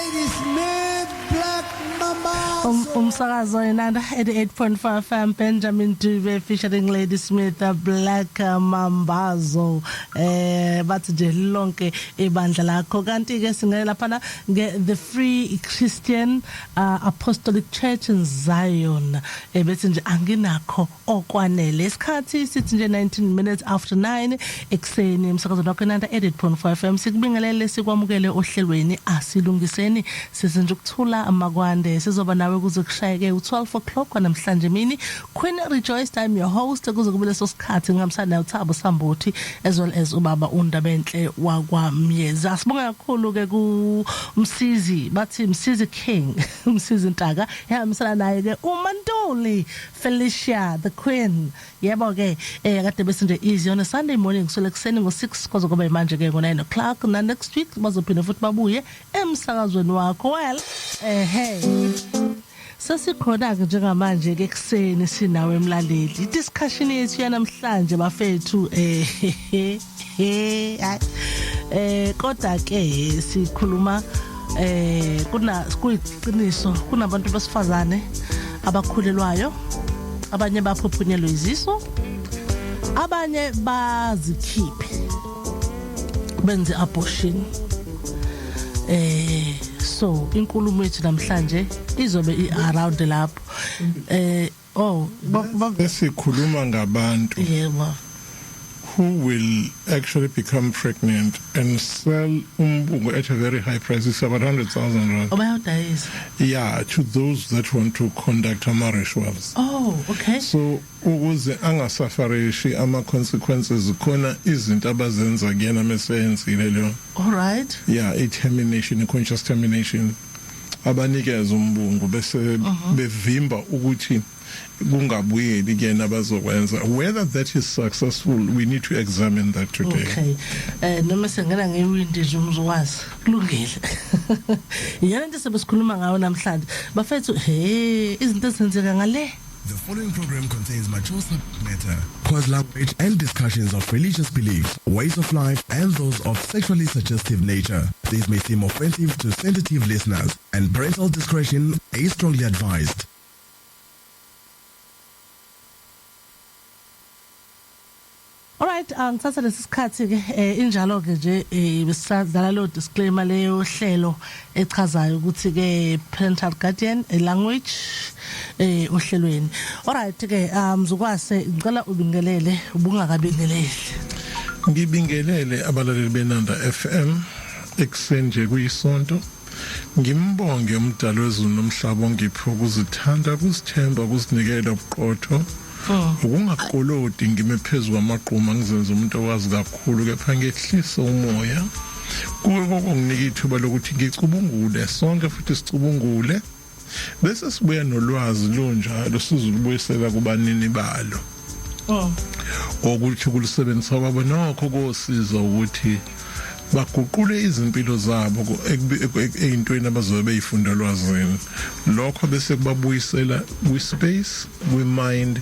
Ladysmith Black Mambazo. Umsakazo Inanda 88.5 FM, Benjamin Dube featuring Ladysmith Black Mambazo. Bathi nje lonke ibandla lakho, kanti ke singena lapha nge the Free Christian Apostolic Church in Zion, bethi nje anginakho okwanele. Isikhathi sithi nje 19 minutes after 9 ekuseni, emsakazweni wakho Inanda 88.5 FM. Sikubingelele, sikwamukele ohlelweni Asilungiseni. Sithi nje ukuthula makwande, sizoba nawe kuze kushayeke u12 o'clock namhlanje mini. Queen Rejoice, I'm your host kuze kube leso sikhathi, ngihambisana nayo Thabo Sambothi as well as ubaba uNdabenhle wakwaMyeza. Asibonga kakhulu ke ku Msizi, bathi Msizi King, Msizi Ntaka, ehambisana naye ke uMantuli Felicia the Queen. Yebo ke, kade bese nje easy on a Sunday morning kusukela ekuseni ngo6 kwaze kube manje ke ngo9 o'clock, na next week bazophinda futhi babuye emsakazweni wakho. Well, hey, sesikhona ke njengamanje ke ekuseni sinawe emlaleli. I-discussion yethu yanamhlanje, bafethu, kodwa ke sikhuluma kuna kuyiqiniso, kunabantu besifazane abakhulelwayo, abanye baphuphunyelwe izisu, abanye bazikhiphe benze abortion. So inkulumo yethu namhlanje izobe i-around lapho. Oh, Esikhuluma ngabantu who will actually become pregnant and sell umbungu at a very high price. It's about 100,000 rand. Bayawudayisa? Yeah, to those that want to conduct ama rituals. Oh, okay. So ukuze angasafarishi ama consequences, khona izinto abazenza kuyena meseyenzile leyo. All right. Yeah, i termination, i conscious termination. Abanikeza umbungu bese bevimba ukuthi kungabuyeli kuyena abazokwenza. Whether that is successful, we need to examine that today. Okay, noma sengena ngewindi nje umzukwazi, kulungile. Iyona into sebesikhuluma ngayo namhlanje, bafethu. He, izinto ezenzeka ngale. The following program contains mature subject matter, coarse language, and discussions of religious beliefs, ways of life, and those of sexually suggestive nature. These may seem offensive to sensitive listeners, and parental discretion is strongly advised. Alright, angithatha lesi sikhathi ke, injalo ke nje, besadlala lo disclaimer leyo hlelo echazayo ukuthi ke parental guardian a language ohlelweni. Alright ke, mzukwase, ngicela ubingelele, ubungakabingeleli. Ngibingelele abalaleli beNanda FM ekuseni nje kuyisonto. Ngimbonge umdali wezulu nomhlaba ongiphe ukuzithanda, ukuzithemba, ukuzinikela ubuqotho. Ukungaqolodi ngime phezu kwamagquma ngizenze umuntu owazi kakhulu, kepha ngehlise umoya. Kuke kokunginika ithuba lokuthi ngicubungule sonke futhi sicubungule bese sibuya nolwazi lunjalo sizulubuyisela kubanini balo. Okuthi kulisebenzisa kwabo nokho kosiza ukuthi baguqule izimpilo zabo ey'ntweni abazobe beyifunda olwazini lokho, bese kubabuyisela kwi-space, kwi-mind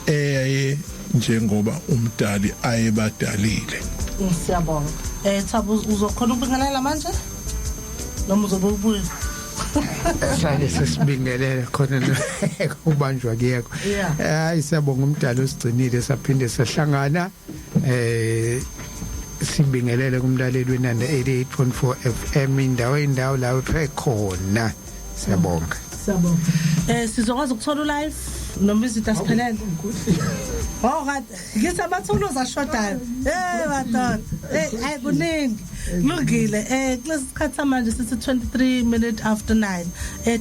eyaye njengoba umdali ayebadalile. Siyabonga. Thabo, uzokhona ukubingelela manje noma uzobe ubuye? Sale sesibingelele khona kubanjwa kuyekho. Hayi, siyabonga umdali osigcinile saphinde sahlangana. Sibingelele kumlaleli weNanda 88.4 FM, indawo indawo la ekhona. Siyabonga. Siyabonga. Sizokwazi ukuthola ulive noma izinto asiphelele? Oh, kade ngithi amathuluzi ashodayo. Madoda. Hayi, kuningi. Kulungile. Kulesi sikhathi samanje sithi 23 minutes after 9.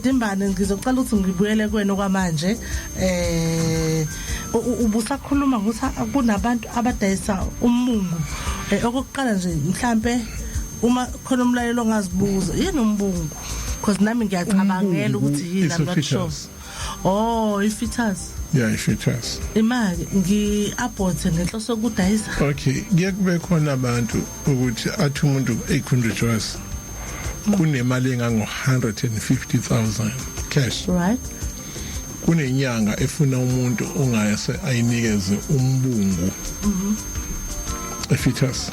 Dimbane, ngizocela ukuthi ngibuyele kuwena kwamanje. Ubusakhuluma ukuthi kunabantu abadayisa umungu. Okokuqala nje, mhlambe uma khona umlalelo ongazibuza, yini umbungu? Because nami ngiyacabangela ukuthi yini, It's I'm a not sure. fetus. Oh, i-fetus. Yeah, i-fetus. Imali ngi-abort ngenhloso yokudayisa. Okay, kuye kube khona abantu ukuthi athi umuntu, "Hey Queen Rejoice, kunemali engango 150,000 cash." Kunenyanga efuna umuntu ongayase ayinikeze umbungu. A fetus.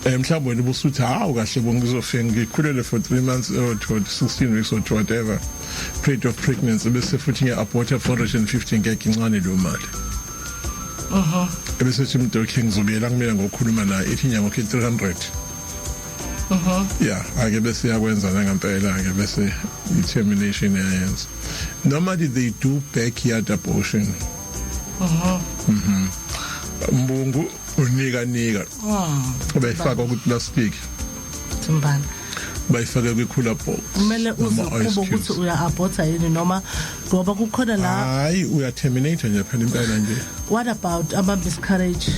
Mhlawumbe wena ubusuthi, hawu, kahle bo, ngizofika ngikhulele for 3 months or to 16 weeks or to whatever period of pregnancy, bese futhi ngiya-aborta 450, ngeke, incane leyo mali. Ebese thi umuntu, okay, ngizobuyela kumina ngokukhuluma naye, ithi inyanga, okay, 300. Yeah, ake bese yakwenza nangempela ke, bese i-termination yayenza. Normally they do backyard abortion. Mbungu unika nika bayifaka ku plastic. Thimbana. Bayifake kwi cooler box. Kumele uze Noma ice kube ukuthi cubes. Uya aborta yini, noma ngoba kukhona la? Hayi, uya terminate nje phela impela nje. What about ama miscarriage?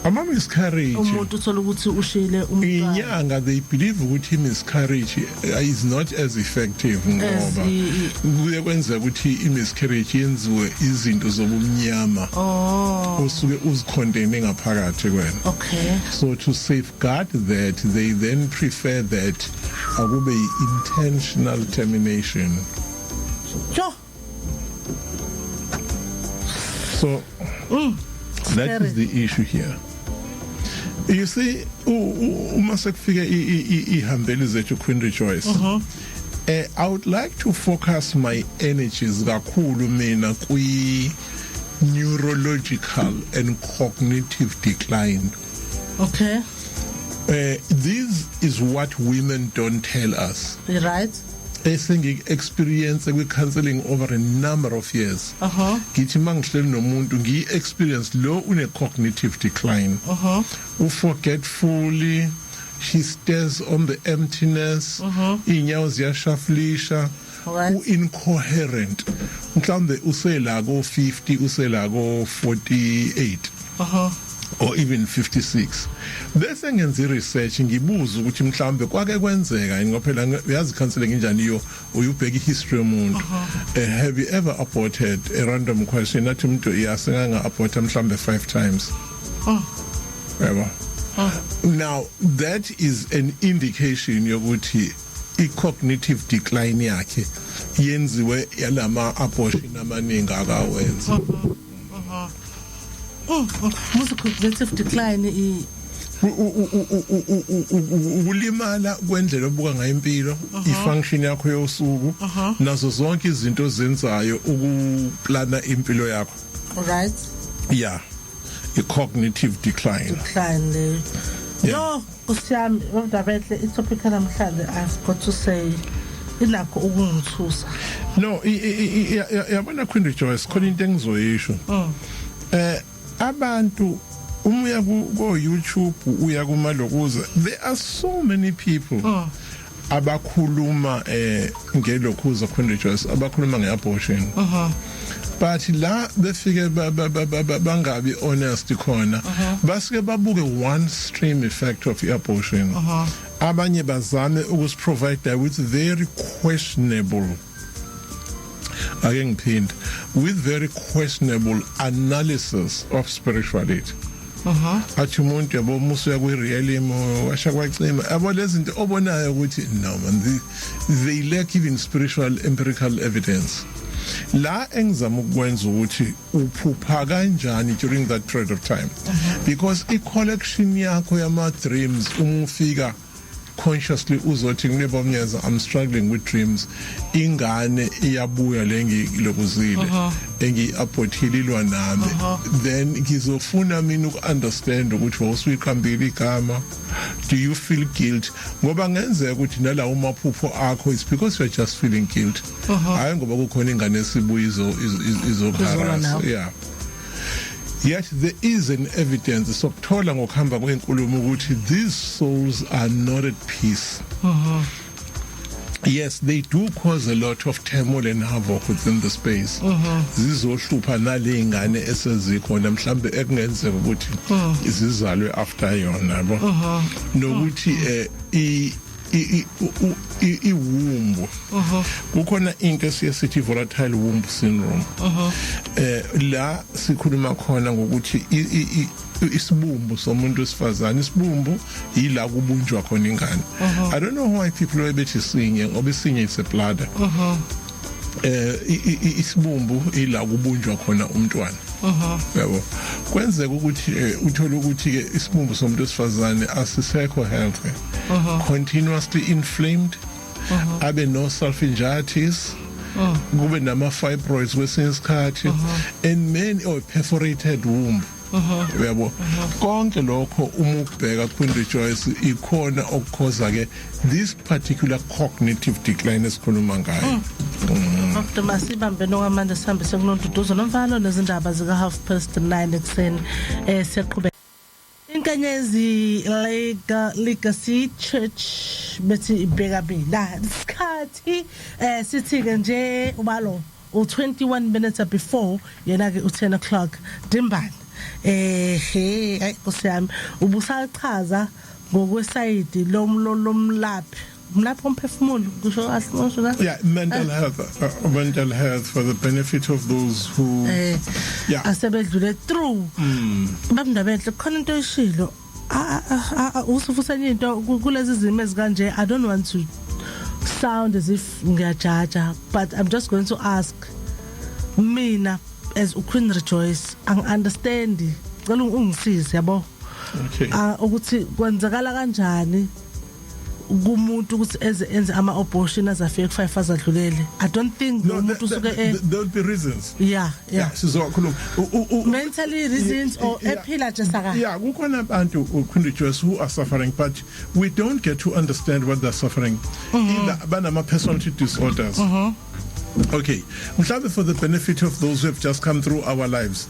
Ama miscarriage? Umuntu uthola ukuthi ushile umntwana. Inyanga, they believe ukuthi miscarriage is not as effective ngoba kuye kwenzeka ukuthi i-miscarriage yenziwe izinto zobumnyama osuke uzicontaine ngaphakathi kwena. So to safeguard that, they then prefer that akube intentional termination. Yo. So that Scary. is the issue here, you see. Uma sekufike ihambeli zethu, Queen Rejoice, I would like to focus my energies kakhulu mina kwi neurological and cognitive decline. This is what women don't tell us. You right. Esengi experience kwi counseling over a number of years, ngithi mangihleli nomuntu, ngiyi experience lo une cognitive decline, u forgetfully, she stares on the emptiness, inyawo ziyashaflisha, u incoherent, mhlambe usela ko 50, usela ko 48 or even 56. Bese ngenza i-research, ngibuza ukuthi mhlambe kwake kwenzeka yini, ngoba phela uyazi counseling injani, iyo uyubheka i-history yomuntu. Have you ever aborted? A random question. Nathi umuntu, iyasenganga aborta mhlambe 5 times, yabo. Now that is an indication yokuthi i-cognitive decline yakhe yenziwe yalama abortion amaningi akawenza. Musu cognitive decline i Ukulimala kwendlela obuka ngayo impilo, ifunction yakho yosuku, nazo zonke izinto ozenzayo ukuplana impilo yakho. Yeah, i-cognitive decline. Decline le. Yeah. Yo, Nkosi yami, babudabehle, i-topic namhlanje, I've got to say, inakho ukungithusa. No, yabona, Queen Rejoice, khona into engizoyisho. Abantu uma uya ko YouTube, uya kumalokuza, there are so many people abakhuluma ngelokhuza, Queen Rejoice, abakhuluma ngeabortion, but la befike bangabi honest khona, basuke babuke one stream effect of abortion. Abanye bazame ukusiprovide with very questionable, ake ngiphinde, with very questionable analysis of spirituality. Athi umuntu, yabo, musuya kwi-realm, washa kwacima, yabo, lezi zinto obonayo ukuthi no man, they lack even spiritual empirical evidence. La engizama ukwenza ukuthi uphupha kanjani during that period of time, because i-collection yakho yama dreams, uma ufika consciously uzothi kunebomnyeza, I'm struggling with dreams, ingane iyabuya lengilokuzile engiabortile, ilwa nami. Then ngizofuna mina uku-understand ukuthi wawusuyiqambile igama. Do you feel guilt? Ngoba ngenzeka ukuthi nalawo maphupho akho is because you are just feeling guilt, hayi ngoba kukhona ingane esibuya Izolwa izoharass. Nawe. Yeah. Yet there is an evidence sokuthola ngokuhamba kwenkulumo ukuthi these souls are not at peace. Yes, they do cause a lot of turmoil and havoc within the space. Zizohlupha nale ingane esezikhona, mhlambe ekungenzeka ukuthi zizalwe after yona, yabo, nokuthi i womb, kukhona into esiye sithi volatile womb syndrome, la sikhuluma khona ngokuthi isibumbu somuntu wesifazane, isibumbu yila kubunjwa khona ingane. I don't know why people bethi sinye, ngoba isinye is a bladder. Isibumbu ila kubunjwa khona umntwana, yabo. Kwenzeka ukuthi uthole ukuthi ke isibumbu somuntu wesifazane asisekho healthy, continuously inflamed, abe no salpingitis, kube nama fibroids kwesinye isikhathi, and many or perforated womb, uyabo. Konke lokho uma ukubheka, Queen Rejoice, ikhona okukhoza ke this particular cognitive decline esikhuluma ngayo. Dr. Masibambe nokwamanje, sihambe sekuNonduduzo Nomvalo nezindaba zika 9:30 ekuseni. Siyaqhubeka. Inkanyezi Legacy Church bethi ibheka mina isikhathi sithi ke nje ubalo u21 minutes before yena ke u10 o'clock dimbani. He, ay Nkosi yami, ubusachaza ngokwesayidi lomlaphi, umlaphi womphefumulo, kusho kahle, kusho la. Yeah, mental health, mental health for the benefit of those who asebedlule through. Babindaba enhle, khona into oyishilo usufusenye into kulezi zimo ezikanje. I don't want to sound as if ngiyajaja, but I'm just going to ask, mina as uQueen Rejoice angi-understand, cela ungisize, yabo. Okay. Ukuthi kwenzakala kanjani kumuntu ukuthi eze enze ama abortion azafika ku5 azadlulele? I don't think No, umuntu usuke there will be reasons. Yeah. Sizokhuluma. Mentally reasons or ephila nje saka. Yeah, kukhona abantu, Queen Rejoice, who are suffering, but we don't get to understand what they're suffering. Either banama personality disorders. Okay, mhlawumbe for the benefit of those who have just come through our lives.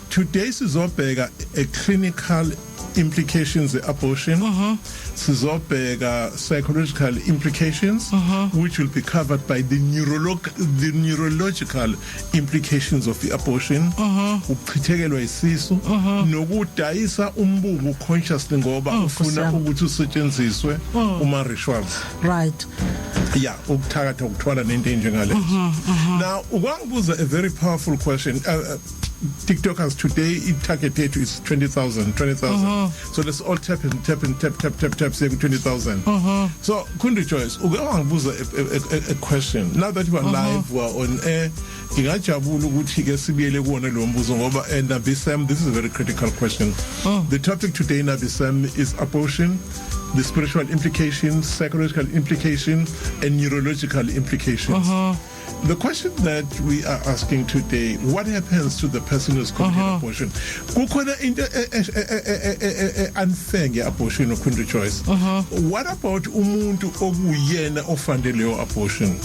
Today sizobheka a clinical implications abortion. Sizobheka psychological implications, which will be covered by the neurological implications of the abortion. Ukuchithekelwa isisu nokudayisa umbungu consciously ngoba ufuna Nkosi yami. ukuthi usetshenziswe uma rituals. Yeah, ukuthakatha, ukuthwala nento enjengalezo. Now ukwangibuza a very powerful question. TikTokers, today i-target yethu is 20,000, 20,000, so let's all tap and tap and tap, tap, tap, tap, siye ku 20,000. So Queen Rejoice, uke wangibuza a question. Now that we are live, we are on air, ngingajabula ukuthi ke sibuyele kuwona lo mbuzo ngoba, and Nabi Sam, this is a very critical question. The topic today, Nabi Sam, is abortion, the spiritual implications, psychological implications and neurological implications. The question that we are asking today, what happens to the person who's committed abortion? Kukhona into unfair nge-abortion, Queen Rejoice. What about umuntu okuyena ofande leyo abortion?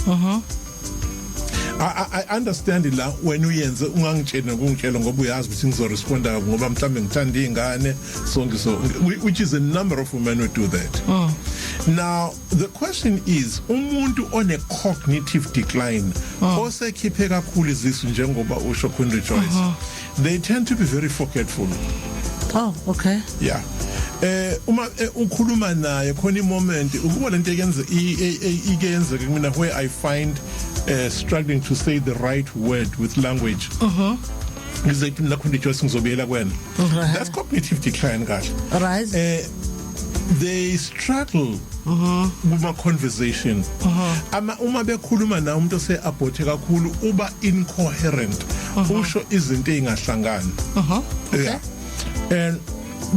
I understand la wena uyenze ungangitsheli nokungitshela ngoba uyazi ukuthi ngizoresponda ngoba mhlambe ngithanda izingane sonke, so which is a number of women who do that. Now the question is, umuntu one cognitive decline osekhiphe kakhulu izisu njengoba usho, Queen Rejoice, they tend to be very forgetful. Oh, okay. Yeah, uma ukhuluma naye khona i-moment ukuba lento eyenze ike yenzeke kumina where I find struggling to say the right word with language, ngizothi mina, Queen Rejoice, ngizobuyela kuwena. That's cognitive decline kahle. They struggle kuma conversation ama uma bekhuluma na umuntu ose aborte kakhulu uba incoherent, usho izinto ezingahlangani. Yeah, and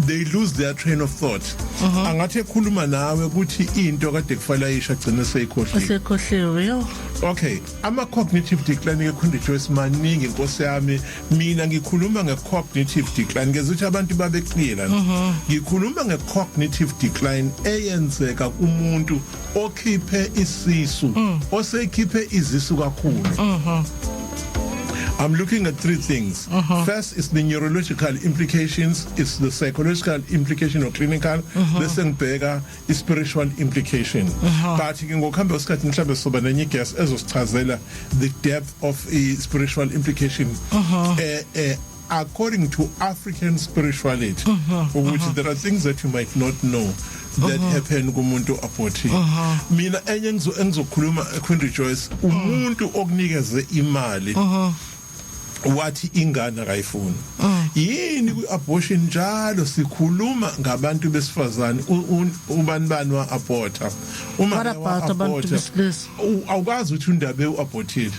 they lose their train of thought. Angathi ekhuluma nawe ukuthi into kade kufanele ayisho agcine seyikhohliwe. Usekhohliwe, yo. Okay, ama cognitive decline ke, Queen Rejoice, maningi inkosi yami. Mina ngikhuluma nge cognitive decline ngezuthi abantu babe clear lana. Ngikhuluma nge cognitive decline eyenzeka kumuntu okhiphe isisu, osekhiphe izisu kakhulu. I'm looking at three things. First is the neurological implications, it's the psychological implication or clinical, bese ngibheka i-spiritual implication. But ke ngokuhamba kwesikhathi mhlambe soba nenye guest ezosichazela the depth of i spiritual implication. According to African spirituality, ukuthi there are things that you might not know that happen kumuntu aborted. Mina enye engizokhuluma, Queen Rejoice, umuntu okunikeze imali wathi ingane akayifuni. Yini kwi-abortion njalo sikhuluma ngabantu besifazane, ubani bani wa aborta uma What about abantu besilisa? Awukazi ukuthi undabe uabortile.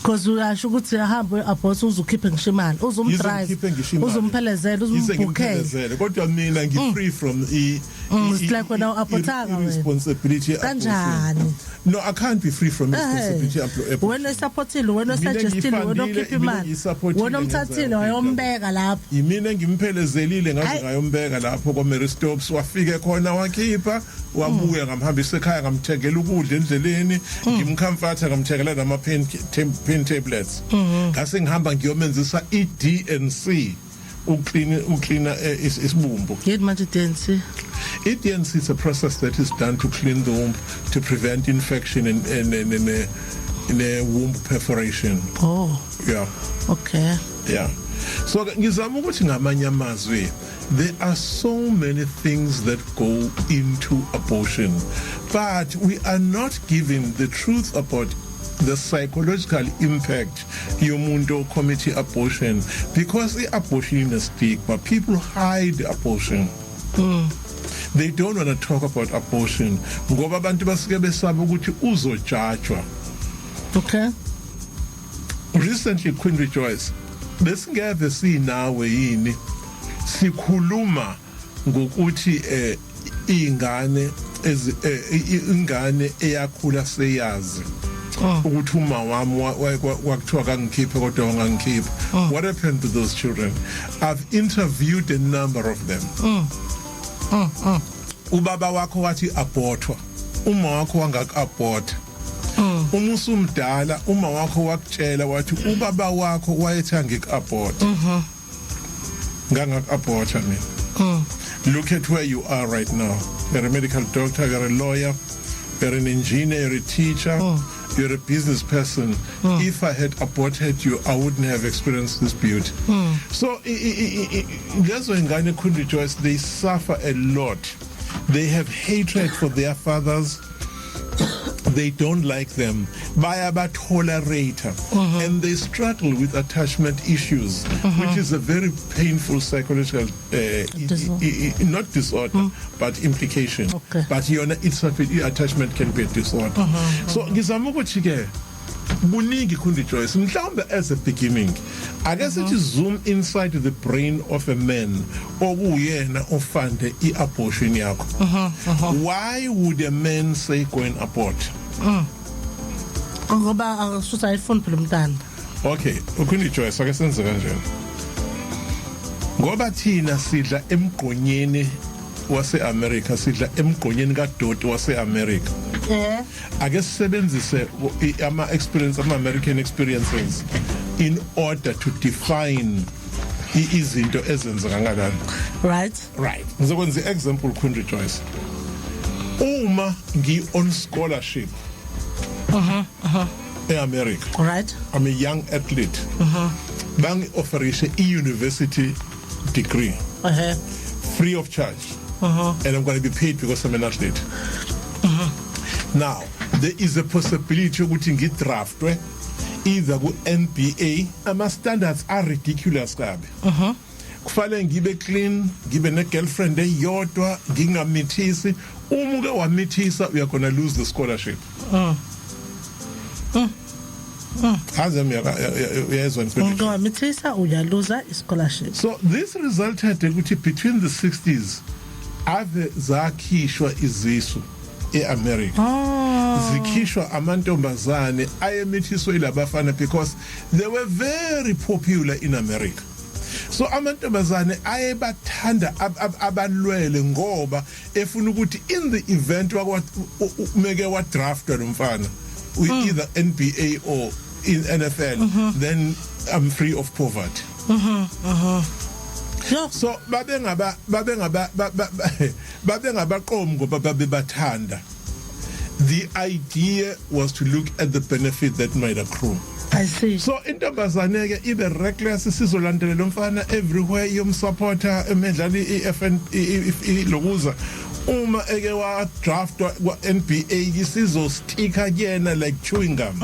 Because uyasho ukuthi uyahamba uya-abort, uze ukhiphe ngisho imali, uzumdrive, uzumphelezele, uzumbhukhele. Ngiphelezele, kodwa mina ngi free from i It's like wena u-abortanga wena. Responsibility. Kanjani? No, I can't be free from responsibility. Wena usupportile, wena usuggestile, wena okhipha imali, wena umthathile wayombeka lapho. Yimina engimpelezelile ngaze ngayombeka lapho kwa Mary Stopes, wafike khona, wakhipha, wabuya, ngamhambisa ekhaya, ngamthengela ukudla endleleni, ngimcomforta, ngamthengela nama pain tablets, ngase ngihamba ngiyomenzisa i-D&C, uclean isibumbu. Yini manje D&C? I-D&C is a process that is done to clean the womb to prevent infection and in a womb perforation. Oh. Yeah. Okay. Yeah, so ngizama ukuthi ngamanye amazwi, there are so many things that go into abortion, but we are not given the truth about the psychological impact yomuntu commit abortion, because i-abortion ine stigma. People hide abortion. They don't want to talk about abortion ngoba abantu basuke besaba ukuthi uzojudgwa. Recently, Queen Rejoice, besingeve sinawe yini sikhuluma ngokuthi ingane ingane eyakhula seyazi ukuthi uma wami kwakuthiwa kangikhiphe kodwa wangangikhipha? What happened to those children? I've interviewed a number of them. Ubaba wakho wathi abortwa, uma wakho wangak-abort. Uma usumdala, uma wakho wakutshela wathi ubaba wakho wayethi angik-abort, ngangak-aborta mina. Look at where you are right now. You're a medical doctor, you're a lawyer, you're an engineer, you're a teacher, you're a business person. If I had aborted you, I wouldn't have experienced this beauty. So lezo ingane, Queen Rejoice, they suffer a lot. They have hatred for their fathers. They don't like them, bayaba-tolerate, and they struggle with attachment issues, which is a very painful psychological Disorder. Not disorder, but implication. But yona itself, i-attachment can be a disorder. So ngizama ukuthi ke buningi, Queen Rejoice. Mhlawumbe as a beginning, ake sithi zoom inside the brain of a man okuyena ofande i-abortion yakho. Why would a man say go and abort? Ngoba akasuthi ayifuni phela umntana. Okay, uQueen Rejoice, ake senze kanjena, ngoba thina sidla emgqonyeni wase-America, sidla emgqonyeni kadoti wase-America. Ake sisebenzise ama experience, ama American experiences, in order to define izinto ezenzeka ngalana. Right, ngizokwenza i-example, Queen Rejoice. Uma ngi on scholarship e-America, I'm a young athlete, bangi offerishe i-university degree free of charge, and I'm going to be paid because I'm an athlete. Now there is a possibility ukuthi ngidraftwe either ku NBA. Ama standards are ridiculous kabi. Kufanele ngibe clean, ngibe ne girlfriend eyodwa, ngingamithisi. Uma uke wamithisa, you are going to lose the scholarship. Haze uyezwa mfethu? Ungawamithisa, uyaluza i-scholarship. So this resulted ukuthi between the 60s ave zakhishwa izisu eAmerica. Zikhishwa amantombazane ayemithiswe ilabafana because they were very popular in America. So amantombazane ayebathanda abalwele ngoba efuna ukuthi in the event wakwa meke wa draftwa lo mfana we either NBA or in NFL, then I'm free of poverty. Yo. So babengabaqomi ngoba babebathanda. The idea was to look at the benefit that might accrue. I see. So intombazane ke ibe reckless, sizolandela lo mfana everywhere, iyomsupporter emedlala iFN lokuza. Uma eke wa draftwa kwa NBA, isizosticka kuyena like chewing gum.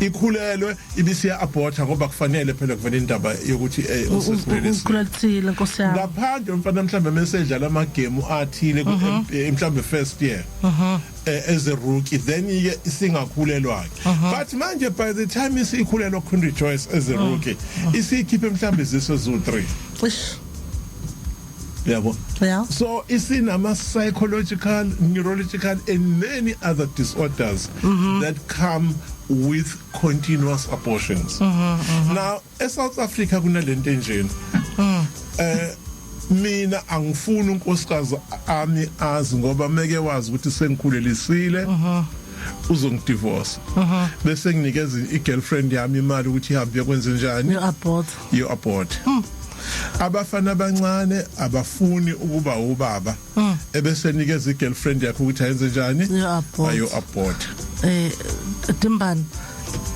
Ikhulelwe, ibisiya aborta ngoba kufanele phela kuvele indaba yokuthi usekhulelwe. Ukhulelithile, nkosi yami. Ngaphandle umfana mhlambe mesedlala ama game athile ku NBA, mhlambe first year. As a rookie, then ke isingakhulelwa ke, but manje by the time isikhulelwa, Queen Rejoice, as a rookie, isikhiphe mhlambe izisu ezu3. Ish. Yabo? Yeah. So isinama psychological, neurological and many other disorders that come with continuous abortions. Now eSouth Africa kunalento enjeni, mina angifuni unkosikazi ami azi, ngoba meke wazi ukuthi sengikhulelisile uzongidivorce, bese nginikeza igirlfriend yami imali ukuthi ihambe yokwenza njani? You abort. You abort. Abafana abancane abafuni ukuba ubaba, ebese nikeza igirlfriend yakhe ukuthi ayenze njani? You abort. Ayo abort. Dimbani,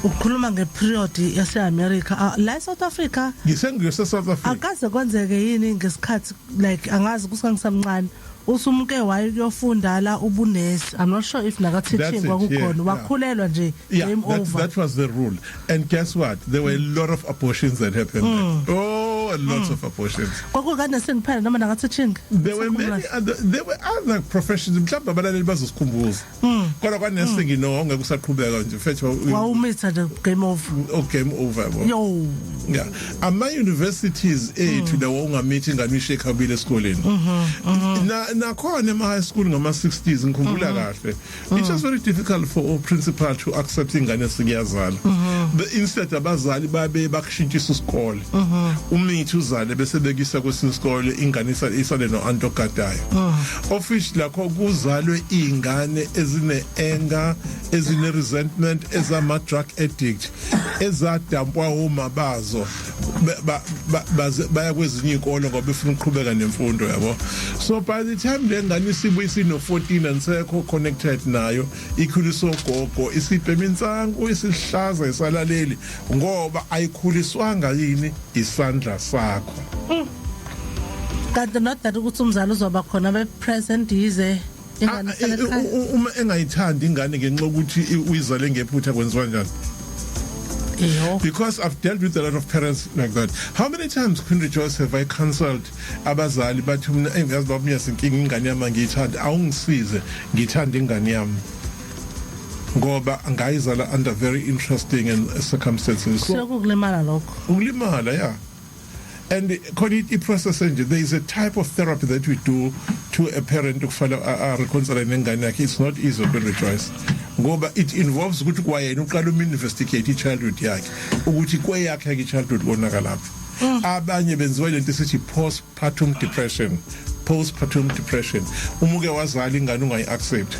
ukhuluma ngeperiod yase America. La eSouth Africa? Ngisengiyose South Africa. Akaze kwenzeke yini ngesikhathi, like, angazi kusangisamncane, usumuke waye kuyofunda la ubunesi, I'm not sure if naka That's teaching it, kwakukhona, wakhulelwa nje, game over? That was the rule, and guess what? There were a lot of abortions that happened. Oh, a lot of abortions. Kwakukane phela noma naka teaching? There were many other, there were other professions, mhlawumbe abalaleli bazosikhumbuza, kodwa kwanursing, no, ngeke usaqhubeka nje fethu. Wawumitha nje, game over. Oh, game over, yabo. Yo. Yeah, ama universities ethu lawo, ungamithi ingane uyishiye ekhabile esikoleni. Na nakhona ema high school ngama 60s, ngikhumbula kahle, it was very difficult for all principal to accept ingane sikuyazala. But instead abazali babe bakushintshisa isikole, umithi uzale bese bekisa kwesinye isikole, ingane isale no aunt ogadayo, of which lakho kuzalwe ingane ezine anger, ezine resentment, ezama drug addict, ezadampwa oma bazo, baya kwezinye izikole ngoba befuna ukuqhubeka nemfundo, yabo. So by the time le ngane isibuye isino 14, anisekho connected nayo, ikhuliswa ogogo, isibhema insangu, isihlaza, isalaleli, ngoba ayikhuliswanga yini? Isandla sakho. Kanti not that ukuthi umzali uzoba khona be present, yize ingane isale ekhaya. Uma engayithandi ingane ngenxa yokuthi uyizale ngephutha, kwenziwa njani? Iyo. Because I've dealt with a lot of parents like that. How many times, Queen Rejoice, have I counseled abazali bathi, "Mina engiyazi baba uyasinkinga, ingane yami ngiyithanda, awungisize ngithanda ingane yami ngoba ngayizala under very interesting and circumstances." So Sekukulimala lokho. Ukulimala, yeah. And khona i-process enje, there is a type of therapy that we do to a parent ukufanele a reconcile nengane yakhe. It's not easy, Queen Rejoice, ngoba it involves ukuthi kwayena uqala um investigate i-childhood yakhe, ukuthi kweyakhe ke i-childhood konakalaphi. Abanye benziwa lento esithi postpartum depression. Postpartum depression, uma uke wazala ingane ungayi-accept,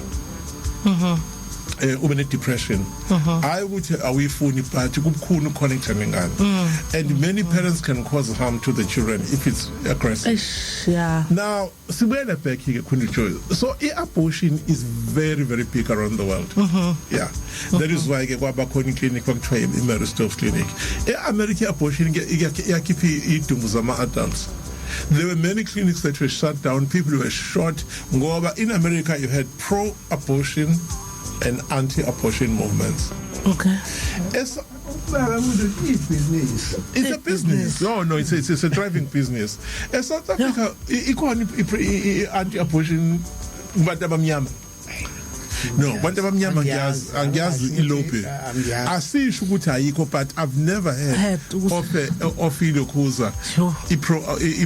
ube ne depression, hayi ukuthi awuyifuni, but kubukhuni uconnecta nengane, and many parents can cause harm to the children if it's aggressive. Eish, yeah. Now sibuyele back ke, Queen Joy. So i-abortion is very, very big around the world. Yeah, that is why ke kwaba khona iclinic kwakuthiwa i-Marie Stopes Clinic. E-America i-abortion ke iyakhipha idumbu zama-adults. There were many clinics that were shut down, people were shot, ngoba in America you had pro-abortion and anti-abortion movements. Es Ibhizinisi. It's a business. No, it's a driving business. E South Africa ikhona anti-abortion kubantu abamnyama? No, bantu abamnyama ngiyazi, angiyazi ilobby. Angiyazi. Asisho ukuthi ayikho, but I've never heard Heard of ilokhuza i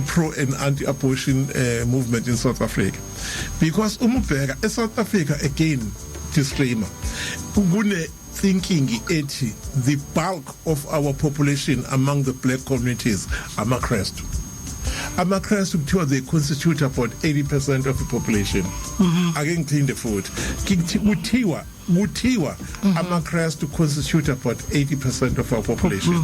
pro and anti abortion movement in South Africa, because uma ubheka eSouth Africa, again disclaimer, kune thinking ethi the bulk of our population among the black communities amaKrestu. AmaKrestu kuthiwa they constitute about 80% of the population. Ake ngiphinde futhi, kuthiwa amaKrestu constitute about 80% of our population.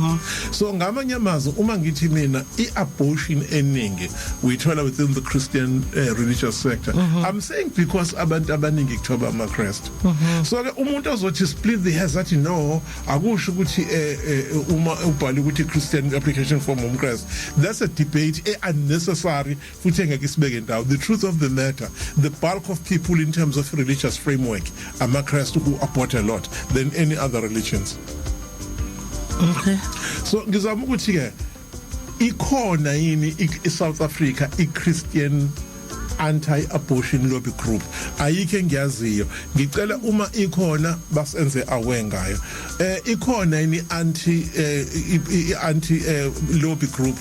So ngamanye amazwi, uma ngithi mina i-abortion eningi uyithola within the Christian religious sector, I'm saying because abantu abaningi kuthiwa amaKrestu. So ke umuntu ozothi split the hairs, athi no, akusho ukuthi uma ubhala ukuthi Christian application form umKrestu, that's a debate unnecessary futhi engeke isibeke ndawo. The truth of the matter, the bulk of people in terms of religious framework amaKrestu who abort a lot than any other religions. So ngizama ukuthi ke ikhona yini i-South Africa i-Christian anti abortion lobby group. Ayikho engiyaziyo. Ngicela uma ikhona basenze aware ngayo. Ikhona yini anti anti lobby group?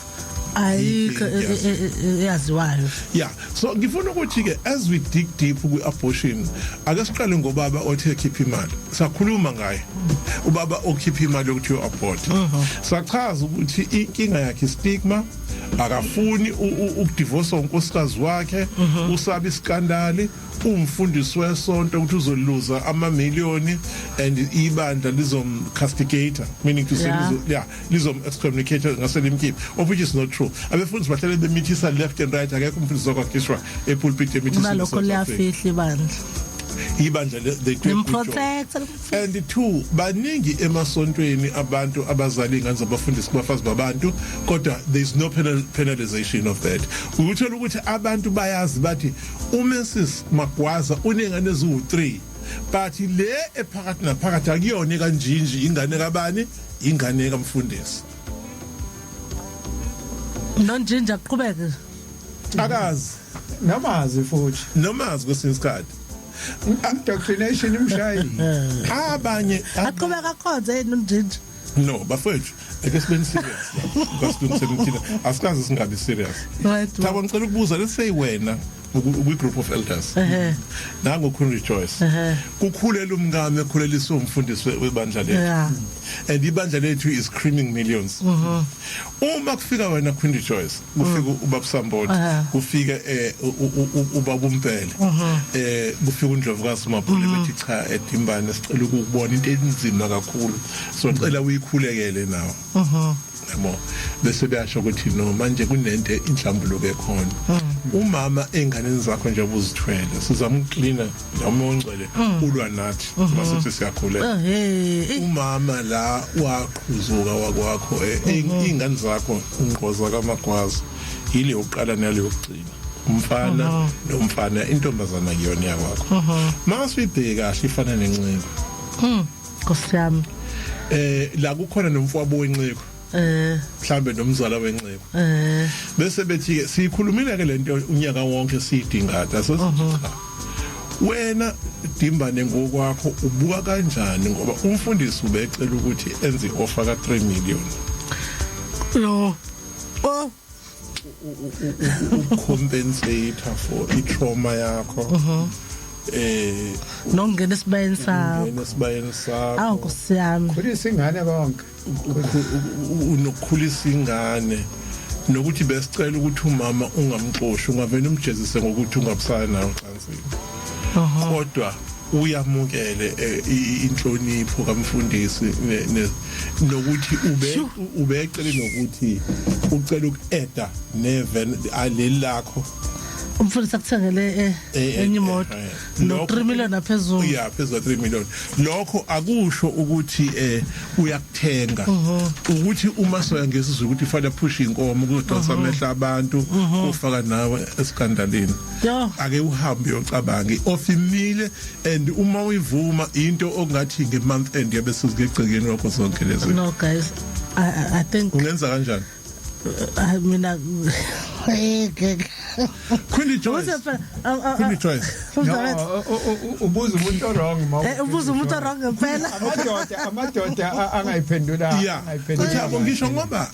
Ayikho eyaziwayo. Yeah, so ngifuna ukuthi ke, as we dig deep kwi abortion, ake siqale ngobaba othe khipha imali. Sakhuluma ngaye ubaba okhipha imali yokuthi yo abort. Sachaza ukuthi inkinga yakhe stigma, akafuni ukudivorce unkosikazi wakhe, usaba iskandali, umfundisi wesonto ukuthi uzoluza ama million and ibandla lizom castigate, meaning to say yeah, lizom excommunicate ngase limkhiphe, of which is not true. Abefundisi bahlale bemithisa left and right. Akekho umfundisi okwakhishwa epulpit emithisa. Nalokho liyafihla ibandla. Ibandla, they do a good job. Limprotect. And two, baningi emasontweni abantu abazali ingane zabafundisi kubafazi babantu, kodwa there is no penalization of that. Ukuthola ukuthi abantu bayazi, bathi uMrs Magwaza unengane eziwu3, but le ephakathi naphakathi akuyona kanjinji, ingane kabani? Ingane kamfundisi. Nonjinja aqhubeke. Akazi. Namazi futhi. Nomazi kwesinye isikhathi. Indoctrination imshayile. Abanye aqhubeka akhonze yini unjinja? No bafowethu, ake sibe serious la, because silungiseni thina, asikaze singabi serious. Right. Thabo, ngicela ukubuza, let's say wena kwi group of elders, nango Queen Rejoice, kukhulela umkami, ekhuleliswe umfundisi webandla lethu, and ibandla lethu is screaming millions. Uma kufika wena Queen Rejoice, kufika ubaba Samboti, kufika ubaba uMpele, kufika uNdlovukazi Mabhule, bethi cha, edimbane sicela ukubona into enzima kakhulu, so cela uyikhulekele nawe, yabo. Bese beyasho ukuthi no, manje kunento inhlambuluko ekhona, umama enganeni zakho nje ubuzithwele, sizama ukuklina noma ongcwele ulwa nathi masithi siyakhuleka. Umama la waqhuzuka wakwakho, ingane zakho ungqoza kaMagwaza, yile yokuqala nale yokugcina, umfana nomfana, intombazana kuyona yakwakho. Mase uyibheke kahle, ifana nenciko. Nkosi yami. La kukhona nomfowabo wenciko, mhlambe nomzala wenciko. Bese bethi ke siyikhulumile ke lento unyaka wonke, siyidingada, sesithi cha, wena Dimbane ngokwakho ubuka kanjani, ngoba umfundisi ubecela ukuthi enze ioffer ka 3 million Yo, oh. Ucompensate for i-trauma yakho, nokungena esibayeni sakho. Ngena esibayeni sakho. Awu nkosi yami. Khulisa ingane konke. Unokukhulisa ingane, nokuthi besicela ukuthi umama ungamxoshi, ungavele umjezise ngokuthi ungabusana naye ocansini, kodwa uyamukele inhlonipho kamfundisi, nokuthi ube ubecele nokuthi ucela uku-adda nevan aleli lakho. Umfundisi akuthengele enye imoto no 3 million aphezulu. Yeah, phezulu 3 million. Lokho akusho ukuthi uyakuthenga, ukuthi uma soya ngesizulu ukuthi fanele push inkomo kuzodonsa amehlo abantu, ufaka nawe eskandalini. Yo. Ake uhambe uyocabanga, i-offer imile, and uma uyivuma into okungathi nge-month end yabe sizigecekeni wakho zonke lezi. No guys, I think Ungenza kanjani? Mina ngeke. Queen Joyce, Queen Joyce. No, ubuza umuntu wrong ma. Ubuza umuntu wrong ngempela. Amadoda angayiphendula. Angayiphendula. Thabo, ngisho ngoba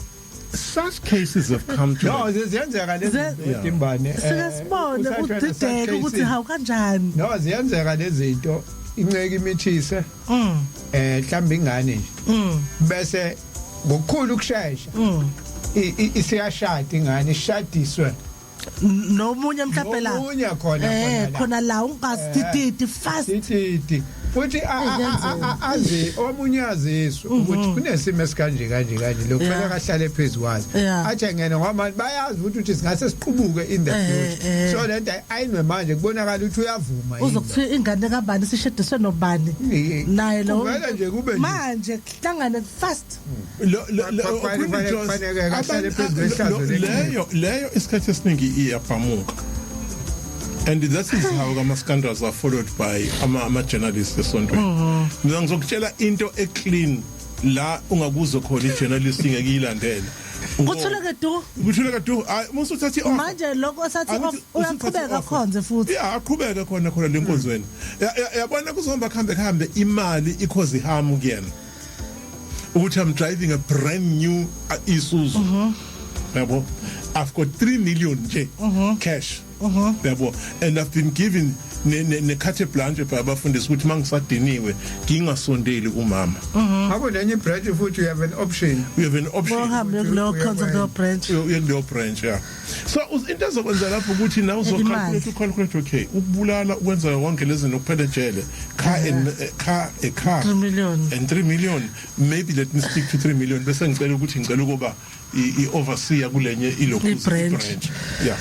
such cases have come to No, ziyenzeka lezi zinto, Dimbane. Sike sibone udideke ukuthi hawu, kanjani? No, ziyenzeka lezi zinto, inceke imithise, mhlawumbe ingane nje, bese ngokukhulu ukusheshsha isiyashada ingane, ishadiswe Nomunye mhlawumbe la. Nomunye khona khona la. Khona la ungazididi fast. Tititi futhi azi omunye, aziswe ukuthi kunesimo esikanje kanje kanje, lokhu fanele kahlale phezulu kwazo, athi ngene, ngoba bayazi ukuthi singase siqubuke in the future, so lento ayinwe manje kubonakala ukuthi uyavuma yini. Uzokuthiwa ingane kabani sishediswe nobani naye lo. Kuvele nje kube nje. Manje kuhlangane fast. Lo Kufanele kahlale phezu kwehlazo. Leyo isikhathi esiningi iyabhamuka, and that is how ama scandals are followed by ama journalists esontweni. Mina ngizokutshela into eclean la ungakuzwe khona i-journalist ingeke iyilandele. Kuthuleke du. Kuthuleka du. Hayi, musuthatha i-offer. Manje lokho sathi Angithi off, usuthatha uyaqhubeka i-offer. khonze futhi. Ya, aqhubeke khona khona lenkonzweni. Yabona, kuzohamba kuhambe kuhambe, imali i-cause harm kuyena, ukuthi I'm driving a brand new Isuzu, yabo, I've got 3 million nje cash, yabo, and I've been given ne carte blanche by abafundisi ukuthi mangisadiniwe ngingasondeli kumama. Ngakho lenye branch futhi you have an option. We have an option. Bohambe kuleyo khonze, kuleyo branch. Uye kuleyo branch, yeah. So into ezokwenza lapho ukuthi nawe uzocalculate, ucalculate, okay, ukubulala, ukwenza konke lezi nokuphela ejele, car and car, a car 3 million. And 3 million, maybe let me stick to 3 million, bese ngicela ukuthi ngicela ukuba i-overseer kulenye ilokhu I-branch. Yeah.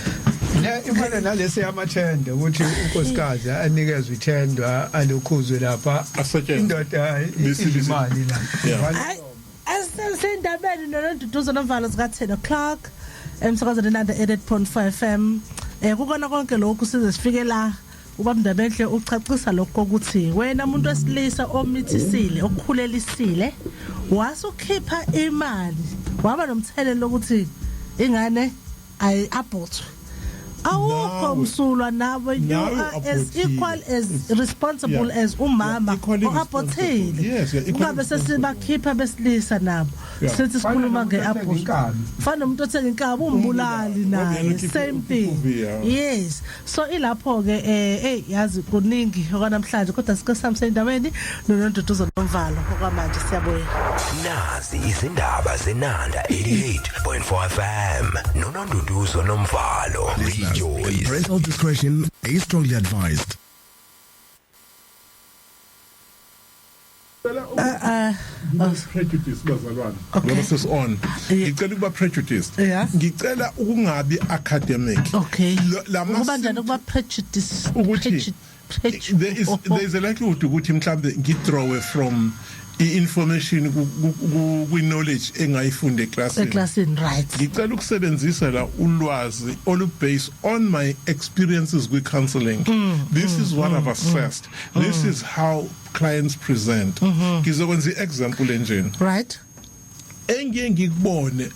Ne ifana nalesi yamathenda, ukuthi unkosikazi anikezwe ithenda alokhuzwe lapha. Asetshenzwe. Indoda idla imali la. Hayi, asisendabeni noNonduduzo Nomvalo zika 10 o'clock emsakazweni Nanda 88.5 FM. Kukona konke lokhu size sifike la ubaba Ndabenhle uchacisa lokho ukuthi wena umuntu wesilisa omithisile, okukhulelisile, wasukhipha imali, waba nomthelelo ukuthi ingane ayi abortwe, awukho Nawe. msulwa nawe. You Nawe are as u-abortile. equal as responsible as umama Yeah, equally o-abortile. responsible. Yes, yeah, equally Kungabe responsible. sesibakhipha besilisa nabo sithi sikhuluma Fana nomuntu othenga nge-abortion. inkabi. Fana nomuntu othenga inkabi, umbulali naye. Ngoba yena Same thing. yeah. Yes, so ilapho ke hey, yazi kuningi okwanamhlanje, kodwa sike sami endaweni noNonduduzo Nomvalo okwamanje, siyabuya. Nazi izindaba zeNanda 88.4 FM noNonduduzo Nomvalo. Listeners, Rejoice. parental discretion is strongly advised. Prejudice, bazalwane, ngoba sis on, ngicela ukuba prejudiced. Ngicela ukungabi academic. Lama Ukuba njani ukuba prejudice? Ukuthi there is a likelihood ukuthi mhlambe ngidrawe from i-information kwi-knowledge engayifunda eclassini. Eclassini, right. Ngicela ukusebenzisa la ulwazi olu based on my experiences with counseling. This is what I've assessed, this is how clients present. Ngizokwenza i-example enjeni. Engiye ngikubone,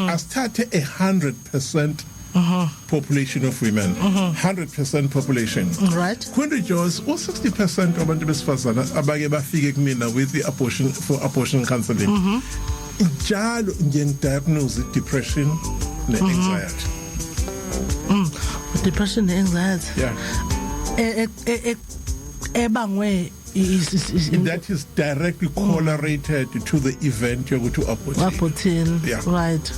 asithathe a 100% population of women, 100% population. Queen Joyce, u60% wabantu besifazana abake bafike kumina with the abortion, for abortion counseling, njalo ngiye ngidiagnose depression ne-anxiety. Depression ne-anxiety. Yeah. Ebangwe That is directly correlated to the event yokuthi u-abort. Abortion. Right.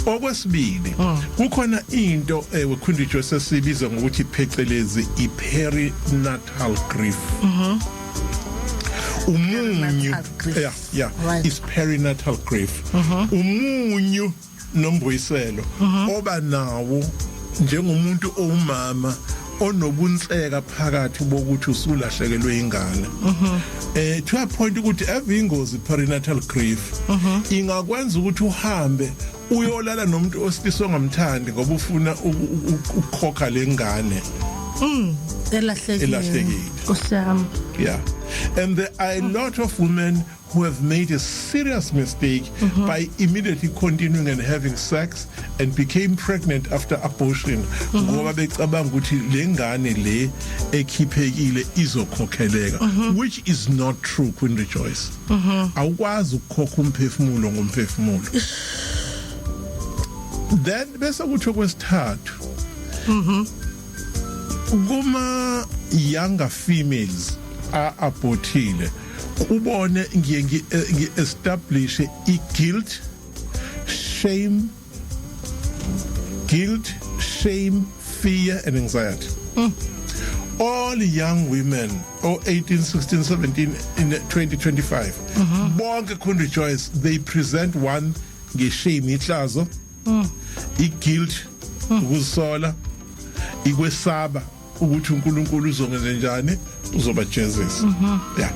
Okwesibili, kukhona into ewekhundijo sesibiza ngokuthi phecelezi i-perinatal grief. Umunyu. Perinatal grief. Yeah, is perinatal grief, umunyu nombuyiselo oba nawo njengomuntu owumama onobunseka phakathi bokuthi usulahlekelwe ingane, to a point ukuthi every ingozi, perinatal grief ingakwenza ukuthi uhambe uyolala nomuntu osilisa ongamthandi ngoba ufuna ukukhokha lengane Elahlekile. Elahlekile. Nkosi yami. Yeah. And there are a lot of women who have made a serious mistake by immediately continuing and having sex and became pregnant after abortion, ngoba becabanga ukuthi lengane le ekhiphekile izokhokheleka, which is not true, Queen Rejoice. Awukwazi ukukhokha umphefumulo ngomphefumulo. Then bese kuthi kwesithathu, kuma younger females a-abortile, ubone ngiye ngi-establish i-guilt, shame, guilt, shame, fear and anxiety. All young women or 18, 16, 17 in 2025, bonke, Queen Rejoice, they present one ngeshame, ihlazo, i-guilt, ukuzisola, ikwesaba ukuthi uNkulunkulu uzongenza njani, uzobajezisa. Yeah,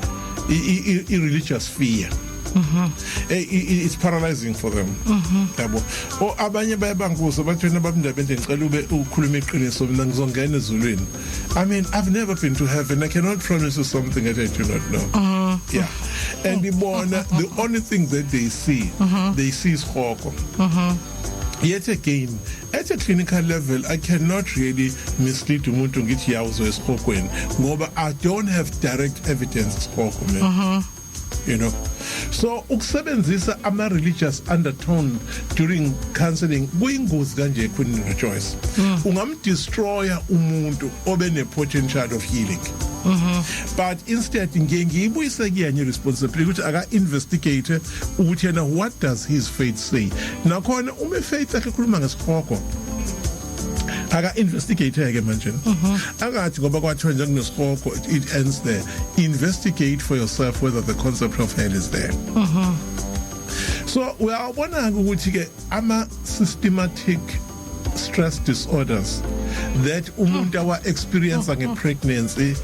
i religious fear. It's paralyzing for them, yabo. O abanye bayabanguza bathi, "Wena baba Ndabende, ngicela ube ukhuluma iqiniso, mina ngizongena ezulwini?" I mean, I've never been to heaven. I cannot promise you something that I do not know. Yeah, and ibona the only thing that they see, they see isihogo. Yet again, at a clinical level, I cannot really mislead umuntu ngithi yawuzo esihogweni, ngoba I don't have direct evidence isihogo mina. So ukusebenzisa ama religious undertone during counseling kuyingozi kanje, Queen Rejoice. Ungamdestroya umuntu obene potential of healing. But instead ngiye ngiyibuyise kuyena responsibility ukuthi aka investigate ukuthi yena, what does his faith say? Nakhona uma faith yakhe ikhuluma ngesihogo, aka investigate ke manje. Akathi ngoba kwathiwa nje kunesihogo, it ends there. Investigate for yourself whether the concept of hell is there. So uyabona ukuthi ke ama systematic stress disorders that umuntu awa experience ngepregnancy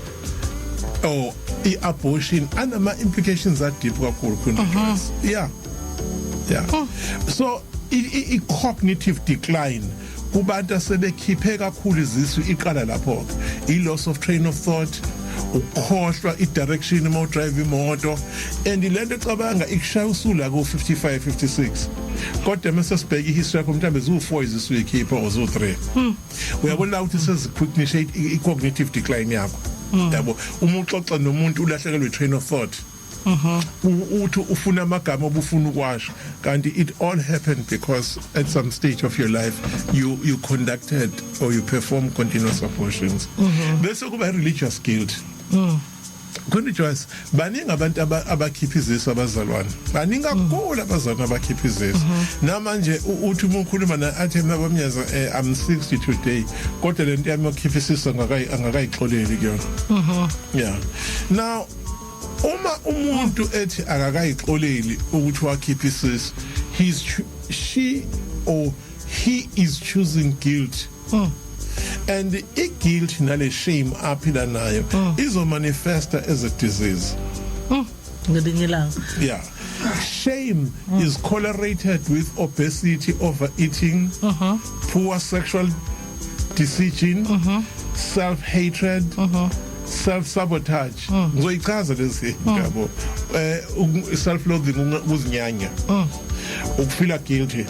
or i-abortion anama implications a deep kakhulu, Queen Joyce. Yeah, so i cognitive decline kubantu asebekhiphe kakhulu izisu iqala lapho ke, i loss of train of thought, ukukhohlwa i-direction uma udrive imoto, and lento ecabanga ikushaya usula ku 55 56, kodwa mase sibheka ihistory yakho, mhlambe zu4 izisu uyikhipha or zu3, uyabona ukuthi sezicognitive, i-cognitive decline yakho, yabo. Uma uxoxa nomuntu ulahlekelwe i-train of thought, uthi ufuna amagama obufuna ukwasho, kanti it all happened because at some stage of your life you conducted or you perform continuous abortions. Bese kuba religious guilt. Queen Joyce, baningi abantu abakhipha izisu, abazalwane baningi kakhulu, abazalwane abakhipha izisu. Namanje uthi uma ukhuluma na athi mina bamnyaza, I'm 60 today, kodwa lento yami yokukhipha isisu angakayixoleli kuyona. Yeah, now uma umuntu ethi akakayixoleli ukuthi wakhipha isisu, she or he is choosing guilt, and i-guilt nale shame aphila nayo izomanifesta as a disease ngelinye ilanga. Yeah, shame is correlated with obesity, overeating, poor sexual decision, self hatred, self sabotage. Ngizoyichaza lezi, yabo, self loathing, ukuzinyanya, ukufeela guilty,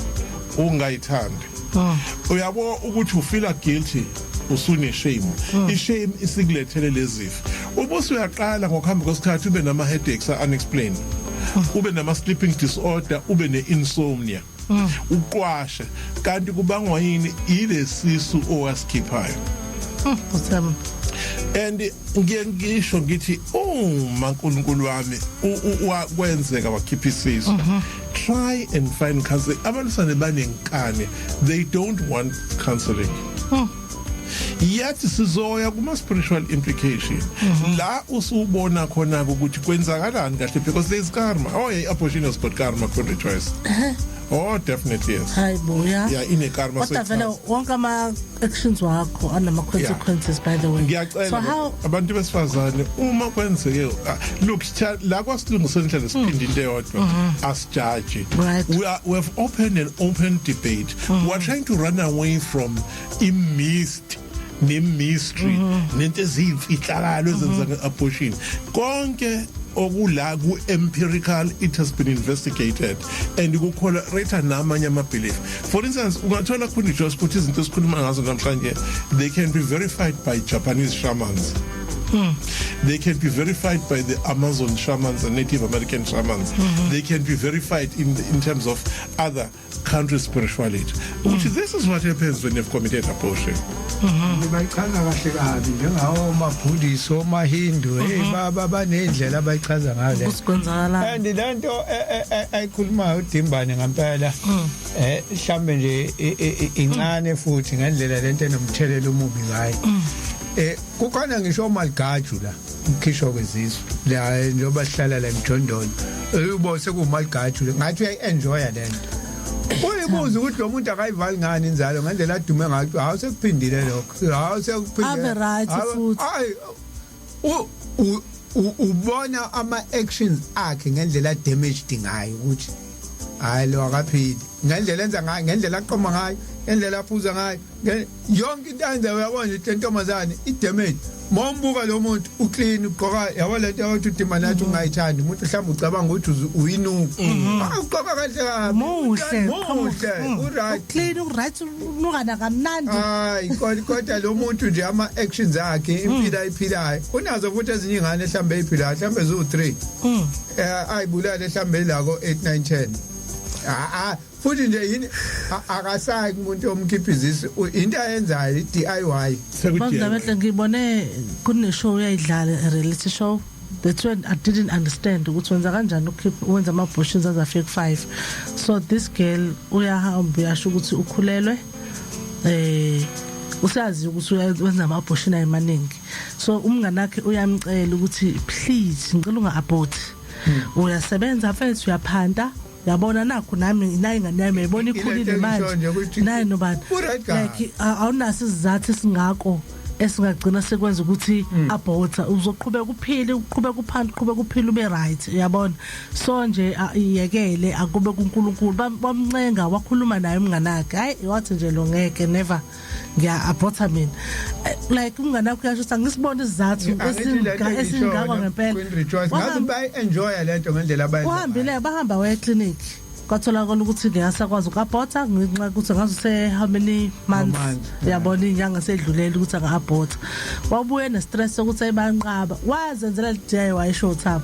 ungayithandi, uyabo, ukuthi ufeela guilty, usune shame, i shame isikulethele lezifo. Ubuse uyaqala ngokuhamba kwesikhathi ube nama headaches unexplained, ube nama sleeping disorder, ube ne insomnia, uqwashe, kanti kubangwa yini? Ilesisu owasikhiphayo. Nkosi. And ngiye ngisho ngithi uma uNkulunkulu wami wakwenzeka wakhipha isisu, try and find counseling. Abantwana banenkani, they don't want counseling. Yathi sizoya kuma spiritual implication la usubona khona ukuthi kwenzakalani kahle, because there is karma. Oh yeah, abortion has got karma, Queen Joyce. Oh, definitely, yes. Hayi bo, ya. Yeah, ine karma. Kodwa vele wonke ama actions wakho anama consequences, by the way. Ngiyacela So how abantu besifazane, uma kwenzeke, look, la kwasilungisela indlela siphinde into eyodwa, asijaji. We have opened an open debate. We are trying to run away from i-mist ne-mystery nento eziyimfihlakalo ezenza nge-abortion. Konke okula ku-empirical, it has been investigated and kucorrelate namanye ama-belief. For instance, ungathola khona just ukuthi izinto esikhuluma ngazo namhlanje, they can be verified by Japanese shamans, they can be verified by the Amazon shamans and Native American shamans, they can be verified in terms of other countries' spirituality, which this is what happens when you've committed abortion. Bayichaza kahle kabi njengawo maBuddhist, omaHindu, hey, baba banendlela abayichaza ngayo le. Kusikwenzakala. And lento ayikhulumayo uDimbane ngempela, mhlambe nje incane futhi ngendlela lento enomthelelo omubi ngayo. Kukhona ngisho omaligaju la ukukhishwa kwezisu la, njengoba sihlala la emjondolo, ubo sekumaligaju, ngathi uyayi-enjoya lento. Uyibuza ukuthi lo muntu akayivali ngani inzalo ngendlela adume ngayo. Hawu, sekuphindile lokho, hawu, sekuphindile. Abe right futhi. Hayi, ubona ama actions akhe ngendlela damaged ngayo ukuthi hayi, lo akaphili ngendlela enza ngayo, ngendlela aqoma ngayo. Ngendlela aphuza ngayo, yonke into ayenza, uyabona nje lentombazane i-damage. Mawumbuka lo muntu uclean, ugqoka, yabo lento yokuthi udima nathi ungayithandi umuntu, mhlawumbe ucabanga ukuthi uyinuku. Ugqoka kahle kabi. Muhle. Muhle, uright. Clean, uright, unukana kamnandi. Hayi, kodwa lo muntu nje, ama actions akhe, impilo ayiphilayo, unazo futhi ezinye ingane mhlambe eyiphilayo, mhlambe ziwu3, ayibulale mhlambe la ko 8 9 10. Ah ah, futhi nje yini, akasayi kumuntu omkhipha izisu, into ayenzayo i-DIY. Bandabehle, ngibone kune show uyayidlala, a reality show. That's when I didn't understand ukuthi wenza kanjani ukukhipha, wenza ama abortions azafika 5. So this girl uyahamba, uyasho ukuthi ukhulelwe, usazi ukuthi wenza ama abortion ayemaningi, so umngane wakhe uyamcela ukuthi, "Please, ngicela unga abort, uyasebenza mfethu, uyaphanta, yabona, nakho nami nayi ingane yami, yayibona ikhulile Ile nto engisho nje manje ukuthi nayi nobani." U-right kabi. Like awunaso isizathu esingako esingagcina sekwenza ukuthi aborta. Uzoqhubeka uphile, uqhubeka uphanda, uqhubeka uphile, ube right, uyabona. So nje iyekele, akube kuNkulunkulu. Bamncenga, wakhuluma naye umnganakhe, hayi, wathi nje lo, "Ngeke, never, ngiya aborta mina." Like umngane wakhe uyasho ukuthi angisibona isizathu esingaka ngempela. Queen Rejoice, ngazi bayi-enjoya lento ngendlela abayenza. Uhambile, bahamba waya eclinic, kwatholakala ukuthi ngiyasakwazi uku-aborta ngenxa yokuthi ngaze use how many months. Months. Yabona, inyanga sedlulele ukuthi anga-aborta. Wabuye ne-stress sokuthi ayibanqaba, wazenzela le DIY short up.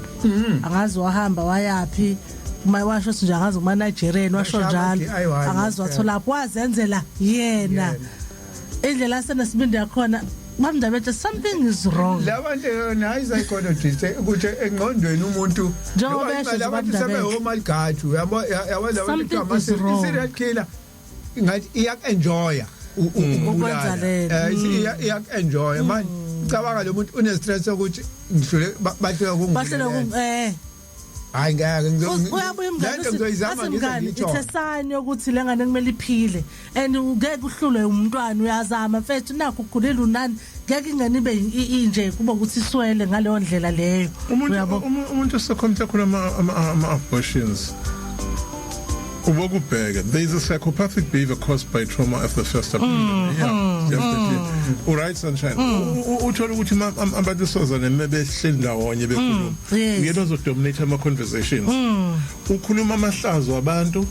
Angazi wahamba wayaphi, uma washo ukuthi nje angazi kuma-Nigerian, washo Washaya njalo. ama-DIY. Angazi watholaphi, wazenzela yena. Yena. Indlela asenesibindi yakhona, bamndabethe, something is wrong. Labantu nayi psychologist ukuthi engqondweni umuntu Njengoba besho nje labantu Bamndabethe. sebewomaligaju, yabo, yabo labantu. Something is wrong. Serial killer ngathi iyak-enjoya ukubulala. Ukwenza lento. Iyak-enjoya manje. Cabanga lo muntu une stress sokuthi ngihlule, bahlule. Bahlele ku Hayi, ngeke. Uyabuya umngane. Lento ngizoyizama Athi ngize mngane, ngiyithole. it's a sign yokuthi le ngane kumele iphile and ngeke uhlulwe umntwana, uyazama mfethu, nakho ugulela unani, ngeke ingane ibe inje kuba ukuthi iswele ngaleyo ndlela leyo. Umuntu Uyabo? umuntu osecommit khona ama abortions, ubokubheka, there is a psychopathic behavior caused by trauma of the first abortion. Yeah, definitely. All right, sunshine. Uthola ukuthi abantu besifazane mebehleli ndawonye bekhuluma, uyena ozodominate ama conversations, ukhuluma amahlazo abantu,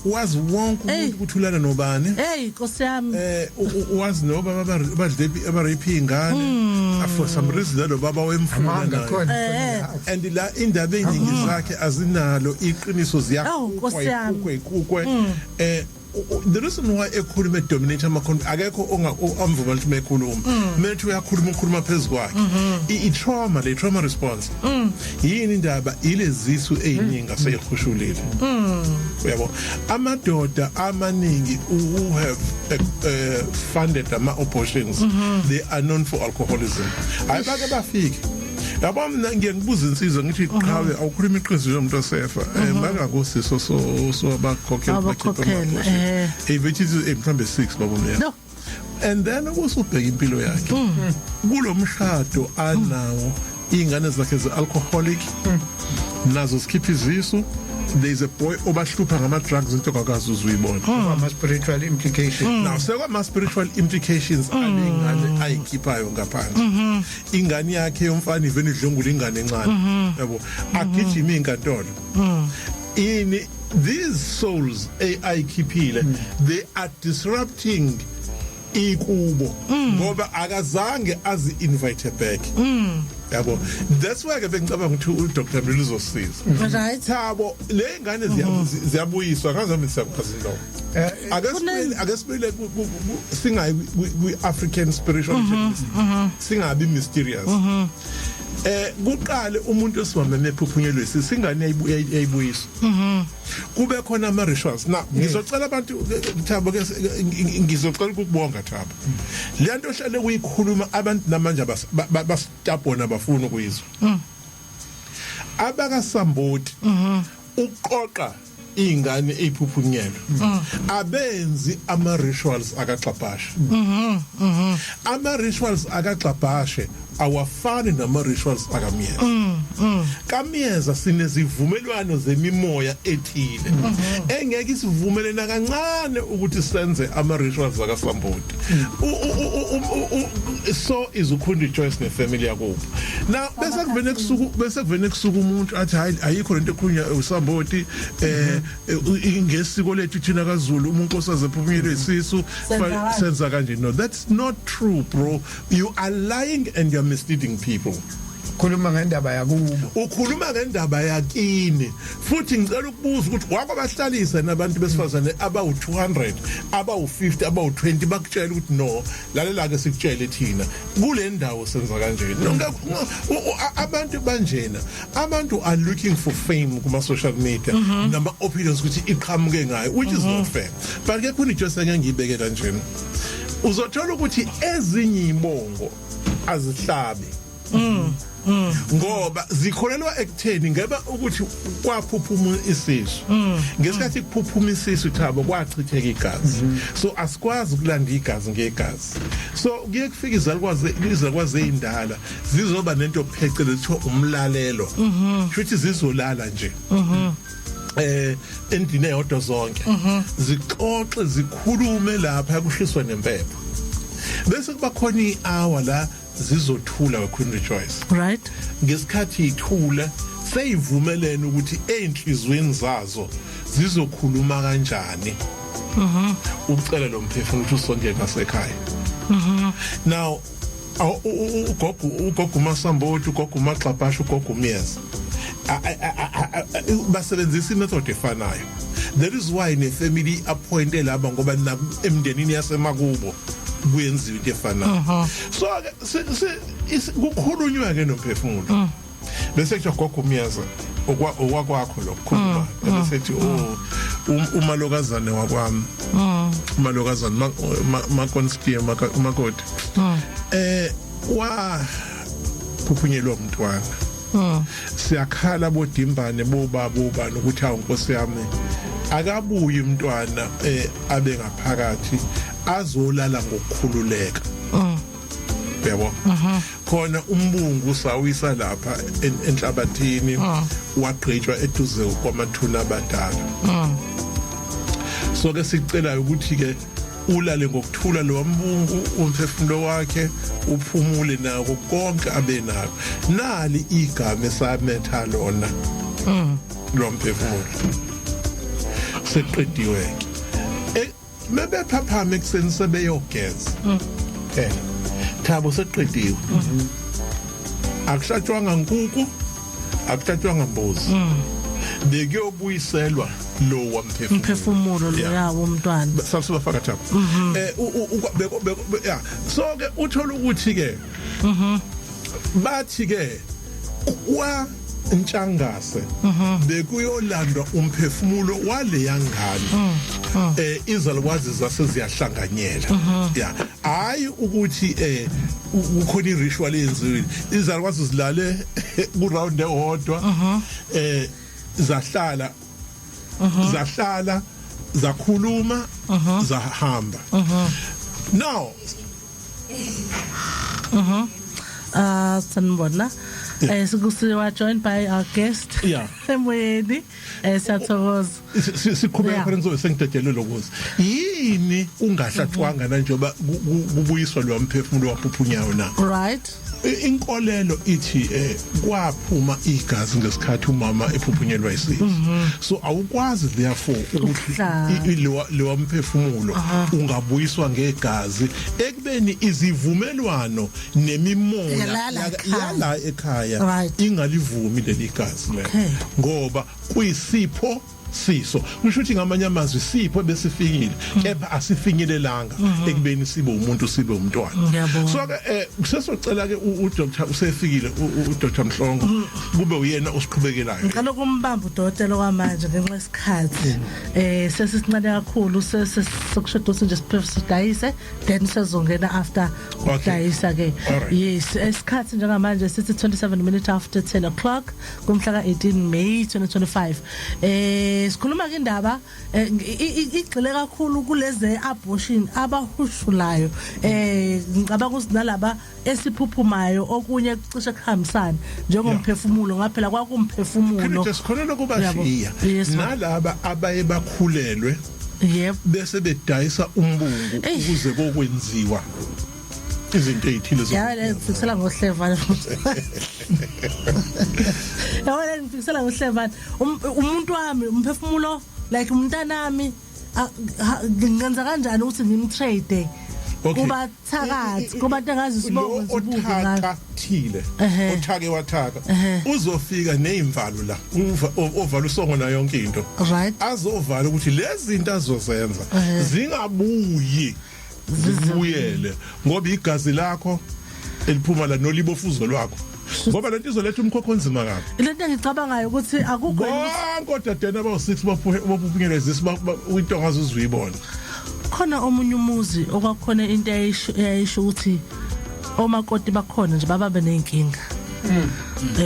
wazi wonke Hey. umuntu ukuthi ulala nobani. Hey, nkosi yami. Wazi noba badle abaraphe ingane. For some reason lalo baba wemfuna Amanga naye. khona. And la indaba eziningi zakhe azinalo iqiniso. Oh, Nkosi yami. Ziyakukwe ikukwe. The reason why ekhuluma, dominate ama akekho onga amvuma ukuthi mekhuluma, methi uyakhuluma, ukhuluma phezukwakhe. I trauma, le trauma response, yini indaba ilezisu eziningi aseyihushulile, uyabo. Amadoda amaningi who have funded ama abortions, they are known for alcoholism. Hayi, bake bafike, yabo. Mina ngiye ngibuza insizwa ngithi, "Qhawe, awukhuluma iqiniso njengomuntu osefa, bangakosiso so abakhokhela?" Abakhokhela, eh. Which is mhlambe 6, babo mina. No. And then usubheka impilo yakhe kulomshado anawo, ingane zakhe ze-alcoholic nazo zikhipha izisu. There is a boy obahlupha ngama-drugs, into ongakaze uzuyibona. Ama spiritual implications. Now sekwama spiritual implications alengane ayikhiphayo ngaphandle. Ingane yakhe yomfana ivena idlungula ingane encane, yabo, agijima inkantolo ini. These souls ayikhiphile, they are disrupting ikubo ngoba akazange azi invite back, yabo. That's why ke bengicabanga ukuthi uDr Mlilo uzosiza. Thabo, le ngane ziyabuyiswa ngazami, siyakwazi lokho. Ake sibuyele singayi kwi African spiritual, singabi mysterious. Kuqale umuntu osimame mephuphunyelwe singane yayibuyiswa, kube khona ama rituals. Na ngizocela abantu, Thabo, ke ngizocela ukubonga, Thabo, le nto ohlale kuyikhuluma, abantu namanje bastabona, bafuna ukuyizwa. Abakasamboti uqoqa ingane eziphuphunyelwe, abenzi ama rituals akaxabhashe. Ama rituals akaxabhashe. Awafani nama rituals akaMyeza. KaMyeza sinezivumelwano zemimoya ethile engeke isivumele nakancane ukuthi senze ama rituals akaSamboti. So is uKhundi Joyce nefamily yakubo. Now bese kuvene kusuka umuntu athi, "Hayi, ayikho lento ekhulunywa uSamboti. Ngesiko lethu thina kaZulu, uma unkosikazi ephuphunyelwe isisu, Senza kanje." senza kanje." No, that's not true, bro. You are lying and you're misleading people. Khuluma ngendaba yakubo. Ukhuluma ngendaba yakini. Futhi ngicela ukubuza ukuthi wakwabahlalisa nabantu besifazane abawu200, abawu50, abawu20, bakutshela ukuthi, "No, lalela ke, sikutshele thina kule ndawo senza kanje." No, abantu banjena, abantu are looking for fame kuma social media nama opinions ukuthi iqhamuke ngayo, which is not fair. But ke khona into esengeke ngiyibeke kanjena: uzothola ukuthi ezinye ibongo azihlabi ngoba zikholelwa ekutheni ngeba ukuthi kwaphuphuma isisu. Ngesikhathi kuphuphuma isisu, Thabo, kwachitheka igazi, so asikwazi ukulanda igazi ngegazi. So kuye kufika izalukwazi ezindala, zizoba nento phecelezi kuthiwa umlalelo, futhi zizolala nje endlini eyodwa zonke, zixoxe, zikhulume lapha, kushiswa nempepho, bese kuba khona ihour la zizothula, we Queen Rejoice. Ngesikhathi ithula, seyivumelene ukuthi einhlizweni zazo zizokhuluma kanjani ukucela lo mphefumulo ukuthi usondele ngasekhaya. Now ugogo uMasamboti, ugogo uMaxabhasha, ugogo uMyeza basebenzisa imethod efanayo. That is why ne family appointed laba, ngoba na emndenini yasemakubo kuyenziwa into efanayo. So ke kukhulunywa ke nomphefumulo, bese kuthiwa, "Gogo uMyeza, okwakwakho lokukhuluma." Bese ethi, "Oh, umalokazane wakwami, umalokazane makonstier makoti, wa phuphunyelwa umntwana. Siyakhala bodimbane, bobaba, obani, ukuthi awu Nkosi yami, akabuyi umntwana, abe ngaphakathi, azolala ngokukhululeka." Yabo khona umbungu sawisa lapha enhlabathini, wagqitshwa eduze kwamathuna abadala. So ke sicela ukuthi ke ulale ngokuthula lo mbungu, umphefumulo wakhe uphumule nako konke abenako. Nali igama esametha lona lo mphefumulo." Seqediwe ke, mebephaphama ekuseni sebeyogeza, Thabo, seqediwe. Akuhlatshwanga nkukhu, akuhlatshwanga mbuzi, bekuyobuyiselwa lo wamphefumulo. Umphefumulo lo yawo umntwana. Sasibafaka, Thabo, beko beko, yeah. So ke uthola ukuthi ke bathi ke kwa Ntshangase bekuyolandwa umphefumulo wale yangane, izalukwazi zase ziyahlanganyela. Yeah, hayi ukuthi kukhona iritual eyenziwe. Izalukwazi zilale ku round ewodwa, zahlala, zakhuluma, zahamba. Now Sanibona. Sikusiwa joined by our guest. Emoyeni. Siyathokoza. Siqhubeka khona, ngizobe sengidedelwe lokuza. Yini ungahlatshwanga na njengoba kubuyiswa lo mphefumulo waphuphunyayo na? Inkolelo ithi kwaphuma igazi ngesikhathi umama ephuphunyelwa isisu, so awukwazi therefore ukuthi Ukuhlaba. Lewa mphefumulo ungabuyiswa ngegazi, ekubeni izivumelwano nemimoya Yalala ekhaya. Yala ekhaya ingalivumi leli gazi lelo, ngoba kuyisipho siso. Kusho ukuthi ngamanye amazwi, sipho besifikile, kepha asifinyelelanga ekubeni sibe umuntu, sibe umntwana. Ngiyabonga. So ke kusesocela ke uDr usefikile, uDr Mhlongo, kube uyena osiqhubekelayo. Ngicela ukumbamba udokotela kwamanje ngenxa yesikhathi. Sesisincane kakhulu, sesikushoda ukuthi nje siphe sidayise, then sezongena after ukudayisa ke. Yes, isikhathi njengamanje sithi 27 minutes after 10 o'clock kumhla ka 18 May 2025. Sikhuluma ke indaba igxile kakhulu kuleze abortion abahushulayo. Ngicabanga ukuthi nalaba esiphuphumayo okunye kucishe kuhambisana njengomphefumulo, ngaphela kwakumphefumulo. Phela sikhona lokubashiya nalaba abaye bakhulelwe, yebo, bese bedayisa umbungu ukuze kokwenziwa izinto ezithile. Ya, le ngifikisela ngohlevane futhi. Yabo, le ngifikisela ngohlevane. Umuntu wami, umphefumulo, like umntanami, ngingenza kanjani ukuthi ngimtrade kubathakathi, kubantu engazi isibongo Lo othakathile, othake wathaka, uzofika nezimvalo la, ovala usongo nayo yonke into, azovala ukuthi lezi zinto azozenza zingabuyi zibuyele, ngoba igazi lakho eliphuma la nolibofuzo lwakho, ngoba lento izoletha umkhokho onzima kabi. Lento engicabangayo ukuthi akukho Bonke odadeni abawu-6 baphunyelwe izisu, into ongaze uzuyibona. Khona omunye umuzi okwakhona into eyayisho ukuthi omakoti bakhona nje bababe nenkinga.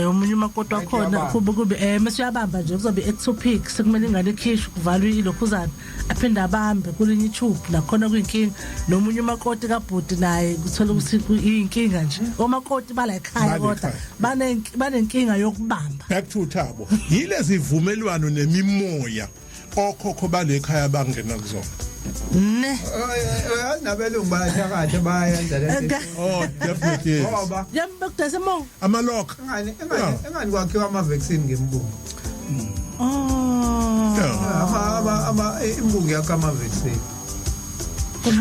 Omunye umakoti wakhona kube mase uyabamba nje, kuzobe ectopic, sekumele ingane ikhishwe, kuvalwe ilokhuzana, aphinde abambe kulinye itube, nakhona kuyinkinga. Nomunye umakoti kabhuti naye kuthola ukuthi iyinkinga nje, omakoti bala ekhaya kodwa banenkinga yokubamba. Back to Thabo, yilezi vumelwano nemimoya okhokho balekhaya bangena kuzona. Ne. Yazi, nabelungu bayathakatha, bayayenza le nto. Oh, definitely, yes. Ngoba Yambekudese mo. Amalokho. Engani kwakhiwa ama-vaccine ngembungu. Oh. Ama imbungu yakho ama-vaccine.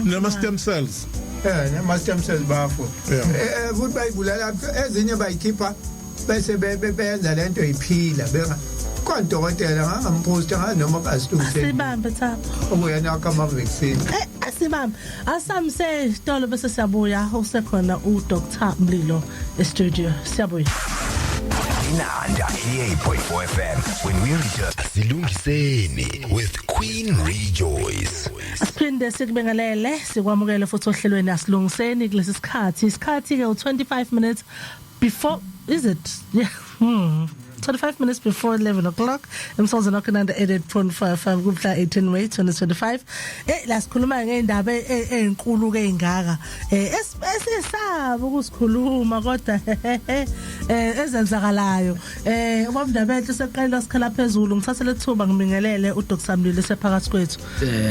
Nama stem cells. Nama stem cells bafo. Futhi bayibulala ezinye, bayikhipha bese benza lento iphila benga kwadokotela ngangamposta ngazi noma kasilungiseni. Asibambe, Thabo. Okuyena wakho ama-vaccine. Asibambe. Asamise isitolo bese siyabuya, usekhona uDr Mlilo e-studio. Siyabuya. Inanda 88.4 FM. When we return, Silungiseni with Queen Rejoice. Asiphinde sikubingelele, sikwamukele futhi ohlelweni Asilungiseni kulesi sikhathi. Isikhathi ke u25 minutes before, is it? Yeah. 25 minutes before 11 o'clock emsakazweni wakho Nanda 88.5 kumhla 18 May 2025. La sikhuluma ngeindaba ezinkulu ke ingaka esisaba ukusikhuluma, kodwa ezenzakalayo. Ubaba Ndabenhle seqela sikhala phezulu. Ngithathe lethuba ngibingelele uDr Mlilo sephakathi kwethu.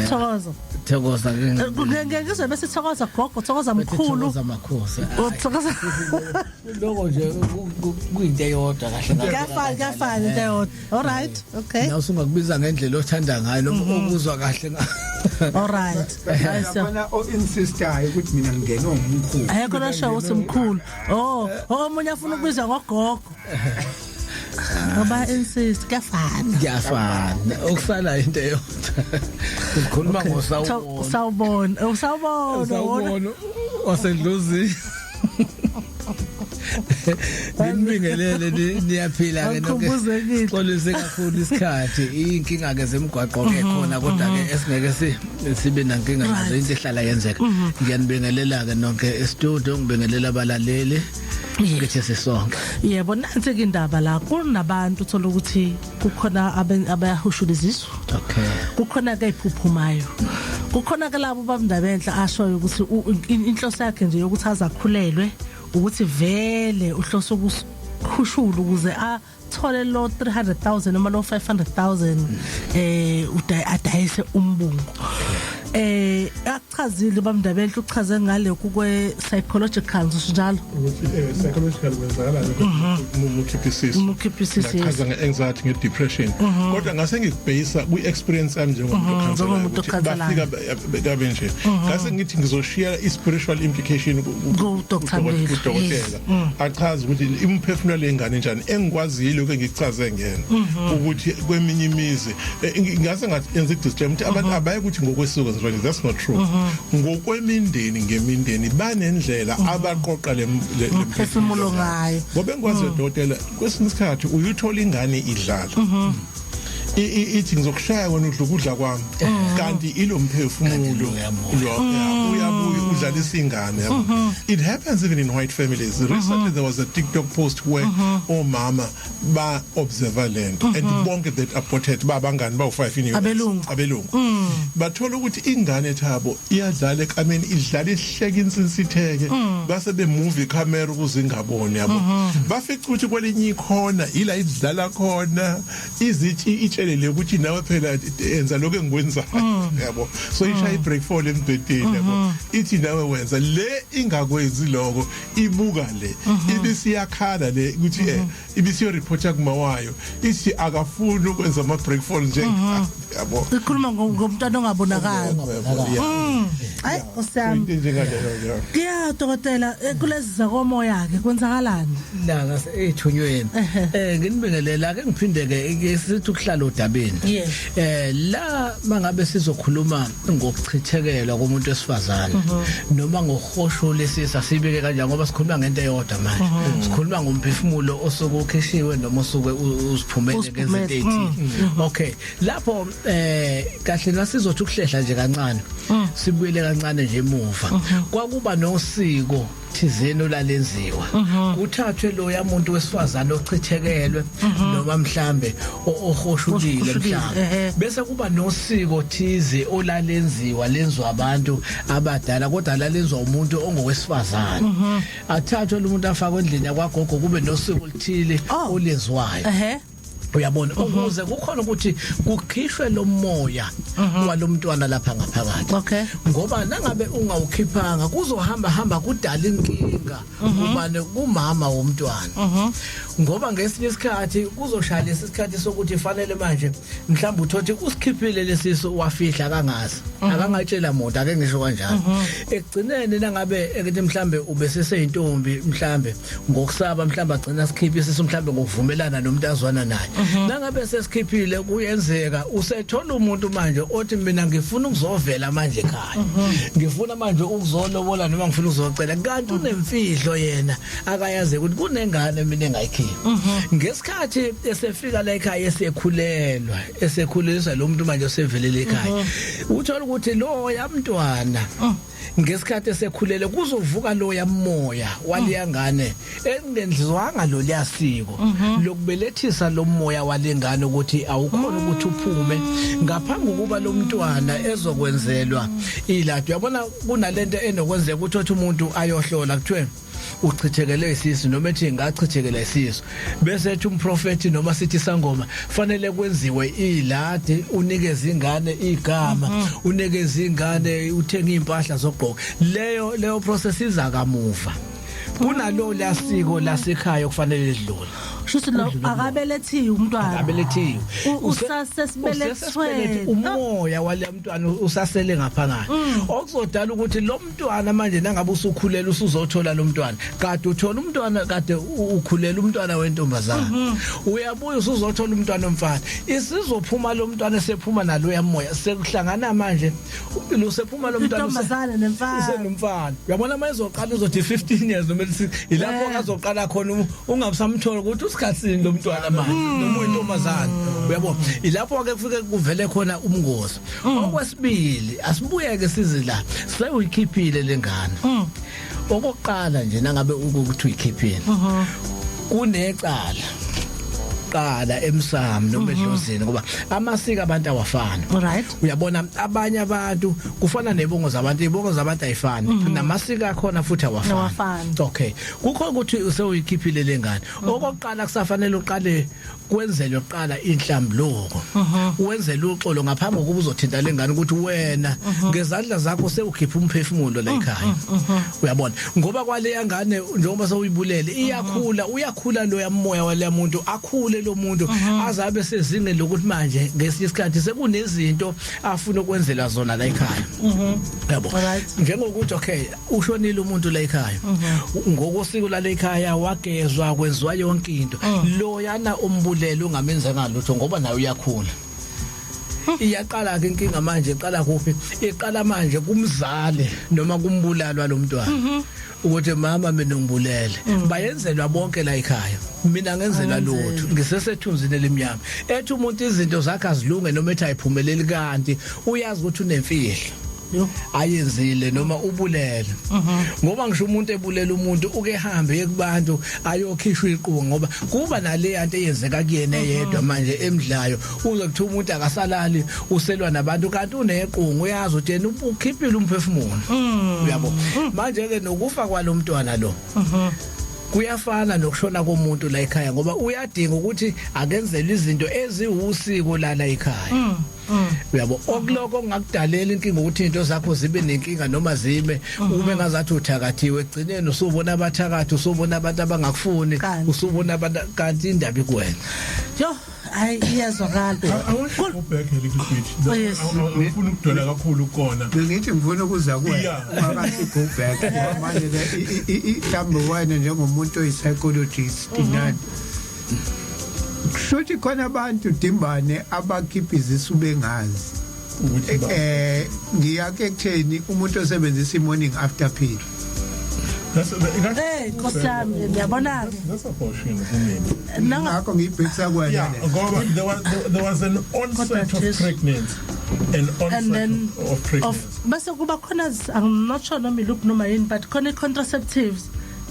Thokoza. Thokoza ke. Ngizwe bese thokoza gogo, thokoza mkhulu. Thokoza makhosi. Thokoza. Lokho nje kuyinto eyodwa kahle. Kuyafana, kuyafana, into eyodwa. All right, okay. Nawe usungakubiza ngendlela othanda ngayo noma okuzwa kahle. All right. Yabona, o-insistayo ukuthi mina ngingenwe umkhulu. Ayekho lo show uthi mkhulu. Oh, omunye afuna ukubizwa ngogogo. Ngoba insist, kuyafana. Kuyafana, okusala into eyodwa, sikhuluma ngosawubona. Sawubona. Oh, sawubona. Sawubona wasedlozini. Nginibingelele, niyaphila ke nonke? Ngikhumbuzekile. Xolise kakhulu isikhathi, inkinga ke zemigwaqo ke khona, kodwa ke esingeke sibe nankinga nazo, into ehlala yenzeka. Ngiyanibingelela ke nonke e-studio, ngibingelela abalaleli, ngithi sisonke. Yebo, nansi ke indaba la, kunabantu uthola ukuthi kukhona abayahushula izisu. Kukhona ke iphuphumayo. Kukhona ke labo babindaba ashoyo ukuthi inhloso yakhe nje yokuthi azakhulelwe ukuthi vele uhlose ukuhushula ukuze athole lo 300,000 noma lo 500,000, adayise umbungu. Akuchazile bamndabenhle, uchaze ngale kwe psychological njalo. Ukuthi psychological kwenzakalani uma ukhipha isisu. Uma ukhipha isisu, yes. Ngachaza nge-anxiety, nge-depression, kodwa ngase ngikubheyisa kwi-experience yami njengomuntu okhanselayo, njengomuntu ukuthi okhanselayo. Bafika kabe nje, ngase ngithi ngizoshiya i-spiritual implication Ku Dr. Mlilo, kudokotela, achaze ukuthi imphefumulo lengane njani. Engikwazile lokho engikuchaze ngena ukuthi kweminye imizi, ngase ngathi enza i-disclaimer ukuthi abantu abaye ukuthi ngokwesiko nje, that's not true, ngokwemindeni ngemindeni banendlela abaqoqa le Ithi ngizokushaya wena udla ukudla kwami, kanti ilomphefumulo lo uyabuya udlalisa ingane, yabo. It happens even in white families. Recently there was a TikTok post where omama ba observe lento, and bonke that aborted babangani bawu5 in US. Abelungu. Abelungu. Bathola ukuthi ingane thabo iyadlala ekameni, idlala ihleka, insinsitheke, base be move icamera ukuze ingaboni, yabo. Bafica ukuthi kwelinye ikhona ila idlala khona, izithi itshelele ukuthi nawe phela enza lokho engikwenzayo, yabo. So ishaya i-break fall embhedeni, yabo, ithi nawe wenza le, ingakwenzi lokho, ibuka le, ibisiyakhala le ukuthi ibisiyo reporta kuma wayo, ithi akafuni ukwenza ama break fall nje, yabo. Ikhuluma ngomntwana ongabonakali. Hayi, Nkosi yami. Into enjengaleyo, yeah. Yeah, dokotela, kulezi zakomoya ke kwenzakalani? La ngase ethunyweni, nginibingelela ke, ngiphinde ke sithi ukuhlala odabeni. La mangabe sizokhuluma ngokuchithekelwa komuntu wesifazane noma ngohosho lesisa, sibeke kanjani, ngoba sikhuluma ngento eyodwa manje, sikhuluma ngomphefumulo osuke ukhishiwe noma osuke uziphumele ngezinto ezithile. Okay, lapho kahle nasizothi ukuhlehla nje kancane, sibuyele kancane nje emuva, kwakuba nosiko thizeni olalenziwa, kuthathwe loya muntu wesifazane ochithekelwe noma mhlambe ohoshulile mhlambe, bese kuba nosiko thize olalenziwa, lenziwa abantu abadala, kodwa lalenziwa umuntu ongowesifazane. Athathwe lo muntu afakwe endlini yakwagogo, kube nosiko oluthile olenziwayo, uyabona, ukuze kukhona ukuthi kukhishwe lo moya walomntwana lapha ngaphakathi. Ngoba nangabe ungawukhiphanga, kuzohamba hamba kudala inkinga kubane kumama womntwana, ngoba ngesinye isikhathi kuzoshaya lesi sikhathi sokuthi fanele manje mhlawumbe uthothi usikhiphile lesisu, wafihla kangazi, akangatshela muntu, ake ngisho kanjalo. Ekugcineni nangabe ekithi mhlambe ubeseseyintombi, mhlambe ngokusaba mhlambe agcina sikhiphe isisu, mhlambe ngokuvumelana nomuntu azwana naye. Nangabe sesikhiphile, kuyenzeka usethola umuntu manje othi mina ngifuna ukuzovela manje ekhaya, ngifuna manje ukuzolobola noma ngifuna ukuzocela, kanti unemfihlo yena akayazi ukuthi kunengane mina engayikhipha. Ngesikhathi esefika la ekhaya, esekhulelwa, esekhuleliswa lo muntu manje osevelele ekhaya, uthola ukuthi lo yamntwana ngesikhathi esekhulele kuzovuka lo yamoya waliyangane engendlizwanga lo liyasiko lokubelethisa lo moya walengane ukuthi awukhona ukuthi uphume ngaphambi kokuba lo mntwana ezokwenzelwa ilado. Uyabona, kunalento enokwenzeka ukuthi othi umuntu ayohlola, kuthiwe uchithekele isisu, noma ethi ngachithekela isisu, bese ethi umprofeti noma sithi sangoma fanele kwenziwe iladi, unikeze ingane igama, unikeze ingane, uthenga impahla zokugqoka. Leyo process iza kamuva kunalo lasiko lasekhaya okufanele lidlule. Shuthi lo akabelethiwe umntwana? Akabelethiwe. Usasesibelethweni. Umoya wale mntwana usasele ngaphakathi, okuzodala ukuthi lo mntwana manje nangabe usukhulela, usuzothola lo mntwana, kade uthola umntwana, kade ukhulela umntwana wentombazana, uyabuya usuzothola umntwana omfana, isizophuma lo mntwana, esephuma nalo yamoya, sekuhlangana manje lusephuma lo mntwana. Intombazane nemfana. Usenomfana, uyabona, mayizoqala uzothi 15 years noma 6, ilapho azoqala khona ungabusamthola ukuthi usikhathini lo mntwana manje noma uyintombazane, uyabona. Ilapho ke kufike kuvele khona umngozi. Okwesibili, asibuyeke size la sewuyikhiphile lengane. Okokuqala nje, nangabe ukuthi uyikhiphile, kunecala qala emsamo noma edlozini, ngoba amasiko abantu awafani. Uyabona, abanye abantu kufana nebongo zabantu, ibongo zabantu ayifani, namasiko akhona futhi awafani. Awafani. Okay, kukho ukuthi usewuyikhiphile lengane, okokuqala kusafanele uqale kwenzelwe kuqala inhlambuluko, wenzele uxolo ngaphambi kokuba uzothinta lengane, ukuthi wena ngezandla zakho sewukhipha umphefumulo la ekhaya, uyabona, ngoba kwale ngane njengoba sewuyibulele iyakhula, uyakhula lo yamoya wale muntu, akhule lo muntu azabe sezingeni lokuthi manje ngesinye isikhathi sekunezinto afuna ukwenzela zona la ekhaya, yabo. Njengokuthi okay, ushonile umuntu la ekhaya, ngokosiko la ekhaya wagezwa, kwenziwa yonke into, lo yana umbulele ungamenzanga lutho ngoba naye uyakhula. Iyaqala ke inkinga manje, iqala kuphi? Iqala manje kumzali noma kumbulalwa lomntwana, ukuthi mama, mina ngibulele. Bayenzelwa bonke la ekhaya, mina ngenzelwa lutho, ngisesethunzini elimnyama. Ethi umuntu izinto zakhe azilunge noma ethi ayiphumeleli, kanti uyazi ukuthi unemfihlo ayenzile noma ubulele, ngoba ngisho umuntu ebulela umuntu uke hambe kubantu ayokhishwa iqunga, ngoba kuba nale yanto eyenzeka kuyena eyedwa manje emdlayo. Uze kuthiwa umuntu akasalali, uselwa nabantu, kanti unequnga, uyazi ukuthi yena ukhiphile umphefumulo, uyabo. Manje ke nokufa kwalomntwana lo kuyafana nokushona komuntu la ekhaya, ngoba uyadinga ukuthi akenzele izinto eziwusiko la la ekhaya, uyabo. Okuloko kungakudalela inkinga ukuthi into zakho zibe nenkinga noma zime ube ngazathi uthakathiwe. Egcineni usubona abathakathi, usubona abantu abangakufuni, usubona abantu, kanti indaba ikuwena. Yo, hayi, iyazwakala. I want to go back a little bit. Oh, yes. Ngifuna ukudwela kakhulu kona. Bengithi ngifuna ukuza kuwena. Ungakathi go back, ngoba manje le mhlawumbe wena njengomuntu oyi-psychologist nani, kusho khona abantu dimbane abakhipha izisu bengazi. Ukuthi Ngiyake ekutheni umuntu osebenzisa i-morning after pill. Eh, Nkosi yami, ngiyabona ke. That's abortion kumina. Nanga Ngakho ngiyibhekisa kuwena Yeah, le. ngoba there was an onset Kodwa of Jesu. pregnancy. An onset And then of pregnancy. of bese kuba khona, I'm not sure noma iluphi noma yini, but khona i-contraceptives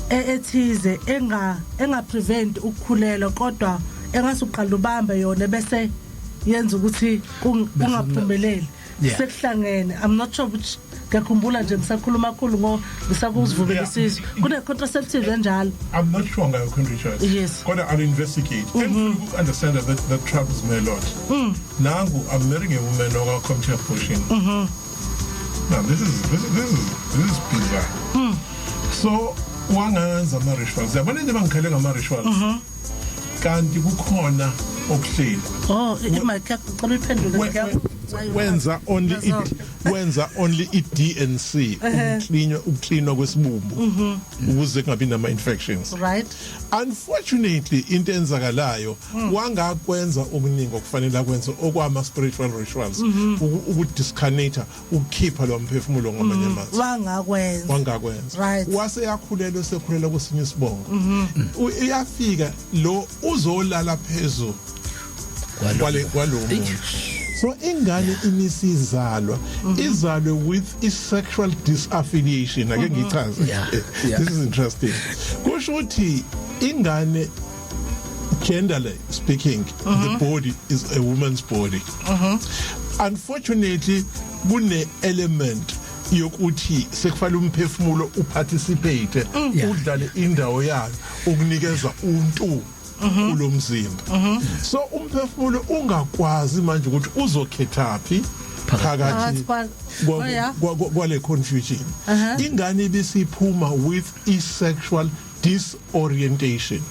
ethize enga prevent ukukhulelwa, kodwa engase uqala ubambe yona bese yenza ukuthi kungaphumeleli. Sekuhlangene, I'm not sure which. Ngiyakhumbula nje ngisakhuluma kakhulu ngo ngisakuzivubela isizwe, kune contraceptive enjalo. I'm not sure ngayo, Queen Richard. Kodwa I'll investigate. And mm understand that troubles me a lot. Nangu, I'm marrying a woman who commit abortion. Now this is bizarre. So wangenza ama rituals. Yabona nje bangikhale ngama rituals. Kanti kukhona okuhleli. Oh, imic yakho, cela uyiphendule. Wenza only i-D&C, ukuklinwa kwesibumbu ukuze kungabi nama infections. Unfortunately, into enzakalayo, wangakwenza okuningi okufanele akwenze okwama spiritual rituals, ukudiscarnate, ukukhipha lo mphefumulo ngamanye amazwi. Wangakwenza. Wangakwenza. Wase yakhulelwa, sekhulela kwesinye isibongo. Iyafika lo uzolala phezulu kwale kwalo muntu, so ingane imisizalwa izalwe with i sexual disaffiliation. Ake ngichaze. This is interesting. Kusho ukuthi ingane, genderly speaking, the body is a woman's body. Unfortunately, kune element yokuthi sekufanele umphefumulo uparticipate, udlale indawo yayo ukunikeza untu kulomzimba. So umphefumulo ungakwazi manje ukuthi uzokhethaphi phakathi kwale confusion. Ingane ibisiphuma with i-sexual disorientation,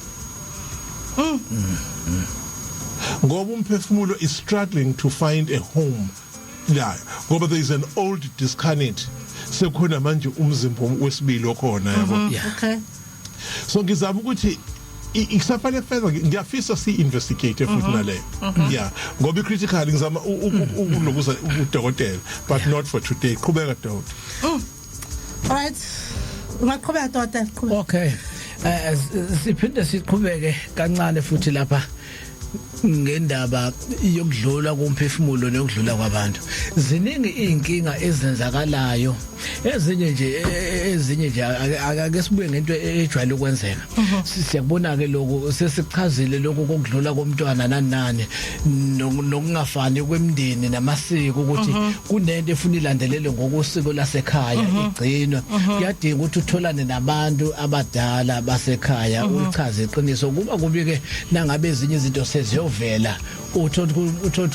ngoba umphefumulo is struggling to find a home layo, ngoba there is an old discarnate, sekukhona manje umzimba wesibili okhona, yabo. So ngizama ukuthi ikusafanele further, ngiyafisa si investigate futhi naleyo, yeah, ngoba i-critical. Ngizama ukulokuza udokotela, but not for today. Qhubeka, doctor. Alright, ungaqhubeka, dokotela, qhubeka. Okay, siphinde siqhubeke kancane futhi lapha ngendaba yokudlula komphefumulo nokudlula kwabantu. Ziningi izinkinga ezenzakalayo, ezinye nje ake sibuye ngento ejwayele ukwenzeka. Siyakubona ke lokhu, sesichazile lokhu kokudlula komntwana nani nani, nokungafani kwemindeni namasiko, ukuthi kunento efuna ilandelele ngokosiko lasekhaya igcinwe. Kuyadinga ukuthi utholane nabantu abadala basekhaya, ulichaze iqiniso. Kuba kubi ke nangabe ezinye izinto seziyovela, uthola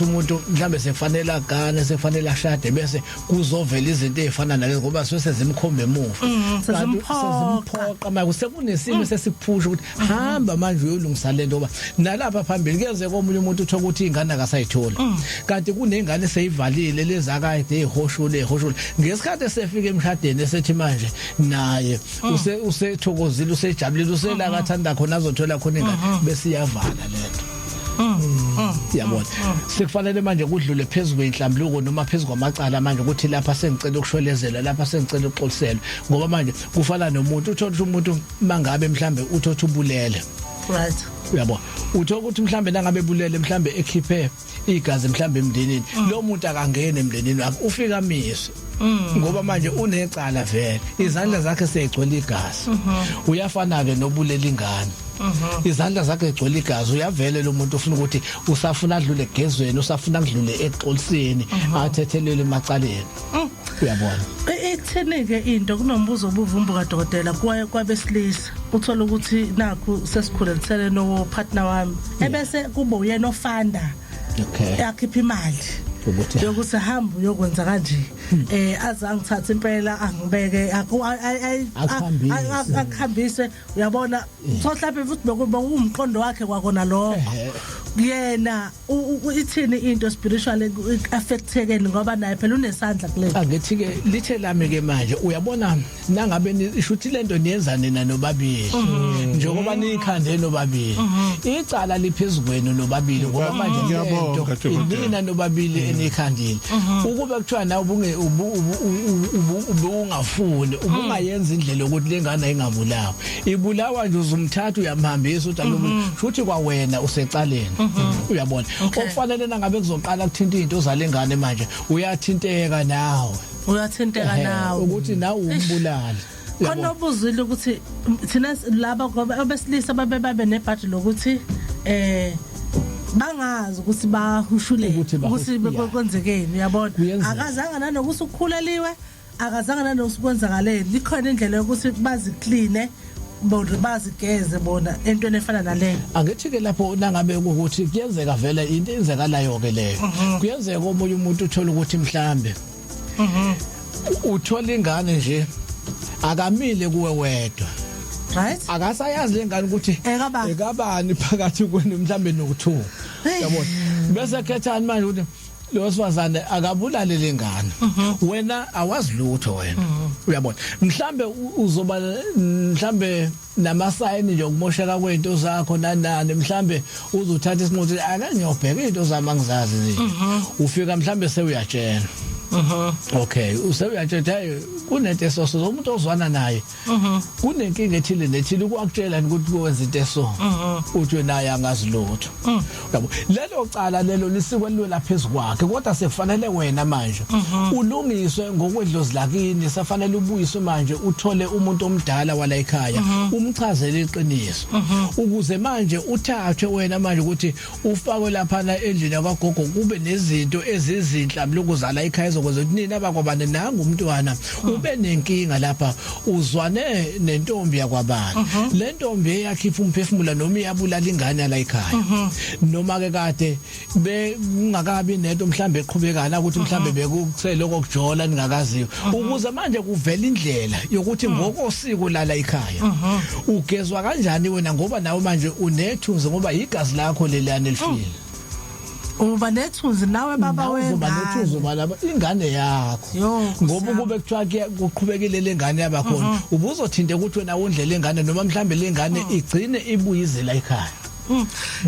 umuntu mhlambe sekufanele agane, sekufanele ashade, bese kuzovela izinto ezifana nalezo, ngoba sesezimkhomba emuva. Kanti Sezimphoqa. Sezimphoqa manje, sekunesimo sesikuphusha ukuthi hamba manje uyolungisa lento, ngoba nalapha phambili kuyenzeka omunye umuntu uthola ukuthi ingane akasayitholi, kanti kunengane seyivalile lezakade ezihoshule ehoshule ngesikhathi esefika emshadweni, esethi manje naye usethokozile, usejabulile, usela kathanda khona, azothola khona ingane, bese iyavala lento. Yabona, sekufanele manje kudlule phezulu kwenhlambuluko noma phezulu kwamacala manje, ukuthi lapha sengicela ukushwelezela, lapha sengicela ukuxoliselwa, ngoba manje kufana nomuntu uthola ukuthi umuntu mangabe mhlambe uthothi ubulele. Uyabo, uthola ukuthi mhlambe nangabe bulele, mhlambe ekhiphe igazi mhlambe emndenini, lo muntu akangena emndenini wakhe, ufika amiswe, ngoba manje unecala vele, izandla zakhe seyigcwele igazi. Uyafana ke nobulela ingane, izandla zakhe zigcwele igazi. Uyavele lo muntu ufuna ukuthi usafuna adlule egezweni, usafuna kudlule exoliseni, athethelele emacaleni, uyabona. Ithini ke into kunombuzo obuvumbuka, dokotela, kwaye kwabesilisa uthola ukuthi nakhu sesikhulelisele no partner wami, ebese kube uyena ofanda yakhipha imali ukuthi yokuthi hamba uyokwenza kanje, aze angithathe impela angibeke Akuhambise. Akuhambise, uyabona. So mhlawumbe futhi bekuwumqondo wakhe kwakona lokho. Yena ithini into spiritual affectekeni, ngoba naye phela unesandla kule? Angithi ke lithe lami ke manje, uyabona, nangabe isho ukuthi lento niyenza nina nobabili, njengoba niyikhande nobabili, icala liphezulu kwenu nobabili, ngoba manje Ngiyabonga, lento dokotela. inina nobabili enikhandile. Ukube kuthiwa nawe ubunge ubungafuni, ubungayenza indlela yokuthi lengane ingabulawa, ibulawa nje, uzumthatha uyamhambisa, uthi alobu futhi kwawena usecaleni, uyabona. Okufanele nangabe kuzoqala kuthinta izinto zalengane manje, uyathinteka nawe. Uyathinteka nawe. Ukuthi nawe umbulali. Khona obuzile ukuthi thina laba, ngoba abesilisa babe nebhadi lokuthi bangazi ukuthi bahushule Ukuthi ukuthi kwenzekeni, uyabona. Kuyenzeka. Akazange nanokuthi ukhuleliwe, akazange nanokuthi kwenzakaleni. Likhona indlela yokuthi bazikline bona, bazigeze bona entweni efana naleyo? Angithi ke lapho nangabe ukuthi kuyenzeka vele, into eyenzekalayo ke leyo, kuyenzeka omunye umuntu uthola ukuthi mhlambe uthola ingane nje akamile kuwe wedwa, akasayazi lengane ukuthi Ekabani. Ekabani phakathi kwenu mhlambe noku2, yabona. Bese khethani manje ukuthi lo wesifazane akabulale lengane, wena awazi lutho wena, uyabona. Mhlambe uzoba mhlambe namasayini nje okumosheka kwento zakho nanani, mhlambe uzothatha isinqumo ukuthi ake ngiyobheka into zami, angizazi nje. Ufika mhlambe sewuyatshela, okay, usewuyatshela, hey, kunento esoso, umuntu ozwana naye kunenkinga ethile nethile, ukwakutshela ukuthi kwenza into eso, uthi naye angazi lutho, yabo. Lelo cala lelo lisikwelwela phezulu kwakhe, kodwa sekufanele wena manje ulungiswe ngokwedlozi lakini. Safanele ubuyiswe manje, uthole umuntu omdala wala ekhaya, umchazele iqiniso, ukuze manje uthathwe wena manje ukuthi ufakwe laphana endlini yakwagogo, kube nezinto ezizinhla lokuzala ekhaya ezokwenza ukuthi nina abakwabane nanga umntwana ube nenkinga lapha, uzwane nentombi yakwabani, le ntombi eyakhipha umphefumulo noma iyabulala ingane yala ekhaya, noma ke kade bekungakabi nento mhlambe eqhubekana, ukuthi mhlambe bekukusele kokujola ningakaziyo, ukuze manje kuvela indlela yokuthi ngokosiko lala ekhaya ugezwa kanjani wena, ngoba nawe manje unethunzi, ngoba igazi lakho leliyana elifile. Uba nethunzi nawe baba. Nawe uzoba nethunzi Wengane. uba laba ingane yakho, Yo, Nkosi ngoba yami. ukube kuthiwa kuqhubekile lengane yabakhona, ubuzothinte ukuthi wena wondle lengane, noma mhlambe lengane igcine ibuyizela ekhaya.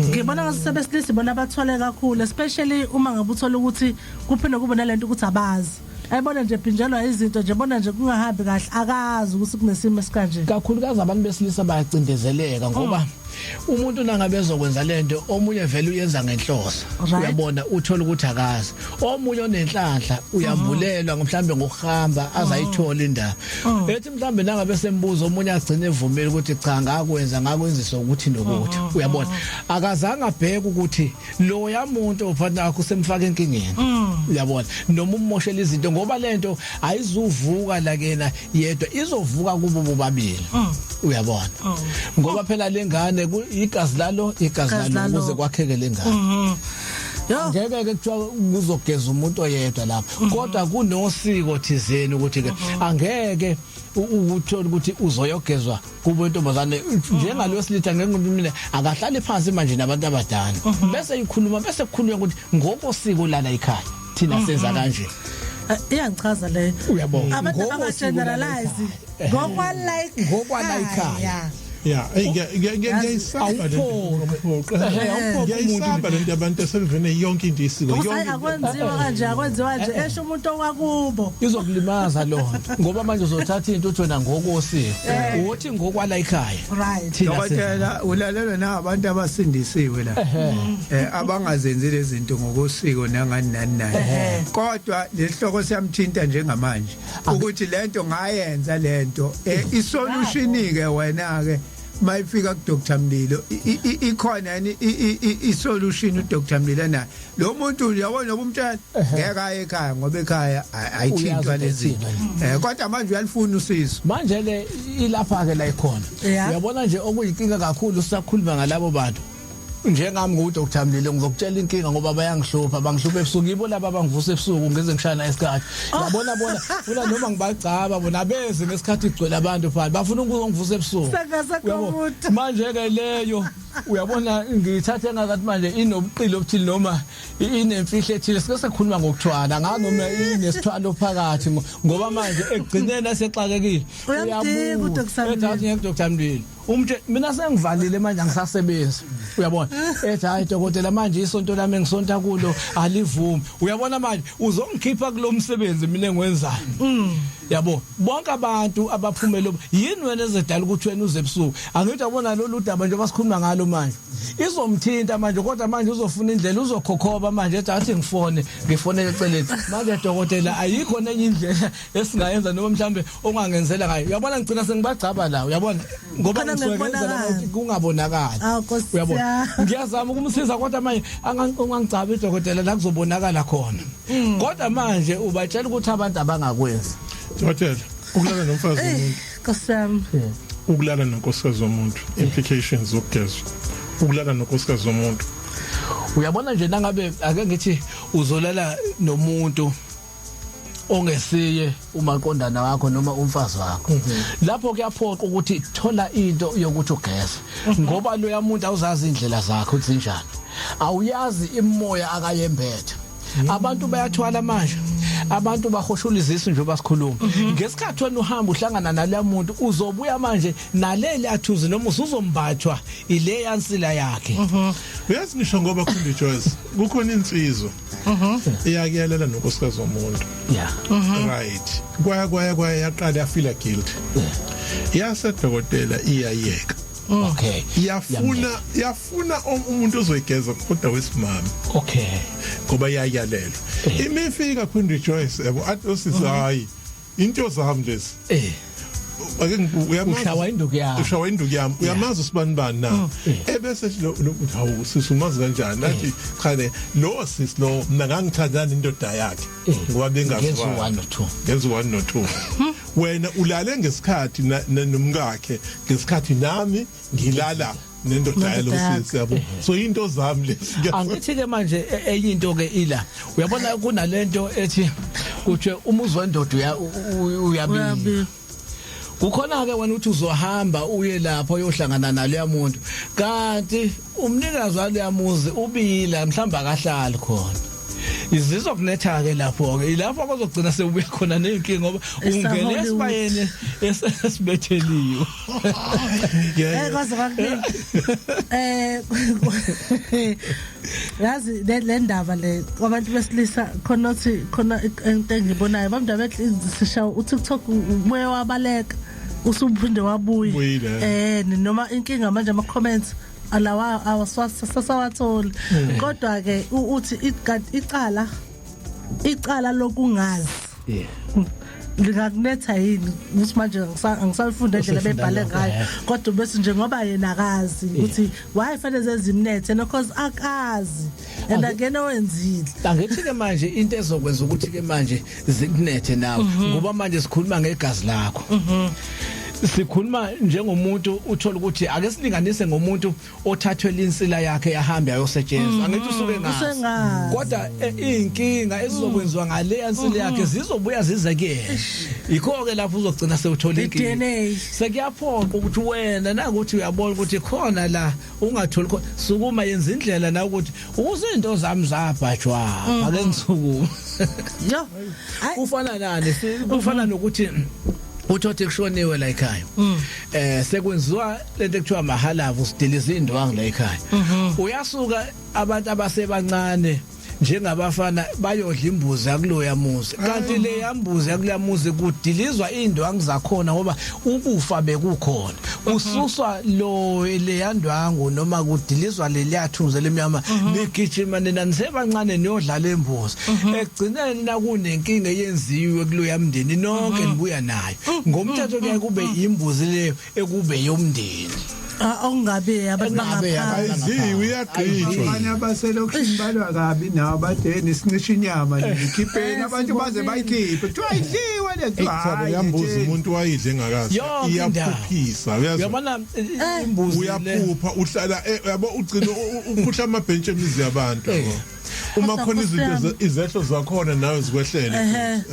Ngibona ngathi sebesilisa bona bathwale kakhulu, especially uma ngabe uthola ukuthi kuphinde kube nalento ukuthi abazi, ayibona nje phinjelwa izinto nje, bona nje kungahambi kahle, akazi ukuthi kunesimo esikanje. Kakhulukazi abantu besilisa bayacindezeleka, ngoba umuntu nangabe ezokwenza lento, omunye vele uyenza ngenhloso, uyabona, uthola ukuthi akazi. Omunye onenhlanhla uyambulelwa mhlambe ngokuhamba azayithola indaba, ethi mhlambe nangabe sembuzo, omunye agcine evumile ukuthi cha, ngakwenza, ngakwenziswa ukuthi nokuthi, uyabona. Akazange abheke ukuthi lo yamuntu ophathi wakho usemfaka enkingeni, uyabona, noma ummoshela izinto, ngoba lento ayizuvuka la kena yedwa, izovuka kubo bobabili, uyabona, ngoba phela lengane igazi lalo, igazi Igazi lalo lalo. ukuze kwakheke lengane. Yo. Ngeke ke kuthiwa kuzogeza umuntu oyedwa lapha, kodwa kunosiko thizeni ukuthi ke angeke ukuthola ukuthi uzoyogezwa kubo intombazane njengalosilitha. Ngeke mina akahlali phansi manje nabantu abadala, bese ikhuluma, bese kukhulunywa ukuthi ngokosiko lana ekhaya thina senza kanje. Iyangichaza leyo. Uyabona. Abantu Ngokosiko lana abangageneralize ekhaya. ngokwa like Ngokwala ekhaya. Yeah, hey ngiyayisaba le Awuphoqe. Awuphoqe Ngiyayisaba lento abantu asebevene yonke into isiko Ukuthi hayi akwenziwa kanje, akwenziwa nje, esho umuntu owakubo. Izokulimaza lonto ngoba manje uzothatha into uthi wena ngokosiko, uthi ngokwala ekhaya. Thina Dokotela, ulalelwe nabantu abasindisiwe la abangazenzi lezi zinto ngokosiko nangani nani nani, kodwa lesihloko siyamthinta njengamanje ukuthi lento ngayenza lento, isolution ke wena ke mayifika ku Dr Mlilo ikhona yani isolution u Dr Mlilo na lo muntu uyabona ubumtshela ngeke aye ekhaya ngoba ekhaya ayithintwa Uyazi lezi ukuthi kodwa manje uyalifuna usizo. Manje ke ilapha ke la ikhona. Uyabona nje okuyinkinga kakhulu, sisakhuluma ngalabo bantu njengami nguDr Mlilo, ngizokutshela inkinga ngoba bayangihlupha, bangihlupha ebusuku, yibo laba abangivusa ebusuku ngize ngishaya isikhathi. Yabona bona funa noma ngibagcaba bona beze ngesikhathi igcwele abantu phansi, bafuna ukuzongivusa ebusuku. Sengasekho umuntu. Manje ke leyo uyabona ngiyithathe ngakathi manje inobuqili obuthile noma inemfihlo ethile, sike sakhuluma ngokuthwala ngazi noma inesithwalo phakathi ngoba manje ekugcineni asexakekile. Uyamdinga uDr. Mlilo. Ethi athi Dr Mlilo umtshe mina sengivalile manje angisasebenzi, uyabona, ethi hayi dokotela manje isonto lami engisonta kulo alivumi, uyabona manje uzongikhipha kulomsebenzi mina engiwenzayo. Yabo bonke abantu abaphumele yini wena ezedala ukuthi wena uze ebusuku? Angithi yabona lolu daba nje basikhuluma ngalo manje izomthinta manje, kodwa manje uzofuna indlela, uzokhokhoba manje ethi athi ngifone ngifonele eceleni manje dokotela ayikho nenye indlela esingayenza noma mhlambe ongangenzela ngayo. Uyabona ngicina sengibagcaba la, uyabona, ngoba Khona ngisuke ngenza ngekubonakala. ukuthi kungabonakali. Awu, Nkosi Uyabona yami. ngiyazama ukumsiza kodwa manje ungangigcabi dokotela la kuzobonakala khona, kodwa manje ubatshela ukuthi abantu abangakwenzi. Dokotela, ukulala nomfazi womuntu, Nkosi yami. Ukulala nonkosikazi womuntu, implications zokugezwa ukulala nonkosikazi womuntu. Uyabona nje nangabe ake ngithi uzolala nomuntu ongesiye umaqondana wakho noma umfazi wakho, lapho kuyaphoqa ukuthi thola into yokuthi ugeze, ngoba loya muntu awuzazi indlela zakhe ukuthi zinjani, awuyazi imoya akayembethe. Abantu bayathwala manje, abantu bahoshula izisu nje basikhuluma ngesikhathi wena uhamba uhlangana naloya muntu, uzobuya manje naleli athuzi noma usuzombathwa ile yansila yakhe. Uyazi ngisho ngoba Queen Joyce kukhona insizwa iyakuyalela nonkosikazi womuntu. Right, kwaya kwaya kwaya yaqala yafila guilty, yasedokotela iyayeka. Yafuna umuntu ozoyigeza kodwa wesimame. Ngoba iyayalela imifika Queen Rejoice, yabo, athi osisi hayi into zami lezi. Ake uyamazi Ushawa induku yami. Ushawa induku yami, uyamazi usibani bani na? Ebese lo uthi hawu sisi umazi kanjani? Athi cha ne lo sisi lo mina ngangithandana indoda yakhe ngoba Ngenza bengazwani. 1 no 2. Ngenza 1 no 2, wena ulale ngesikhathi nomkakhe ngesikhathi nami ngilala nendoda yalo Nendoda. sisi, yabo, so into zami lezi. Angithi ke manje enye into ke ila, uyabona kunalento ethi kuthiwe umuzi wendoda uyabila. Uyabila. Kukhona ke wena uthi uzohamba uye lapho uyohlangana naloya muntu, kanti umnikazi waloya muzi ubila, mhlawumbe akahlali khona, izizwa kunetha ke lapho ke ilapho kozogcina sewubuya khona nenkinga ngoba ungene Ese-Hollywood. esibayeni esibetheliwe. Kwaze kwakuningi. Yazi le ndaba le kwabantu besilisa khona uthi khona into engibonayo bamndaba ethi sisha uTikTok ubuye wabaleka usuphinde wabuya. Ubuyile. Noma inkinga manje ama comments alawa awaswasawatholi, kodwa ke uthi icala lokungazi lingakunetha yini ukuthi manje angisalifunda indlela Usufunda bebhale lokho, ngayo, kodwa bese nje ngoba yena akazi ukuthi why fanele zezimnethe no cause akazi and again owenzile. Angithi ke manje into ezokwenza ukuthi ke manje zikunethe nawe ngoba manje sikhuluma ngegazi lakho, sikhuluma njengomuntu uthola ukuthi ake silinganise ngomuntu othathwe linsila yakhe yahamba yayosetshenziswa, angithi usuke ngazi Usengazi. kodwa inkinga ezizokwenziwa ngale yansila yakhe zizobuya zize kuyena, yikho ke lapho uzogcina sewuthola inkinga. I-DNA. Sekuyaphoqa ukuthi wena nakuthi uyabona ukuthi khona la ungatholi khona, sukuma yenza indlela na ukuthi ukuze izinto zami zabhajwa ake ngisukume. Yo. Hayi. Kufana nani? Kufana nokuthi Uthothi kushoniwe la ekhaya, sekwenziwa lento ekuthiwa mahalavu, sidiliza indwangu la ekhaya. Uyasuka abantu abasebancane njengabafana bayodla imbuzi yakuloya muzi, kanti le yambuzi yakuloya muzi kudilizwa indwangu zakhona, ngoba ukufa bekukhona, kususwa lo le yandwangu noma kudilizwa leliyathunzi lemnyama. Nigijima nina nisebancane niyodlala imbuzi. Ekugcineni nakunenkinga eyenziwe kuloya mndeni, nonke nibuya nayo. Ngomthetho kuyaye kube imbuzi leyo ekube yomndeni. Ah, okungabe abantu Engabe bangaphansi. Ayiziwe, iyagqitshwa. Abanye abaselokishini balwa kabi nabo, badeni sincisha inyama nje, ikhipheni abantu baze bayikhiphe, kuthiwa idliwe le, kuthiwa Cha, hayi, yambuza letheni. umuntu wayidle engakazi, Yonke indawo. iyaphuphisa, uyazi. Uyabona imbuzi le Uyaphupha, uhlala uyabo, ugcina ukhuhla amabhentshi emizi yabantu, yabo. Uma Kodwa khona Nkosi izinto yami. izehlo zakhona nawe zikwehlele futhi.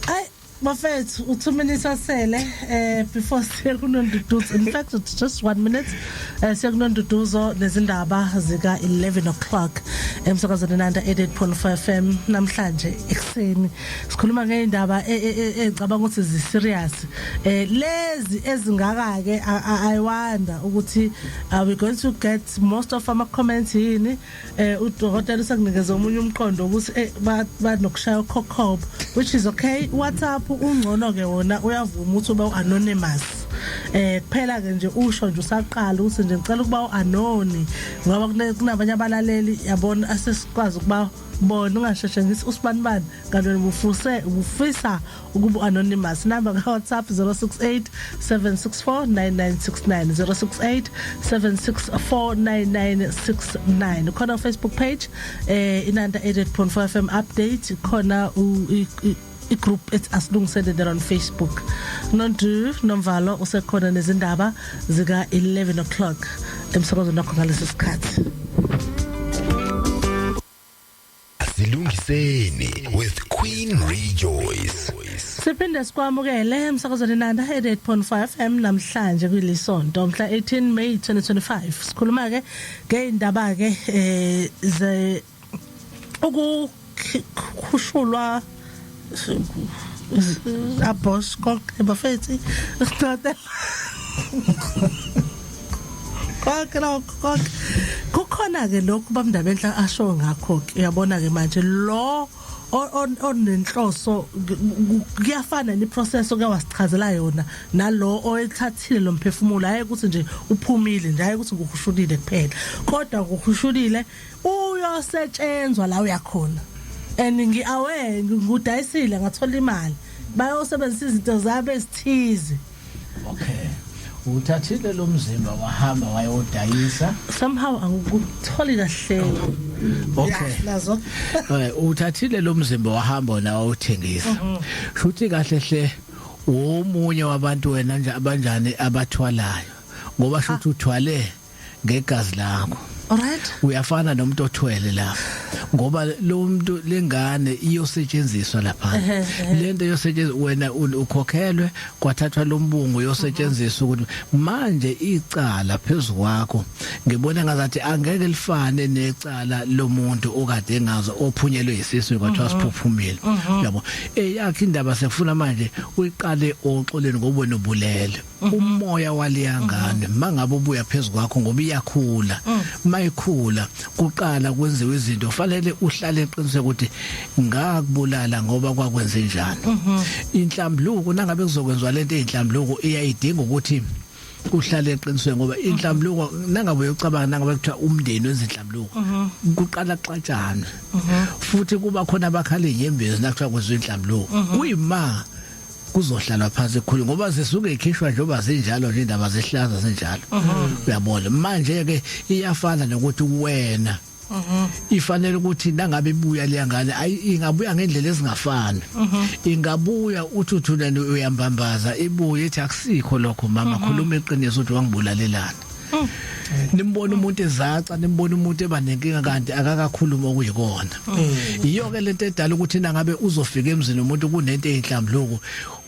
Ay bafethu, u2 minutes asele before siye kuNonduduzo. In fact, it's just 1 minute siye kuNonduduzo nezindaba zika 11 o'clock emsakazweni Nanda 88.5 FM. Namhlanje ekseni sikhuluma ngeindaba engicabanga ukuthi zi serious lezi ezingaka ke. I wonder ukuthi are we going to get most of ama comments yini. Udokotela usakunikeza omunye umqondo ukuthi banokushaya ukhokhobo, which is okay. WhatsApp ungcono ke wona, uyavuma ukuthi ube anonymous. Kuphela ke nje usho nje usaqala ukuthi nje ngicela ukuba uanoni, ngoba kunabanye abalaleli, yabona, asesikwazi ukuba bona ungasheshe ngithi usibani bani, kanti wena ubufuse ubufisa ukuba anonymous. Number ka WhatsApp 068 764 9969, 068 764 9969. Khona Facebook page Inanda 88.4 FM update, khona i-group ethi Asilungisele there on Facebook. Nondu Nomvalo usekhona nezindaba zika 11 o'clock emsakazweni wakho ngalesi sikhathi. Asilungiseni with Queen Rejoice. Siphinde sikwamukele emsakazweni Nanda 88.5 FM namhlanje kulisonto mhla 18 May 2025. Sikhuluma ke ngeindaba ke ze ukukhushulwa abos konke bafethu, sidodela konke lokho konke kukhona ke. Lokhu bamndaba enhla asho ngakho ke, uyabona ke manje lo onenhloso kuyafana neprocess oke wasichazela yona nalo oyithathile lo mphefumulo, hayi ukuthi nje uphumile nje, hayi ukuthi nguhushulile kuphela, kodwa nguhushulile uyosetshenzwa la uyakhona and ngi-aware ngudayisile ngathola imali, bayosebenzisa izinto zabo ezithize. Okay, uthathile lo mzimba wahamba wayodayisa. Somehow angikutholi kahle. Okay. Nazo. Uthathile lo mzimba wahamba wona wawuthengisa, shuthi kahle hle omunye wabantu wena nje abanjani abathwalayo, ngoba shuthi uthwale ngegazi lakho. Alright. Uyafana nomuntu othwele lapha, ngoba lo muntu lengane iyosetshenziswa lapha, lento iyosetshenziswa, wena ukhokhelwe kwathathwa lo mbungu uyosetshenziswa ukuthi manje icala phezukwakho ngibona ngazathi angeke lifane necala lomuntu okade engazo ophunyelwe isisu kwathiwa siphuphumile, yabo. Eyakhe indaba sefuna manje uyiqale oxoleni, ngoba wena ubulele umoya waliyangane. Mangabe ubuya phezukwakho, ngoba iyakhula, mayikhula kuqala kwenziwe izinto, fanele uhlale eqiniseka ukuthi ngakubulala ngoba kwakwenze njani. Inhlambuluko, nangabe kuzokwenziwa lento eyinhlambuluko, iyayidinga ukuthi uhlale eqinisweni, ngoba inhlambuluko nangabe uyocabanga, nangabe kuthiwa umndeni wenza inhlambuluko, kuqala kuxatshana futhi kuba khona abakhala inyembezi nakuthiwa kwenziwa inhlambuluko, kuyima kuzohlalwa phansi khulu, ngoba zisuke ikhishwa njengoba zinjalo nje indaba zehlaza zinjalo, uyabona. Manje ke iyafana nokuthi wena ifanele ukuthi nangabe ibuya leyangane, ayi, ingabuya ngendlela ezingafani. Ingabuya uthi uthuna uyambambaza, ibuye ithi akusikho lokho mama, khuluma iqiniso ukuthi wangibulalelana. Nimbona umuntu ezaca, nimbona umuntu eba nenkinga, kanti akakakhuluma okuyikona. Iyo ke lento edala ukuthi nangabe uzofika emzini umuntu kunento eyinhlambuluko,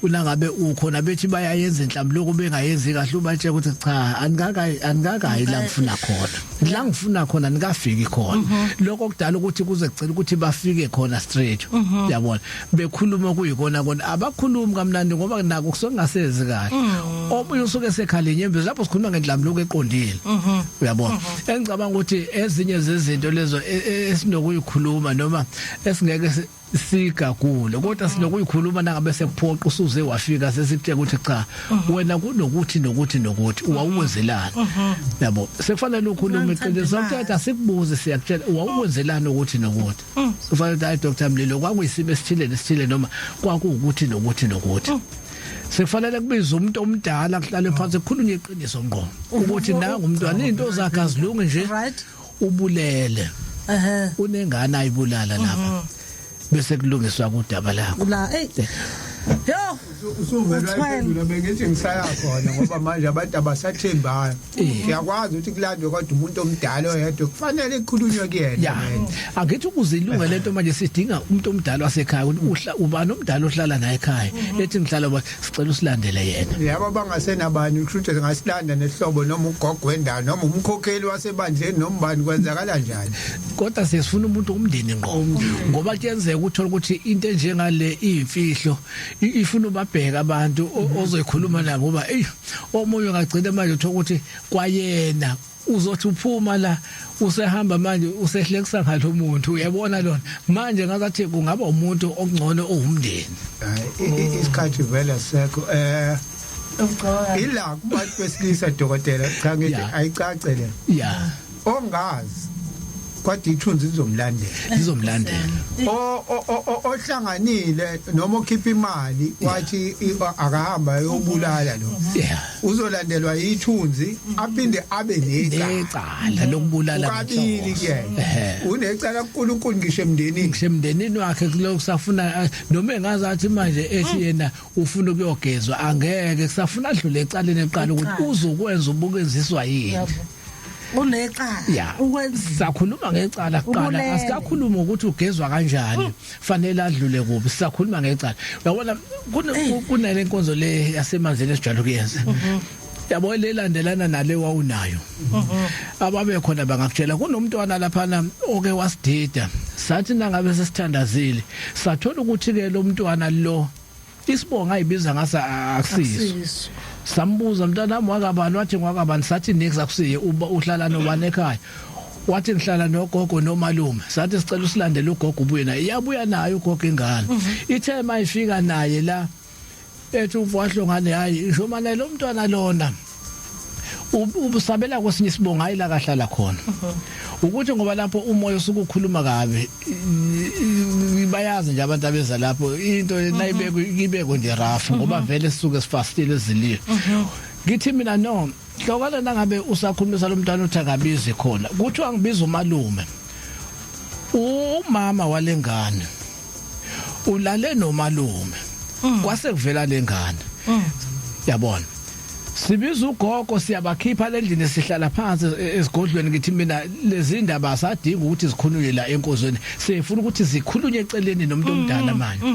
unangabe ukhona bethi bayayenza inhlambuluko bengayenzi kahle, ubatshela ukuthi cha, anikakayi la ngifuna khona, la ngifuna khona nikafiki khona. Lokho kudala ukuthi kuze kugcina ukuthi bafike khona straight, yabona, bekhuluma kuyikona kona, abakhulumi kamnandi ngoba nako kusokungasezi kahle. Omunye usuke sekhala inyembezi lapho sikhuluma ngenhlambuluko eqondile, uyabona. Engicabanga ukuthi ezinye zezinto lezo esinokuyikhuluma noma esingeke sigagule, kodwa sinokuyikhuluma nangabe sekuphoqa, usuze wafika, sesikutshela ukuthi cha, wena kunokuthi nokuthi nokuthi wawuwenzelani, yabo. Sekufanele ukhulume iqiniso, uthatha sikubuze, siyakutshela wawuwenzelani ukuthi nokuthi. Ufanele ukuthi, hayi Dr Mlilo, kwakuyisimo esithile nesithile, noma kwakuwukuthi nokuthi nokuthi. Sekufanele kubize umuntu omdala, kuhlale phansi, kukhulunywe iqiniso ngqo ukuthi nangu umntwana, into zakhe azilungi nje, ubulele, unengane ayibulala lapha, bese kulungiswa kudaba lakho. La, ey, yo. Usuvele wayiphendula, bengithi ngisaya khona ngoba manje abantu abasathembayo. Siyakwazi ukuthi kulandwe, kodwa umuntu omdala oyedwa kufanele kukhulunywe kuyena. Ya, angithi ukuze ilunge lento manje sidinga umuntu omdala wasekhaya, ukuthi uhla ubani omdala ohlala naye ekhaya, ethi ngihlala ba, sicela usilandele yena. Yabo, bangasenabani, kusho ukuthi singasilanda nesihlobo noma ugogo wendawo noma umkhokheli wasebandleni noma ubani, kwenzakala njani? Kodwa siyasifuna umuntu umndeni ngqo, ngoba kuyenzeka uthola ukuthi into enjengale iyimfihlo, ifuna ubabheka abantu ozoyikhuluma nabo, ngoba ey, omunye ungagcina manje uthola ukuthi kwayena uzothi uphuma la usehamba manje usehlekisa ngalo muntu, uyabona lona manje ngazathi kungaba umuntu okungcono owumndeni. Hayi, isikhathi vele sekho Ugcoka. Ila kubantu besilisa, dokotela, cha, ngithi ayicace le. Ongazi kodwa ithunzi lizomlandela. Lizomlandela. Ohlanganile noma okhipha imali wathi akahamba ayobulala lo, uzolandelwa ithunzi aphinde abe necala. Necala lokubulala. Kabili kuyena. Unecala kuNkulunkulu, ngisho emndenini. Ngisho emndenini wakhe kuloko kusafuna, noma engazathi manje ethi yena ufuna ukuyogezwa, angeke, kusafuna adlule ecaleni eqala ukuthi uzokwenza ubukenziswa yini. Unecala. Ukwenza. Sakhuluma ngecala kuqala. Ubulele. Asikakhuluma ukuthi ugezwa kanjani, fanele adlule kuphi, sisakhuluma ngecala, uyabona. Kunale nkonzo le yasemanzini esijwayele ukuyenza, yabo, le landelana nale wawunayo. Ababe khona bangakutshela, kunomntwana laphana oke wasidida, sathi nangabe sesithandazile sathola ukuthi ke lo mntwana lo isibonga ayibiza ngasa akusiso. Akusiso. Sambuza, mntanami, wakabani? Wathi ngwakabani. Sathi nix, akusiye. Uba uhlala nobani ekhaya? Wathi ngihlala nogogo nomalume. Sathi sicela usilandele ugogo, ubuye naye. Iyabuya naye ugogo ingane, ithe mayifika naye la, ethi uvahlongane, hayi, ngisho manje lo mntwana lona ubusabela kwesinye isibongo, hayi la kahlala khona, ukuthi ngoba lapho umoya usuke ukhuluma kabi. Bayazi nje abantu abeza lapho, into nayibekwe ibekwe nje rough, ngoba vele sisuke sifastile ezilile. Ngithi mina, no hlokana, nangabe usakhulumisa lo mntwana uthi akabizi khona, kuthiwa ngibiza umalume, umama walengane ulale nomalume, kwase kuvela lengane, yabona. Sibiza ugogo, siyabakhipha lendlini, sihlala phansi esigodlweni. Ngithi mina, lezi ndaba asadinga ukuthi zikhulunywe la enkozweni, sifuna ukuthi zikhulunywe eceleni nomuntu omdala manje,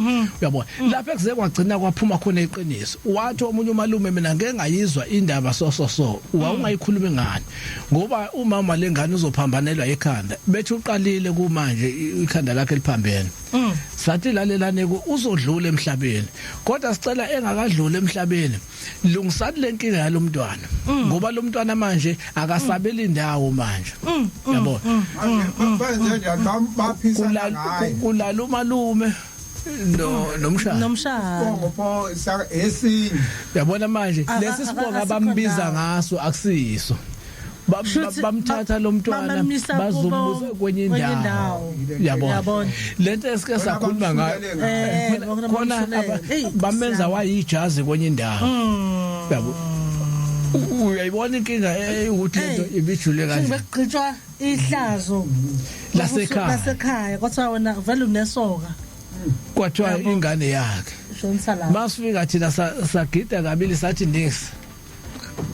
uyabona. Lapha ekuze kwagcina kwaphuma khona iqiniso, wathi omunye umalume, mina ngeke ngayizwa indaba, so so so wawungayikhulumi ngani, ngoba umama lengane uzophambanelwa ekhanda, bethi uqalile kumanje ikhanda lakhe liphambene. Sathi lalelane, uzodlula emhlabeni, kodwa sicela engakadluli emhlabeni lungisani lenkinga yalomntwana, ngoba lo mntwana manje akasabeli indawo manje, yabo. Benze njani? Baphisana ngaye. Kulala umalume no nomshana. Nomshana. Bongo pho esinye. Yabona manje, lesi sibonga asikho abambiza ndawo. ngaso akusiso. Shuthi Bamthatha lo mntwana bamamisa bazombuza kubo kwenye kwenye indawo, indawo. yabona. Yabona. Lento esike sakhuluma ngayo, Bona khona bamshulele. Eyi, bamenza Nkosi yami. wayijazi kwenye indawo, yabo. Uyayibona inkinga ukuthi lento Hey. ibijule kanje. Bekugqitshwa ihlazo Lasekhaya. Lasekhaya, kwathiwa wena vele unesoka. Kwathiwa ingane yakhe. Shonisa la. Masifika thina sagida kabili, sathi nix.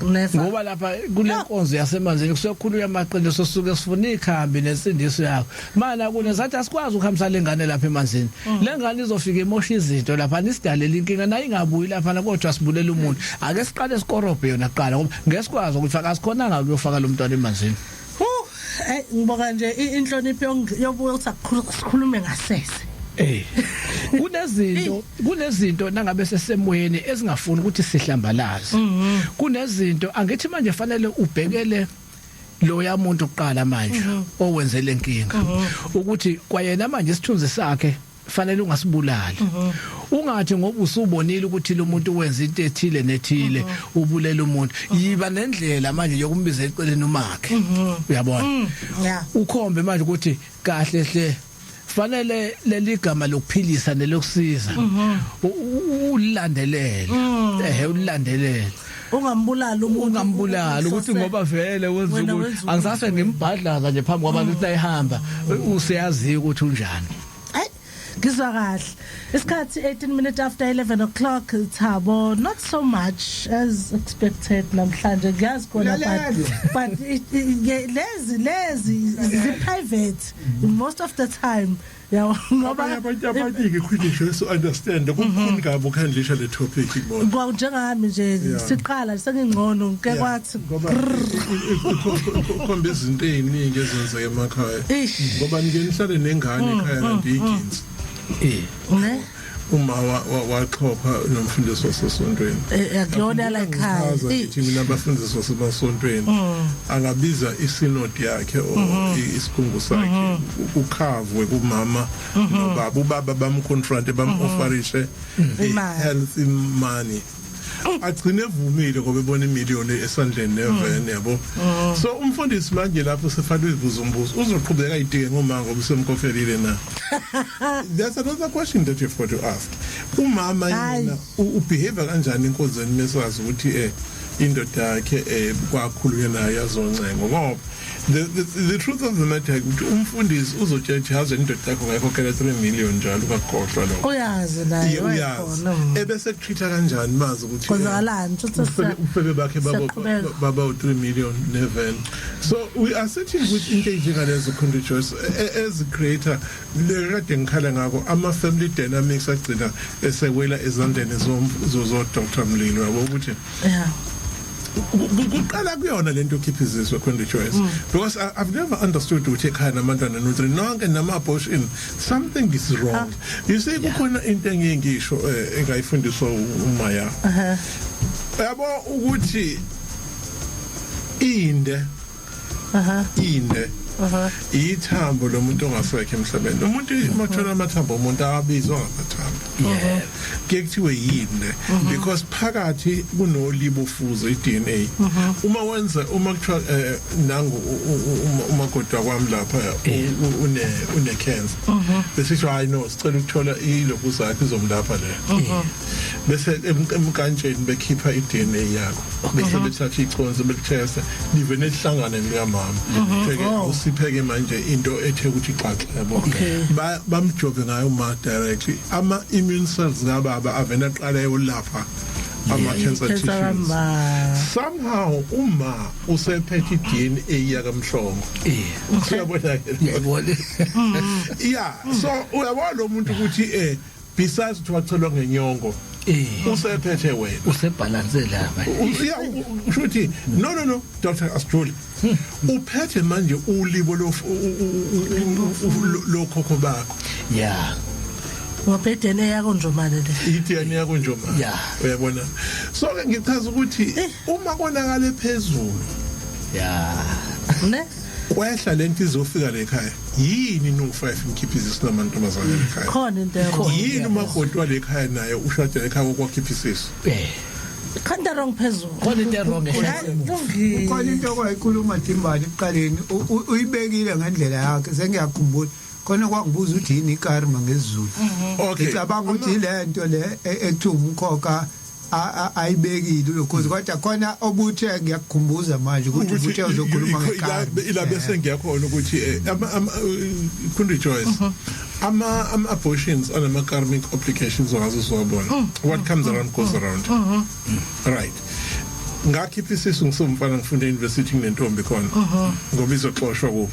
Never. Ngoba lapha kule nkonzo yasemanzini kusekhulunywa amaqiniso, suke sifuna ikhambi nensindiso yakho. Mana kunesathi asikwazi ukuhambisa lengane lapha emanzini. Lengane izofika imosha izinto lapha, nisidalela inkinga nayo ingabuyi lapha, kodwa sibulela umuntu. Ake siqale sikorobhe yona kuqala, ngoba ngesikwazi ukuthi asikhonanga ukuyofaka lo mntwana emanzini. Hu, ngiboka nje inhlonipho yobuye ukuthi sikhulume ngasese. Kunezinto nangabe sesemoyeni ezingafuni ukuthi sihlambalaze. Kunezinto angithi manje fanele ubhekele loya muntu kuqala manje owenze lenkinga, ukuthi kwayena manje isithunzi sakhe fanele ungasibulali. Ungathi ngoba usubonile ukuthi lo muntu wenza into ethile nethile ubulela umuntu. Yiba nendlela manje yokumbiza eceleni umakhe, uyabona, ukhombe manje ukuthi kahle hle fanele leli gama lokuphilisa nelokusiza ulilandelele, ulilandelele. Ungambulali umuntu. Ungambulali ukuthi ngoba vele wenza ukuthi angisase ngimbhadlaza nje phambi kwabantu ukuthi ayihamba, useyaziyo ukuthi unjani. Ngizwa kahle. Isikhathi 18 minutes after 11 o'clock. Thabo, not so much as expected namhlanje, ngiyazi khona, but lezi zi private most of the time, yabo, ngoba abantu abaningi khwinisho so understand kukhona kabi ukhandlisha le topic bona. Kwa njengami nje siqala sengingcono ngike kwathi ngoba khomba izinto eziningi ezenzeka emakhaya, ngoba nike nihlale nengane ekhaya kanti iginsi. Ne uma waxhopha nomfundisi wasesontweni. Akuyona la ekhaya. Ngithi mina abafundisi wasemasontweni angabiza isynod yakhe or isigungu sakhe, kukhavwe kumama nobaba, ubaba bamconfront, bamofferishe healthy money, agcine evumile ngoba ebona imiliyoni esandleni neveni, yabo. So umfundisi manje lapho sefanele uzibuza umbuzo, uzoqhubeka ayidinge ngoma ngoba usemkhokhelile na? That's another question that you've got to ask. Umama yena ubehave kanjani enkonzweni mesazi ukuthi indoda yakhe kwakhulunywa nayo yazoncengo? Ngoba the truth of the matter ukuthi umfundisi uzotshela yazi indoda yakho ngayikhokhela 3 million njalo, ungakhohlwa lokho. Uyazi naye. Uyazi ebese kutreat kanjani mazi ukuthi kwenzakalani? Ufebe bakhe baba u3 million neven. So we are sitting with into enjengalezo, Khonto Joyce, as a creator le kade ngikhala ngakho, ama family dynamics agcina esewela ezandleni zo Dr Mlilo, yabo, ukuthi kuqala kuyona lento okhipha izizwe, Khonto Joyce, because I've never understood ukuthi ekhaya nabantwana no 3 nonke nama abortion, something is wrong, you see. Kukhona into engiye ngisho engayifundiswa umaya, yabo, ukuthi inde inde ithambo lomuntu ongasekho emhlabeni. Umuntu mathola amathambo omuntu awabizwa ngamathambo, kuye kuthiwe yinde, because phakathi kunolibo fuzo, i-DNA. Uma wenza, uma kuthiwa nangu umakoti wakwami lapha une cancer, bese kuthiwa hayi no, sicela ukuthola ilokhu zakhe izomlapha le, bese emkantsheni bekhipha i-DNA yakho, bese bethatha iconsi belithesta, live nelihlangane likamama, ke awusipheke manje into ethe ukuthi xaxa, yabo. Bamjove ngayo ma directly, ama immune cells kababa avena aqala eyolapha ama cancer tissues. Somehow uma usephethe i-DNA yakamhlongo, uyabona ke? Ngiyabona. Yeah, so uyabona lo muntu ukuthi besides ukuthi wachelwa ngenyongo, usephethe wena. Usebalance lapha. Yeah, usho ukuthi no, Dr. Asjuli, uphethe manje ulibo lo lokhokho bakho. Ngoba i-DNA yakho njomane le. I-DNA yakho njomane. Uyabona, so ke ngichaza ukuthi uma konakale phezulu, ne kwehla lento izofika lekhaya. Yini no 5 nikhipha izisu namantombazane ekhaya? Khona into wrong. Yini umakoti walekhaya naye ushade ekhaya okwakhipha isisu? Khona into wrong phezulu. Khona into wrong eshayisa. Lungile. Khona into okwayikhuluma Timbali ekuqaleni, uyibekile ngendlela yakhe, sengiyakhumbula. Khona kwangibuza ukuthi yini ikarma ngesiZulu. Ngicabanga ukuthi ile nto le ekuthiwa umkhokha ayibekile ulokhozi, kodwa khona obuthe ngiyakukhumbuza manje ukuthi ubuthe uzokhuluma ngekarma. Ila bese ngiyakhona ukuthi ama Kundi Joyce, ama abortions anama karmic obligations ongaze uzwabona. What comes around goes around, right? Ngakhipha isisu ngisumfana ngifunda e-university, nginentombi khona, ngoba izoxoshwa kubo.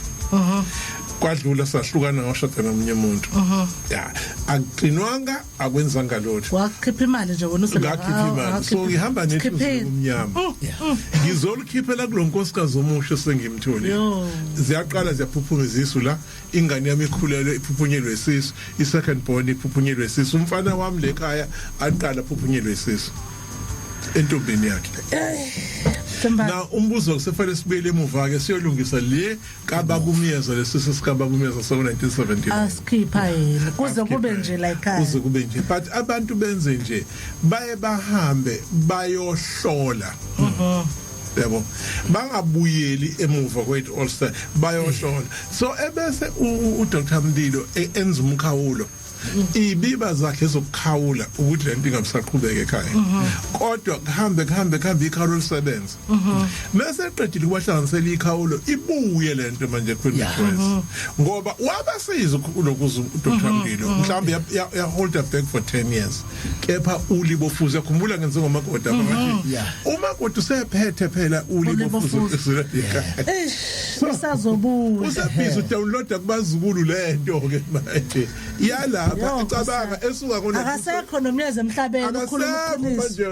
Kwadlula, sahlukana, ngashada nomunye umuntu. Ya, akugcinwanga, akwenzanga lutho. Wakhipha imali nje wena. Ngakhipha imali, so ngihamba nehluzo omnyama, ngizolikhiphela kulo nkosikazi omusha sengimtholile. Ziyaqala ziyaphuphuma izisu la, ingane yami ikhulelwe, iphuphunyelwe isisu, i-second born iphuphunyelwe isisu, umfana wami lekhaya aqala aphuphunyelwe isisu entombini yakhe. Na umbuzo kusefanele sibuyele emuva ke siyolungisa le kaBaba uMyeza, lesisu sikaBaba uMyeza so 1979. Asikhipha yena kuze kube nje la ekhaya. Kuze kube nje, but abantu benze nje, baye bahambe bayohlola, yabo, bangabuyeli emuva kwe all star, bayohlola. So ebese uDr Mlilo enza umkhawulo, ibiba zakhe zokukhawula ukuthi lento ingabisaqhubeka ekhaya, kodwa kuhambe kuhambe kuhambe, ikhawulo lisebenza. Bese eqedile kubahlanganisela ikhawulo, ibuye lento manje, Queen Joyce, ngoba wabasiza lokuza uDr Mlilo, mhlawumbe ya hold her back for 10 years, kepha ulibofuze, yakhumbula ngenze ngomakoti abathi umakoti usephethe phela ulibofuze. Eish, usazobuya. Usebhizi udownloada kubazukulu lento ke manje yalapha. Yo, icabanga esuka kona. Akasekho noMyeza emhlabeni, ukhuluma akasekho iqiniso. Manje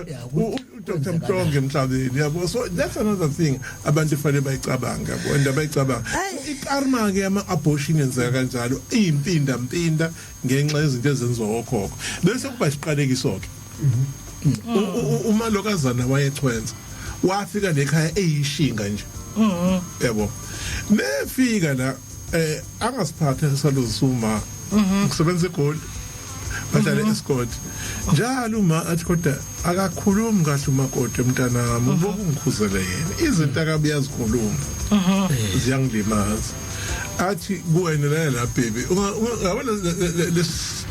uDr Mhlongo emhlabeni, yabo. So that's another thing abantu fanele bayicabanga, yabo, and abayicabanga. Ayi. Ikarma ke ama abortion yenzeka kanjalo, iyimpinda mpinda ngenxa yezinto ezenziwa okhokho, bese kuba isiqalekiso ke. Umalokazana wayechwenza, wafika lekhaya eyishinga nje, yabo. Mefika la, angasiphathe saluzisuma ngisebenza eGoli, bahlale eScott njalo. Uma athi kodwa akakhulumi kahle umakoti, mntanami, uboku ngikhuzele yena, izinto akabe yazikhuluma ziyangilimaza. Athi kuwena la la baby, yabona les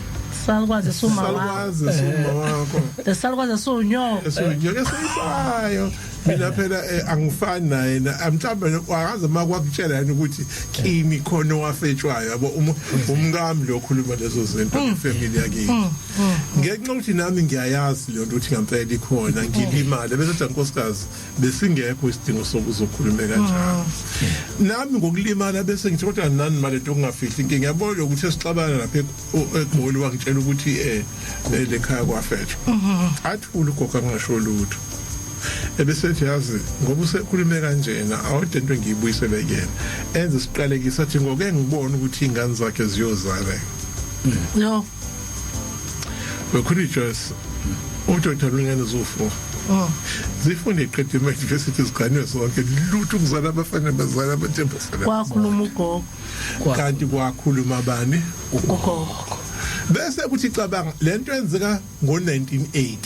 Salukwazi suma wakho. Salukwazi suma wakho. Lesalukwazi sunyoko. Esunyoka esiyisayo. Mina phela angifani naye na mhlawumbe akaze makwakutshela yena ukuthi kimi khona owafetshwayo, yabo. Umkami lo khuluma lezo zinto ngefamily yakini, ngenxa ukuthi nami ngiyayazi leyo nto ukuthi ngempela ikhona, ngilimale. Bese ethi, nkosikazi, besingekho isidingo sokuzokhuluma kanjalo nami ngokulimala. Bese ngithi kodwa nani manje into okungafihli inkinga, yabona, ukuthi esixabana lapha eGoli, wangitshela ukuthi lekhaya kwafetshwa. Athula ugogo, angasho lutho. Ebesethi, yazi, ngoba usekhulume kanjena, awude into engiyibuyisele kuyena, enze isiqalekiso, athi ngoke ngibona ukuthi ingane zakhe ziyozala. Yo. Wekhulu Joyce, uDr Lungane Zufo zifunde iqede ema-university, ziganwe zonke, lutho ukuzala abafana, bazala amantombazana. Kwakhuluma ugogo. Kanti kwakhuluma bani? Ugogo. Bese kuthi cabanga lento yenzeka ngo-1980,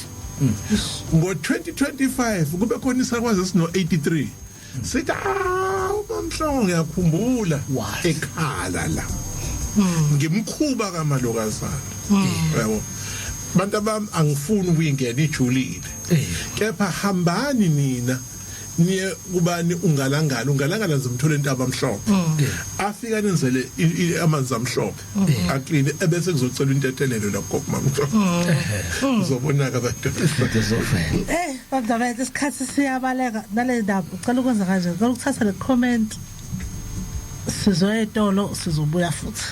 ngo-2025 kube khona isakwazi esino-83 sithi, ah, uMamhlongo, ngiyakhumbula What? ekhala la ngimkhuba kamalokazana, yabo. Bantu abami, angifuni ukuyingena ijulile, kepha hambani nina niye kubani, ungalangala, ungalangala zimthola intaba amhlophe, afika nenzele amanzi amhlophe aqine, ebese kuzocelwa intethelelo lapho gogo mamhlophe, uzobona ke abantu. Izinto zofela. Bandabethe, isikhathi siyabaleka nale ndaba. Ucela ukwenza kanje, ucela ukuthatha le comment, sizoya etolo, sizobuya futhi.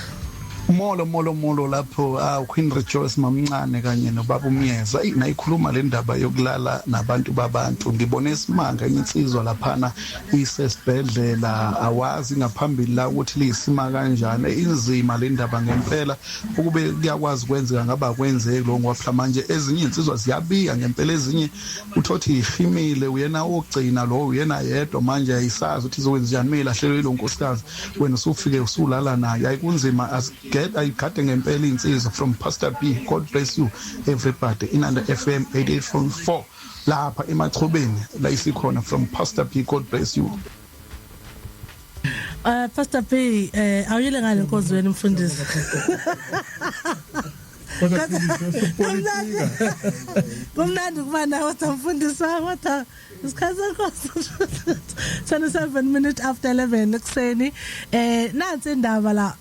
Molo molo molo lapho, Queen Rejoice mamncane kanye nobaba uMyeza. Eyi, nayikhuluma le ndaba yokulala nabantu babantu, ngibone isimanga, insizwa laphana isesibhedlela, awazi ngaphambili la ukuthi liyisima kanjani. Inzima le ndaba ngempela, ukube kuyakwazi kwenzeka ngaba kwenzeki lo, ngoba phela manje ezinye insizwa ziyabiya ngempela, ezinye uthothi ihimile, uyena wokugcina lo, uyena yedwa manje, ayisazi ukuthi izokwenza njani mayilahlelwe ilo nkosikazi, wena usufike usulala naye. Ayikunzima, asiget ayigade ngempela insizwa. From Pastor B, God bless you everybody. Inanda FM 88.4 lapha eMachobeni la isikhona. From Pastor B, God bless you. Pastor B, awuyile ngale nkonzweni, mfundisi? Kodwa Kumnandi. Kumnandi kuba nawe mfundisi wami, kodwa isikhathi sakho 27 minutes after 11 ekuseni. Nansi indaba la,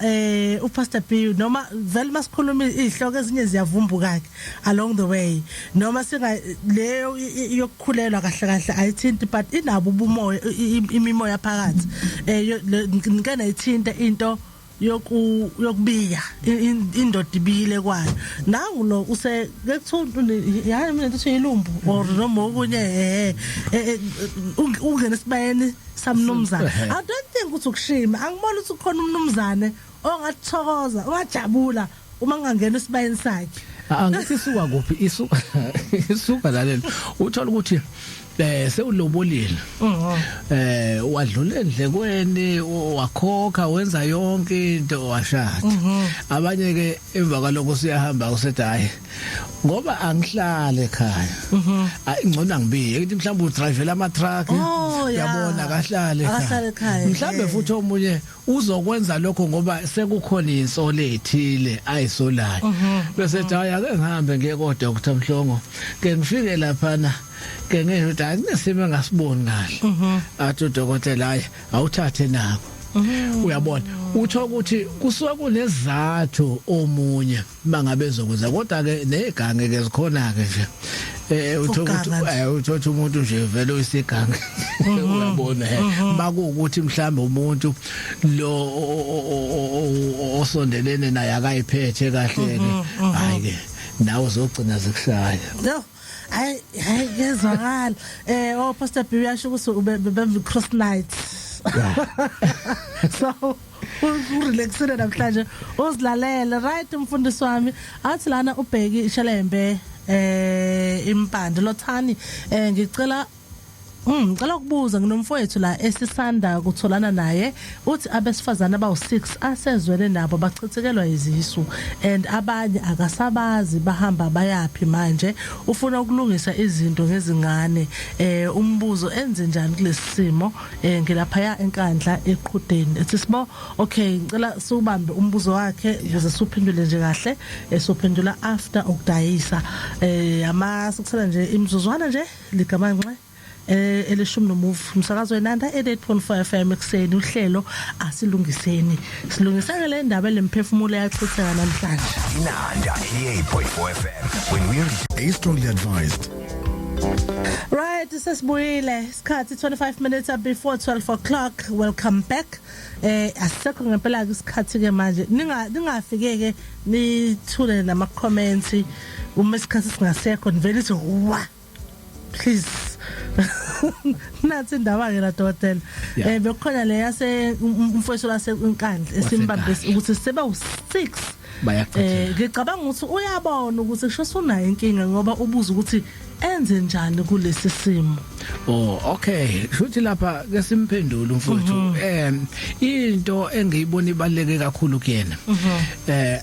uPastor B, noma vele masikhuluma izihloko ezinye ziyavumbuka ke along the way, noma singa leyo yokukhulelwa kahle kahle ayithinti, but inabo ubumoya, imimoya phakathi. Ngike nayithinta into yokubiya, indoda ibiyile kwayo. Nangu lo use kuthiwa yayi mina ngithi ilumbu or noma okunye, ungena esibayeni samnumzane. I don't think ukuthi ukushima, angibona ukuthi kukhona umnumzane ongathokoza, ongajabula uma ngangena esibayeni sakhe. Angithi isuka kuphi? Isuka lalela, uthola ukuthi sewulobolile, wadlula endlekweni, wakhokha, wenza yonke into, washada. Abanye ke emva kwalokho siyahamba, usethi, "Hayi, ngoba angihlale ekhaya, ayi, ngcono angibiye." Ngithi mhlawumbe udrivela ama truck. Yabona, akahlale. Akahlale ekhaya. Mhlawumbe futhi omunye uzokwenza lokho ngoba sekukhona insolo ethile ayisolayo, bese ethi, "Hayi, ake ngihambe ngiye koDr Mhlongo, ke ngifike laphana ke ngisho ukuthi hayi, kunesimo engasiboni kahle." Athi udokotela, "Hayi, awuthathe nako." Uyabona, utho ukuthi kusuke kunezathu omunye mangabe ezokwenza, kodwa ke negange ke zikhona ke nje. Utho ukuthi Ukuganga nje. Utho ukuthi umuntu nje vele uyisigange, uyabona, makuwukuthi mhlambe umuntu lo osondelene naye akayiphethe kahle ke, hayi ke, nawe uzogcina zikushaya. Yo, hayi hayi, kezwakala. Oh, Pastor B uyasho ukuthi ube be cross night. So urelaxile namhlanje, uzilalele. Right, umfundisi wami, athi lana ubheki ishelembe impande lothani. Ngicela ngicela ukubuza, nginomfowethu la esisanda kutholana naye, uthi abesifazana abawu6 asezwele nabo bachithekelwa izisu and abanye akasabazi bahamba bayapi. Manje ufuna ukulungisa izinto ngezingane. Umbuzo, enze njani kulesi simo? Ngilapha ya eNkandla eqhudeni. Ethi sibo, okay, ngicela siubambe umbuzo wakhe ukuze suphendule nje kahle, esophendula after ukudayisa. Ama sikusela nje imizuzwana nje ligamanxe 15. Umsakazo weNanda 88.4 FM ekseni, uhlelo asilungiseni. Silungiseke le ndaba lemphefumulo yachitheka namhlanje. Inanda 88.4 FM. When we're A strongly advised. Right, sesibuyile, isikhathi 25 minutes before 12 o'clock. Welcome back. Asisekho ngempela ke isikhathi ke manje. Ninga ningafike ke nithule nama comments uma isikhathi singasekho, nivele ithi wa. Please. Nathi indaba ke la, dokotela. Bekukhona le yase umfowethu lase Inkandla esimbambe ukuthi seba u6. Bayachitheka. Ngicabanga ukuthi uyabona ukuthi kusho usunayo inkinga, ngoba ubuza ukuthi enze njani kulesi simo. Oh, okay, futhi lapha ke simphendula umfowethu. Into engiyibona ibaleke kakhulu kuyena,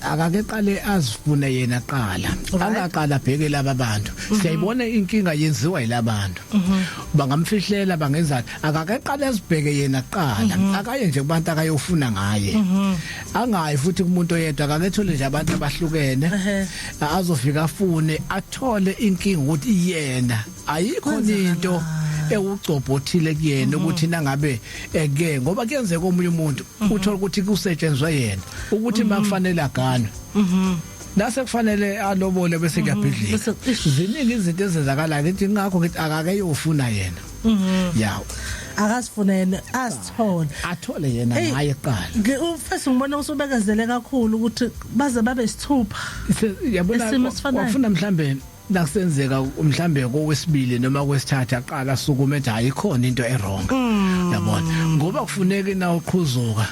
akake qale azifune yena qala, angaqala abheke laba bantu. Siyayibona inkinga yenziwa yilabantu, bangamfihlela, bangenzani. Akake qale azibheke yena qala, akaye nje kubantu akayofuna ngaye, angayi futhi kumuntu oyedwa, akakethole nje abantu abahlukene, azofika afune, athole inkinga ukuthi yena ayikho into ewugcobhothile kuyena, ukuthi nangabe eke, ngoba kuyenzeka omunye umuntu uthola ukuthi kusetshenzwe yena ukuthi makufanele aganwe, nase kufanele alobole, bese kuyabhidlika. Bese- ish. Ziningi izinto ezenzakalayo, ngithi ngakho ngithi akake yofuna yena ya. Akasifunene, asithole. Athole yena Hey. ngaye kuqala. Ufese ngibona usubekezele kakhulu ukuthi baze babe sithupha. Yabona, Isimo esifanayo. wafuna mhlambe nakusenzeka mhlambe kowesibili noma kwesithathu, aqala asukume ethi, "Hayi, ikhona into ewrong." Yabona, ngoba kufuneka na uqhuzuka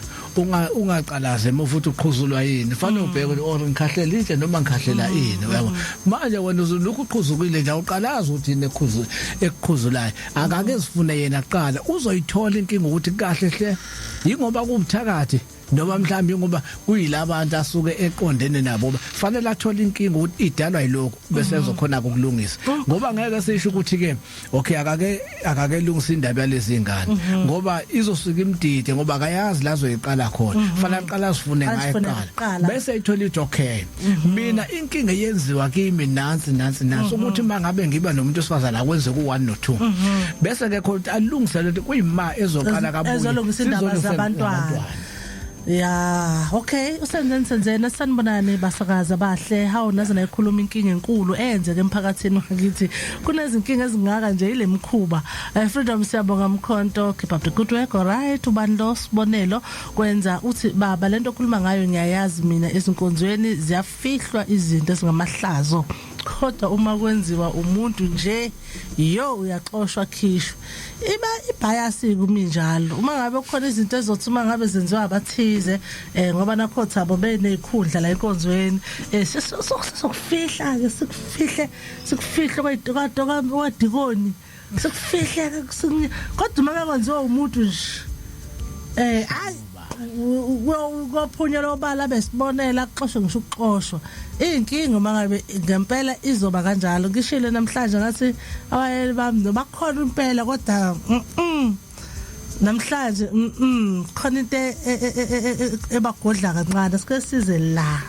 ungaqalaze uma futhi uqhuzulwa yini, fanele ubheke ukuthi or ngikhahlela itshe noma ngikhahlela ini, uyabona. Manje wena uzulokhu uqhuzukile nje, awuqalazi ukuthi yini ekhuzu ekuqhuzulayo. Akake zifune yena kuqala, uzoyithola inkinga ukuthi kahle hle yingoba kubuthakathi. Noma mhlawumbe ngoba kuyilabantu asuke eqondene nabo, fanele athole inkinga ukuthi idalwa yilokho, bese ezokhona ukulungisa, ngoba ngeke sisho ukuthi ke okay, akake lungisa indaba yalezi ngane, ngoba izosuka imdide, ngoba akayazi la azoyiqala khona. Fanele aqala azifune ngaye Azifune kuqala, kuqala. Bese ithola ithi, okay, mina inkinga eyenziwa kimi nansi, nansi, nansi, ukuthi mangabe ngiba nomuntu osifazana akwenze ku 1 no 2, bese ke khona alungise lento kuyima ezoqala kabuye Ezolungisa indaba sizolungisa zabantwana. Ya, okay, usenzeni senzeni. Sanibonani basakaza bahle. Hawu, naze nayikhuluma inkinga enkulu eyenzeke emphakathini wakithi. Kunezinkinga ezingaka nje ile mkhuba. Freedom, siyabonga Mkhonto, keep up the good work. All right, ubani lo? Sibonelo kwenza uthi baba, lento okhuluma ngayo ngiyayazi mina. Ezinkonzweni ziyafihlwa izinto ezingamahlazo. Kodwa uma kwenziwa umuntu nje, yo, uyaxoshwa, khishwa. Iba ibias kuminjalo. Uma ngabe kukhona izinto ezothi uma ngabe zenziwa abathize, ngoba nakho thabo benezikhundla la enkonzweni, sokufihla ke, sikufihle, sikufihle kwedokado kwadikoni, sikufihle ke. Kodwa uma kwenziwa umuntu nje, ayi, kophunyelwa obala, besibonela kuxoshwe ngisho ukuxoshwa. Inkinga uma ngabe ngempela izoba kanjalo. Ngishilo namhlanje ngathi abayeli bami bakhona impela, kodwa namhlanje khona into ebagodla kancane. Sike size la.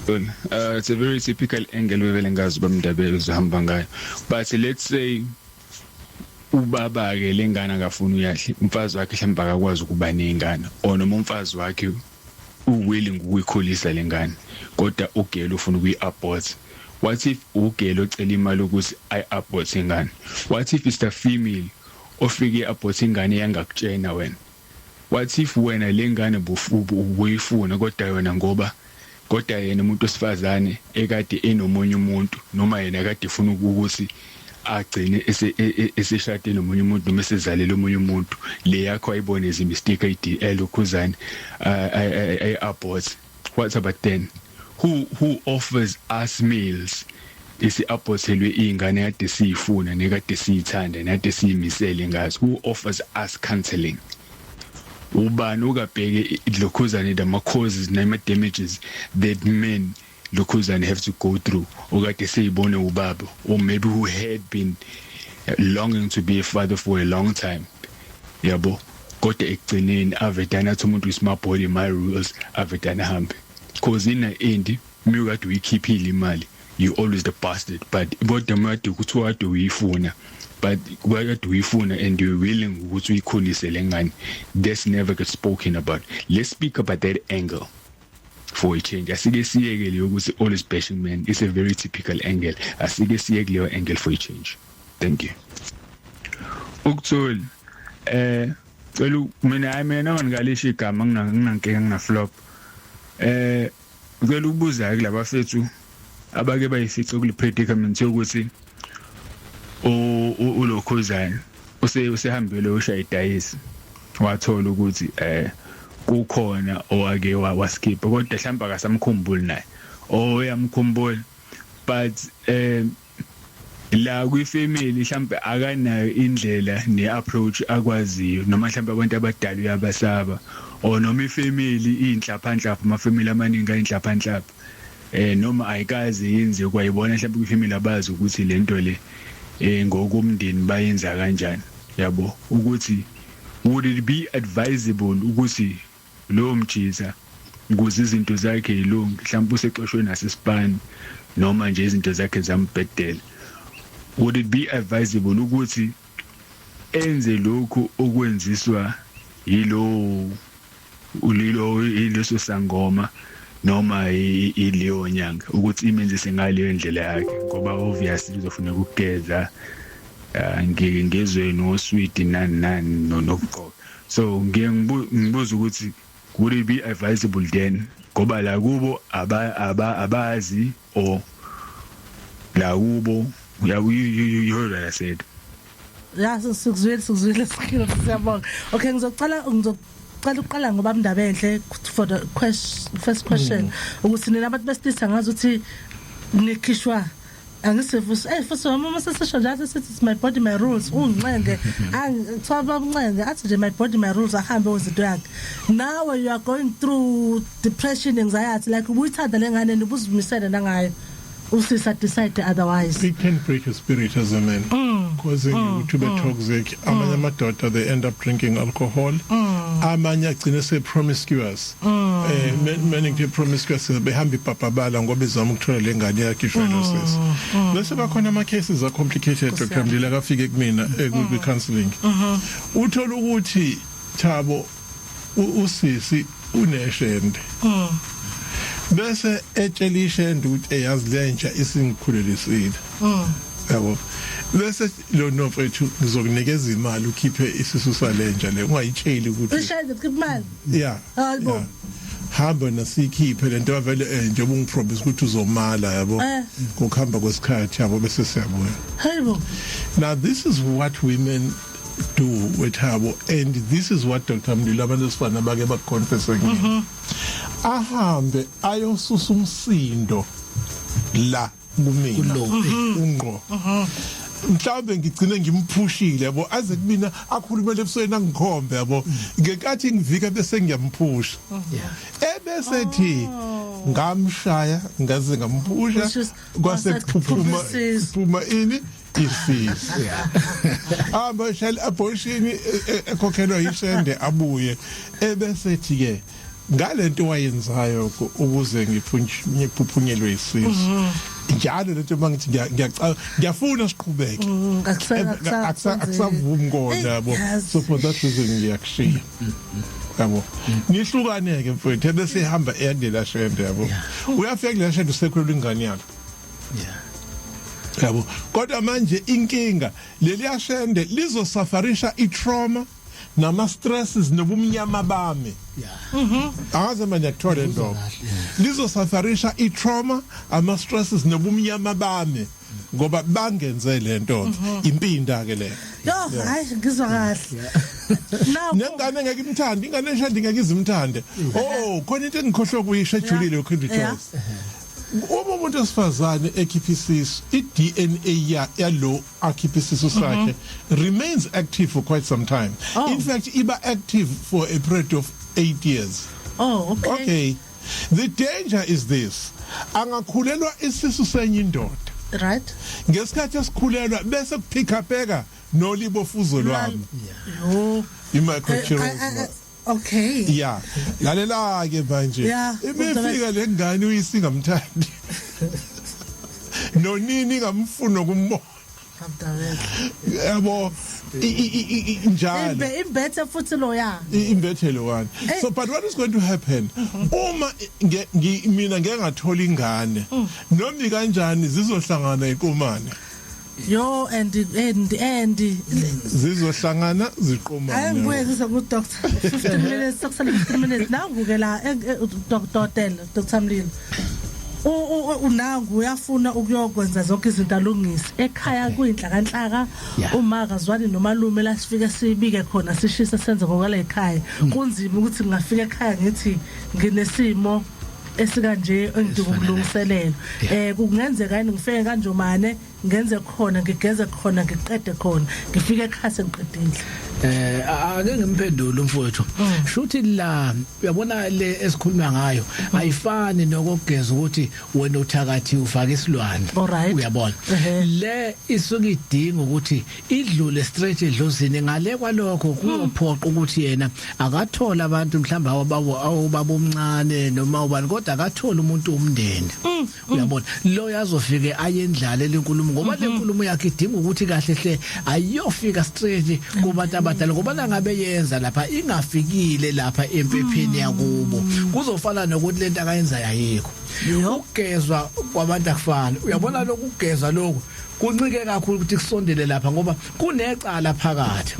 It's a very typical angle wevele ngazi bamndabelo uzohamba ngayo, but let's say ubaba ke lengane akafuni uyahle, umfazi wakhe mhlawumbe akakwazi ukuba nengane, or noma umfazi wakhe uwilling ukuyikhulisa lengane, kodwa ugirl ufuna ukuyi-abort. What if ugirl ocela imali ukuthi ayi-abort ingane? What if it's the female ofike abort ingane yangakutshena wena? What if wena lengane ubuyifuna, kodwa yona ngoba kodwa yena umuntu wesifazane ekade enomunye umuntu, noma yena kade efuna ukuthi agcine eseshade nomunye umuntu, noma esezalele omunye umuntu, le yakho ayibone as mistake, ayidl ukhuzane, ay abort? What about then? Who offers us meals isi-abortelwe ingane kade siyifuna, nekade siyithanda, nekade siyimisele ngazo? Who offers us counseling? Ubani ukabheke lokhuzane the causes nama damages that men lokhuzane have to go through, okade seyibone ubaba, or maybe who had been longing to be a father for a long time, yabo? Kodwa ekugcineni avedana athi umuntu is my body, my rules, avedana hambe, cause in the end muyukade uyikhiphile imali, you always the bastard. But kodwa made kuthiwa kade uyifuna, but kade uyifuna and you're willing ukuthi uyikhulise lengane, that's never get spoken about. Let's speak about that angle for a change. Asike siyeke leyo ukuthi always bashing men. It's a very typical angle. Asike siyeke leyo angle for a change. Thank you. Ukuthula, cela mina, hayi, mina noma ngingalisho igama, nginankinga, ngina flop. Ngicela ukubuza kulabafethu abake bayifica kule predicament yokuthi ulokhuzana usehambile ushaya idayisi, wathola ukuthi kukhona owake waskip, kodwa mhlawumbe akasamkhumbuli naye, oyamkhumbula, but la kwifamily mhlawumbe akanayo indlela neapproach akwaziyo, noma mhlawumbe abantu abadala uyabasaba, or noma ifamily inhlapha nhlapha, amafamily amaningi ayinhlapha nhlapha, noma ayikaze yenziwe kwayibona mhlawumbe kwifamily, abazi ukuthi lento le ngokomndeni bayenza kanjani, yabo, ukuthi would it be advisable ukuthi lo mjitha, ukuze izinto zakhe yilunge, mhlawumbe usexoshwe nasesipani, noma nje izinto zakhe zambhedela, would it be advisable ukuthi enze lokhu okwenziswa yilo ulilo ileso sangoma noma ileyo nyanga, ukuthi imenzise ngaleyo ndlela yakhe? Ngoba obviously uzofuneka ukugeza ngike ngizwe noswidi, nani nani, nokugqoka. So ngiye ngibuza ukuthi would it be advisable then, ngoba la kubo aba abazi, or la kubo, yeah, you heard what I said. Ya, sikuzwile, sikuzwile, sikuzwile, siyabonga. Okay, ngizocela ukuqala ngoba Mndaba enhle for the question, first question, ukuthi nina abantu besilisa ngazi ukuthi nikhishwa. Angisifusi futhi mama sesisho njalo sithi it's my body my rules. Ungincenge, angithiwa bamncenge, athi nje my body my rules, ahambe wenza into yakhe. Nawe you are going through depression, anxiety, like ubuyithanda lengane, ubuzimisele nangayo, usisa decide otherwise. It can break your spirit as a man, causing you to be toxic. Amanye amadoda, they end up drinking alcohol. Amanye agcine se promiscuous, meaning they promiscuous, behamba ipapabala ngoba izama ukuthola lengane yakhe ishwelo sisi. Bese bakhona ama cases are complicated, Dr. Mlila, kafike kumina ku counseling. Uthola ukuthi, Thabo, usisi uneshende, bese etshela ishende ukuthi eyazi lentsha isingikhulelisile, yabo, bese lo nomfethu, ngizokunikeza imali ukhiphe isisu salenja le, ungayitsheli ukuthi Ishende khipha imali? Yeah. Hayibo. Yeah. Hamba nasikhiphe lento vele, njengoba ungipromise ukuthi uzomala, yabo, ngokuhamba kwesikhathi, yabo, bese siyabuya. Hayibo. Now this is what women do with Thabo, and this is what Dr. Mlilo, abantu esifana bake bakuconfess kimi. Ahambe ayosusa umsindo la kumina unqo, mhlawumbe ngigcine ngimphushile, yabo, aze kumina akhulumele ebusweni, angikhombe, yabo, ngenkathi ngivika bese ngiyamphusha, ebese thi ngamshaya ngaze ngamphusha, kwase kuphuphuma isisu. Kuphuma ini? Isisu. Hamba shell abortion ekhokhelwa yishende, abuye ebese thi ke ngalento wayenzayo ukuze ngiphuphunyelwe isisu njalo, lento mangithi ngiyafuna siqhubeke, akusavumi kona, yabo. So for that reason ngiyakushiya, yabo, nihlukane ke mfowethu, ebese ihamba eyakulela shende, yabo. Uyafika kulela shende, usekhulelwa ingane yakhe, yabo. Kodwa manje inkinga, leli yashende lizosufferisha itrauma nama stresses nobumnyama bami. Angaze manje akuthola into, lizosufferisha itrauma, ama stresses nobumnyama bami, ngoba bangenze lento. Impinda ke le. Yo, hayi, ngizwa kahle now. Nengane ngeke imthande, ingane eshandi ngeke izimthande. Oh, khona into engikhohlwe kuyisho ejulile, uKhindi Joyce. Uma umuntu esifazane ekhipha isisu, i-DNA ya yalo akhipha isisu sakhe remains active for quite some time. In fact, iba active for a period of 8 years. Oh, okay. Okay, the danger is this: angakhulelwa isisu senye indoda, ngesikhathi esikhulelwa bese kupick upeka nolibofuzo lwami, Yo. I-microchimerism. Yeah, lalela ke manje. Imifika lengane, uyisingamthandi nonini, ngamfuna ukumbona, yabo, njalo. Imbethe futhi loya. Imbethe lo one. So but what is going to happen uma mina ngeke ngathola ingane, noma kanjani zizohlangana iqomane. Yo, and Zizohlangana ziqomane. Ayangibuye ngize ku doctor, 15 minutes sokusala, 15 minutes nangu ke la, Dr. Dr Mlilo, unangu uyafuna ukuyokwenza zonke izinto, alungise ekhaya, kuyinhlakanhlaka, uma akazwani nomalume la, sifike sibike khona, sishisa, senze ngokwala ekhaya. Kunzima ukuthi ngingafika ekhaya ngithi nginesimo esikanje engidinga ukulungiselela. Kungenzeka yini ngifike kanjomane, ngenze khona, ngigeze khona, ngiqede khona, ngifike ekhaya sengiqedile? Ake ngimphendule umfowethu. Shuthi la uyabona le esikhuluma ngayo ayifani nokugeza ukuthi wena uthakathi ufaka isilwane. Uyabona, le isuke idinga ukuthi idlule straight edlozini. Ngale kwalokho kuyophoqa ukuthi yena akathola abantu, mhlawumbe awababo, awubaba omncane noma ubani, kodwa akathola umuntu womndeni, uyabona, lo yazofike ayendlale lenkulumo, ngoba le nkulumo yakhe idinga ukuthi kahle hle ayiyofika straight kubantu abadala, ngoba nangabe yenza lapha ingafikile lapha empepheni yakubo, kuzofana nokuthi lento akayenza ayikho. Ukugezwa kwabantu akufani, uyabona, lokhu kugezwa lokhu kuncike kakhulu ukuthi kusondele lapha, ngoba kunecala phakathi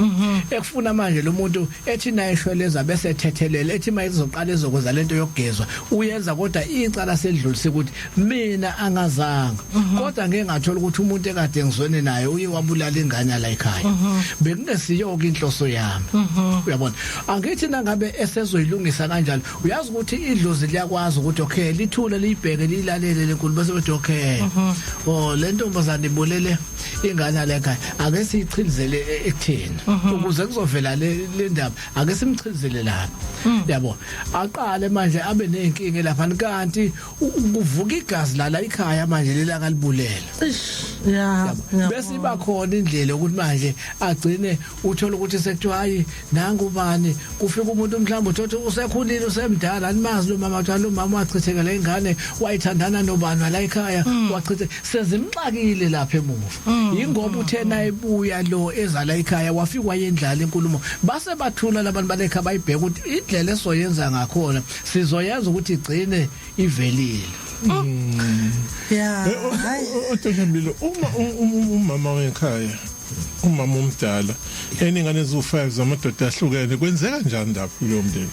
ekufuna manje lo muntu ethi naye shweleza bese ethethelele, ethi mayizoqala ezokwenza lento yokugezwa uyenza, kodwa icala selidlulise ukuthi mina angazanga, kodwa ngeke ngathola ukuthi umuntu ekade ngizwene naye uye wabulala ingane la ekhaya, bekungesiyo ke inhloso yami, uyabona. Angithi nangabe esezoyilungisa kanjalo, uyazi ukuthi idlozi liyakwazi ukuthi okay, lithule. liyibheke liyilalele lenkulu bese bethi okay, oh, le ntombazane ibulele ingane la ekhaya, ake siyichilizele ekutheni ukuze kuzovela le ndaba, ake simchilizele lapha, yabo. Aqale manje abe nenkinga lapha, kanti kuvuka igazi la ekhaya manje lelanga libulela. Bese iba khona indlela ukuthi manje agcine uthola ukuthi sekuthiwa hayi, nangu ubani, kufika umuntu mhlawumbe uthothi usekhulile, usemdala, animazi lo mama, kuthiwa lo mama wachithekela ingane, wayithandana nobani wala ekhaya, wachithe sezimxakile lapha emuva. Yingoba uthena ebuya lo ezala ekhaya wafika wayendlala inkulumo, base bathula labantu balekhaya, bayibheka ukuthi indlela esoyenza ngakhona sizoyenza ukuthi igcine ivelile. Hayi. Otoshamlilo, uma umama wekhaya, umama omdala eningane eziwu5 zamadoda ahlukene, kwenzeka kanjani lapho kulowo mndeni?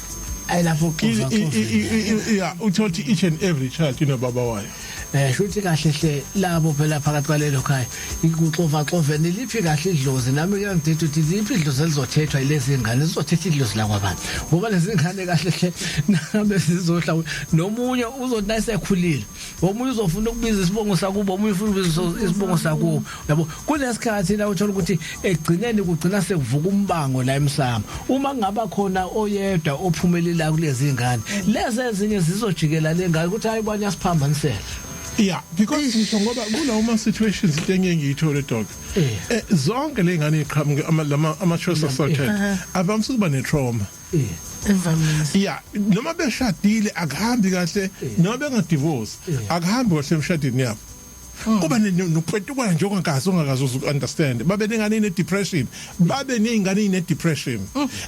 Ayi, lapho kuxoxa Yeah, uthothi each and every child inobaba wayo. Shuthi kahle hle labo phela phakathi kwalelo khaya ikuxova xovene, liphi kahle idlozi? Nami kuyangidida ukuthi liphi idlozi elizothethwa yilezi ngane, zizothetha idlozi la kwabantu, ngoba lezi ngane kahle hle nabe zizohla nomunye uzothi nayisekhulile, omunye uzofuna ukubiza isibongo sakubo, omunye ufuna ukubiza isibongo sakubo, yabo. Kunesikhathi la uthola ukuthi ekugcineni kugcina sekuvuka umbango la emsamo. Uma kungaba khona oyedwa ophumelela kulezi ngane, lezi ezinye zizojikela le ngane ukuthi hayi, bani yasiphambanisela. Yeah, because ngisho ngoba kulawo ma situations, into engeke ngiyithole, doc, zonke le ngane iqhamuke lama ama choice assorted avamise ukuba ne trauma. Emvamisa. Yeah, noma beshadile akuhambi kahle, noma bengadivorce akuhambi kahle emshadweni yabo, kuba nokupetukana nje ongakazi ongakazi uzu-understand, babe nengane ine-depression, babe ney'ngane ey'ne-depression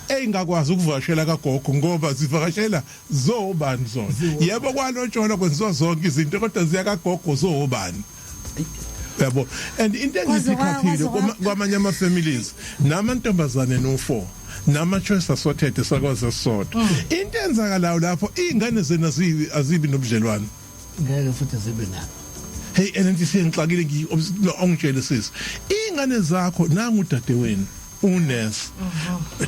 ey'ngakwazi ukuvakashela kagogo ngoba zivakashela zobani zona? Yebo, kwalotsholwa, kwenziwa zonke izinto, kodwa ziya kagogo zobani, yabo? And into engiyikhaphile kwamanye ama-families namantombazane no-four nama-choice assorted sakwazi esisodwa, into enzakalayo lapho iy'ngane zena azibi nobudlelwane. Ngeke futhi zibe nabo. Hey, enento isengixakile, ongitshele sisi, ingane zakho, nangu udadewenu unesi,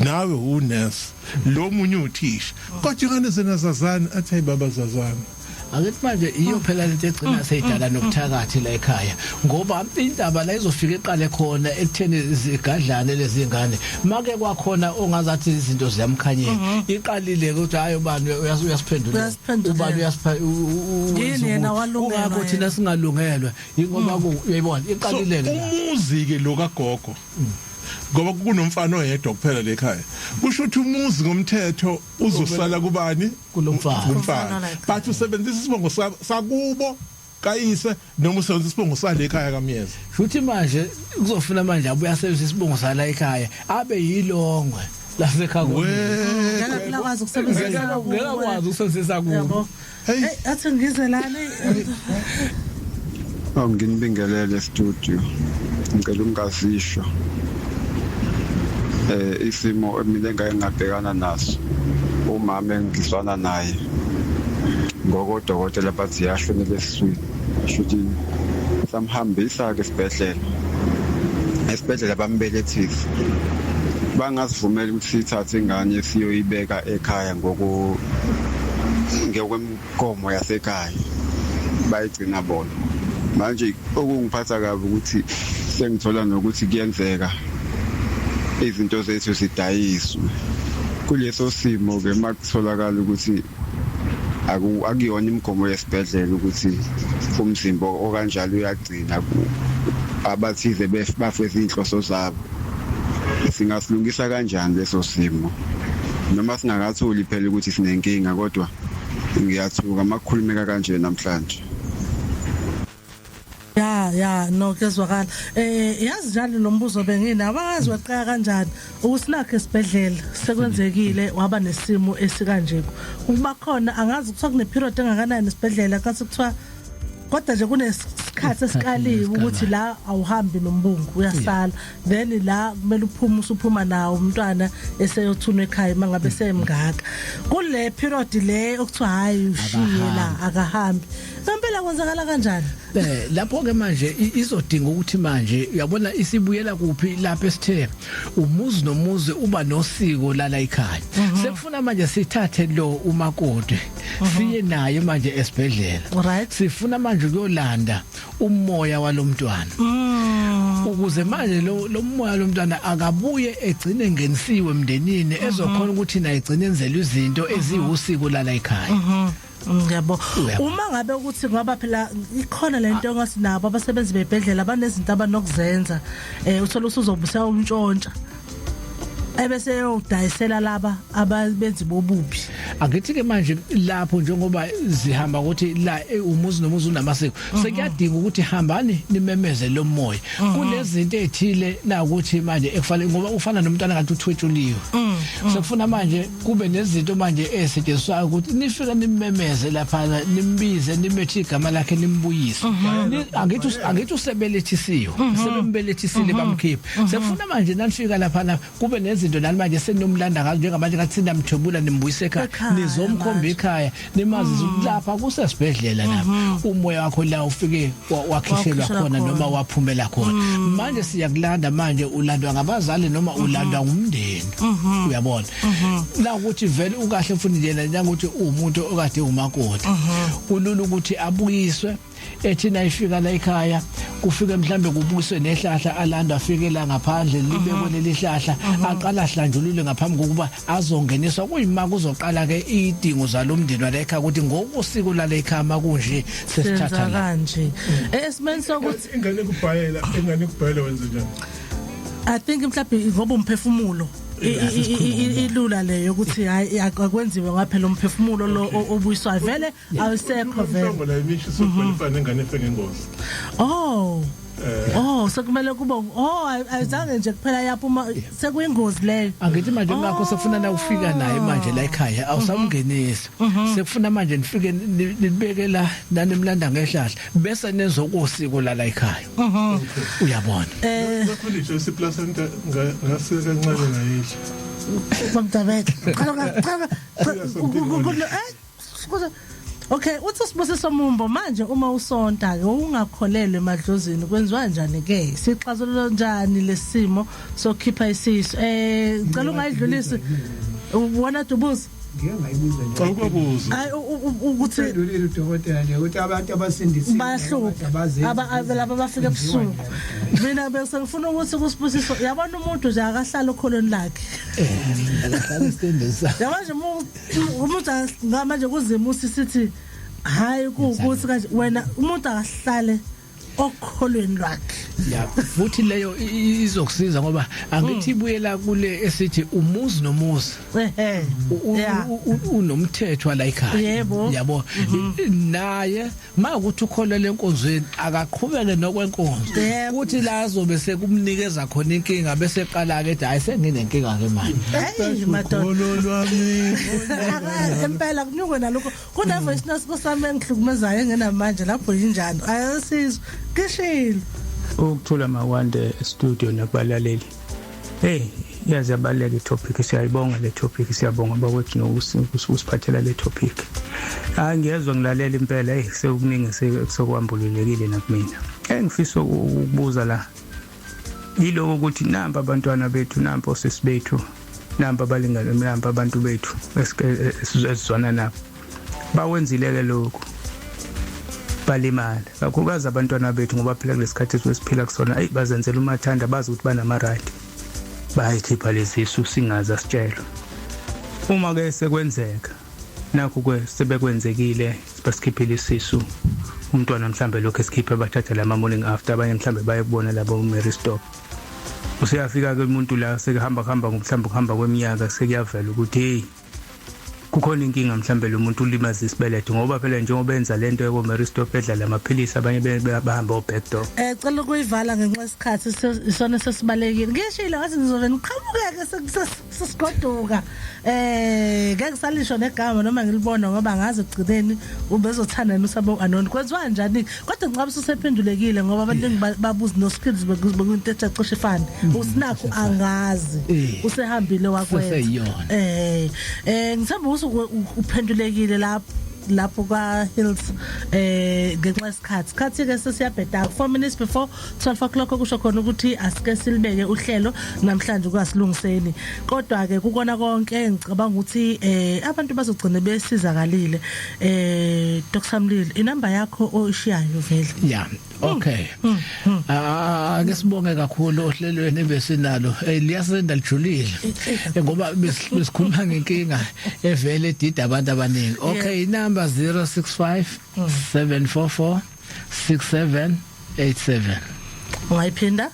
nawe unesi, lo munye uthisha, kodwa ingane zena zazana, athi hey baba, zazana. Akithi manje iyo phela lento egcina seyidala nobuthakathi la ekhaya, ngoba indaba la izofika iqale khona ekutheni zigadlane lezi ngane, make kwakhona ongazathi izinto ziyamkhanyela, iqalile ukuthi hayi, ubani uyasiphendulela. Uyasiphendulela. Ubani uyasipha Yini yena walungelwa kungakho yena. thina singalungelwe, ingoba uyayibona iqalile ke la. Umuzi ke lo kagogo, ngoba kunomfana oyedwa kuphela lekhaya, kusho ukuthi umuzi ngomthetho uzosala kubani? Kulomfana. Kumfana. Umfana la. But usebenzisa isibongo sakubo kayise noma usebenzisa isibongo sale ekhaya kaMyeza? Futhi manje kuzofuna manje abuye asebenzise isibongo sala ekhaya, abe yilongwe lasekhaya. Ngeke phela akwazi ukusebenzisa. Ngeke akwazi ukusebenzisa kubo. Yabo. Hey. Hey, athi ngize lana. Awu, nginibingelele studio. Ngicela ungazisho. Isimo mina engake ngabhekana naso. Umama engizwana naye, ngokodokotela bathi yashonela esiswini. Shuthi samhambisa ke esibhedlela. Esibhedlela bambelethisa. Bangasivumela ukuthi sithathe ingane siyoyibeka ekhaya ngoku ngekwemigomo yasekhaya, bayigcina bona. Manje okungiphatha kabi ukuthi sengithola nokuthi kuyenzeka izinto zethu zidayiswe. Kuleso simo ke, makutholakala ukuthi akuyona imigomo yesibhedlela ukuthi umzimba okanjalo uyagcina abathize bafeze inhloso zabo, singasilungisa kanjani leso simo, noma singakatholi phela ukuthi sinenkinga? Kodwa ngiyathuka makukhulumeka kanje namhlanje. Ya, no, kezwakala. Yazi njalo lo mbuzo benginawo, abangazi weqeka kanjani ukuthi nakho esibhedlela sekwenzekile waba nesimo esikanje, ukuba khona angazi kuthiwa kune period engakanani esibhedlela kasi kuthiwa, kodwa nje kunesikhathi esikaliwe ukuthi la awuhambi nombungu, uyasala, then la kumele uphume, usuphuma nawo umntwana eseyothunwa ekhaya mangabe semngaka. Kule period le okuthiwa hayi, ushiye la, akahambi ngempela, kwenzakala kanjani? Lapho ke manje izodinga ukuthi manje uyabona isibuyela kuphi lapho esithe umuzi nomuzi uba nosiko lala ekhaya. Sekufuna manje sithathe lo umakoti siye naye manje esibhedlela. Sifuna manje ukuyolanda umoya walomntwana ukuze manje lo moya lomntwana akabuye egcine ngenisiwe emndenini, ezokhona ukuthi naye egcine enzelwe izinto eziwusiko lala ekhaya. Ngiyabo. Uma ngabe ukuthi, ngoba phela ikhona lento ongasinabo abasebenzi bebhedlela, banezinto abanokuzenza, uthola usuzobusa umntshontsha ebese yodayisela laba ababenzi bobubi. Angithi ke manje lapho njengoba zihamba ukuthi la umuzi nomuzi unamasiko, sekuyadinga ukuthi hambani nimemeze lo moya kunezinto ezithile na ukuthi manje ekufanele, ngoba ufana nomntwana ngathi uthwetshuliwe. Sekufuna manje kube nezinto manje ezisetshenziswayo ukuthi nifike nimemeze lapha, nimbize, nimethe igama lakhe, nimbuyise. Angithi usebelethisiwe, sebembelethisile, bamkhipha. Sekufuna manje nanifika lapha kube nezinto nani manje senomlanda ngazo, njengamanje ngathi sinamthwebula, nimbuyise ekhaya, nizomkhomba ekhaya, nimazise ukuthi lapha kusesibhedlela, lapha umoya wakho la ufike wakhishelwa khona noma waphumela khona. Manje siyakulanda, manje ulandwa ngabazali noma ulandwa ngumndeni, uyabona la ukuthi vele ukahle futhi nje njengokuthi umuntu okade umakoti, kulula ukuthi abuyiswe. Ethi nayifika la ekhaya, kufike mhlambe kubuswe nehlahla, alanda afike la ngaphandle, libekwe leli hlahla, aqala ahlanjulule ngaphambi kokuba azongeniswa. Kuyima kuzoqala ke idingo zalomndeni wala ekhaya ukuthi ngokusiko lala ekhaya makunje sesithatha la kanje esimeni sokuthi Ingane kubhayela wenze njani? I think mhlawumbe ngoba umphefumulo, ilula leyo ukuthi hayi, akwenziwe ngaphela umphefumulo lo obuyiswayo vele awusekho vele. Mhlawumbe la imisho sokubona nengane efe ngengozi. Oh, sekumele kube, oh, ayizange nje kuphela yaphuma, sekuyingozi leyo. Angithi manje ngakho sekufuna na ufika naye manje la ekhaya, awusamngenisi. Sekufuna manje nifike nibeke la nanimlanda ngehlahla, bese nezokosiko la la ekhaya, uyabona. Lokho lisho isiplacenta ngase kancane ngayidla. Bamdabethe, cha cha, okay, uthi Sibusiso Mumbo, manje uma usonta ke ungakholelwa emadlozini, kwenziwa kanjani ke? Sixazulula njani lesimo sokukhipha isisu? Cela ungayidlulisi wona, Dubuza. Ngike ngayibuza nje. Cha, ukwabuza. Hayi, ukuthi Uphendulile udokotela nje ukuthi abantu abasindisiwe bayahlupha laba abafika ebusuku. Mina bese ngifuna ukuthi kuSibusiso, yabona, umuntu nje akahlala okholweni lakhe. Akahlala isitende sakhe. Yabo nje umuntu manje kuzima usithi hayi, kuwukuthi kanje wena, umuntu akahlale okholweni lwakhe. Ya, futhi leyo izokusiza ngoba angithi ibuyela kule esithi umuzi nomuzi unomthetho la ekhaya. Yabo, naye makuthi ukholele enkonzweni, akaqhubeke nokwenkonzo, kuthi la azobe sekumnikeza khona inkinga, bese eqala ke ethi hayi, senginenkinga ke manje. Hey madoda. Ukholo lwami. Impela kunyukwe nalokho kune voice note kusami engihlukumezayo engenamanje lapho yinjani, ayasizwe kishilo. Ukuthula makwande studio nakubalaleli. Hey, yazi yabaleka itopic, siyayibonga le topic, siyabonga bakwethu nokusiphathela le topic. Hayi, ngiyezwa, ngilalela impela, hey, sekukuningi sekuhambululekile nakumina. Engifisa ukubuza la yiloko ukuthi nampa abantwana bethu, nampa osisi bethu, nampa abalingane, nampa abantu bethu esizwana nabo, bawenzile ke lokho, balimala kakhulukazi abantwana bethu, ngoba phela kulesikhathi esiphila kusona, ayi, bazenzela umathanda, bazi ukuthi banama-right, bayayikhipha lezisu singaze asitshelwe. Uma ke sekwenzeka nakho ke sebekwenzekile, basikhiphile isisu umntwana, mhlambe lokho esikhiphe, bathatha lama morning after, abanye mhlambe baye kubona labo Marie Stop, useyafika ke umuntu la, sekuhamba kuhamba, mhlawumbe kuhamba kweminyaka, sekuyavela ukuthi hey, kukhona inkinga, mhlambe lo muntu ulimaza isibeletho, ngoba phela njengoba enza lento yeko Marie Stop, edla lamaphilisi, abanye bahamba o-backdoor. Cela ukuyivala ngenxa yesikhathi, isona sesibalekile. Ngishilo ngathi ngizobe ngiqhamukeke sesigoduka. Ngeke ngisalisho negama noma ngilibona, ngoba ngazi ekugcineni ubezothanda usabo anon. Kwenziwa kanjani? Kodwa ngicabanga usephendulekile, ngoba abantu babuza no skills bekunto ecacishe ifana. Usinakho angazi. Usehambile wakwenza. Seseyiyona. Ngithemba ukuthi uphendulekile lapho. Lapho kwa Hills ngenxa yesikhathi, sikhathi ke sesiyabheda, 4 minutes before 12 o'clock, okusho khona ukuthi asike silibeke uhlelo namhlanje kwasilungiseni. Kodwa ke kukona konke, ngicabanga ukuthi abantu bazogcina besizakalile. Dr Mlilo, inamba yakho oyishiyayo vele? Yeah, okay. Ah, ake sibonge kakhulu ohlelweni ebesinalo. Liyasenda, lijulile. Ngoba besikhuluma ngenkinga evele edida abantu abaningi. Okay, inumber 065 744 6787. Ungayiphinda?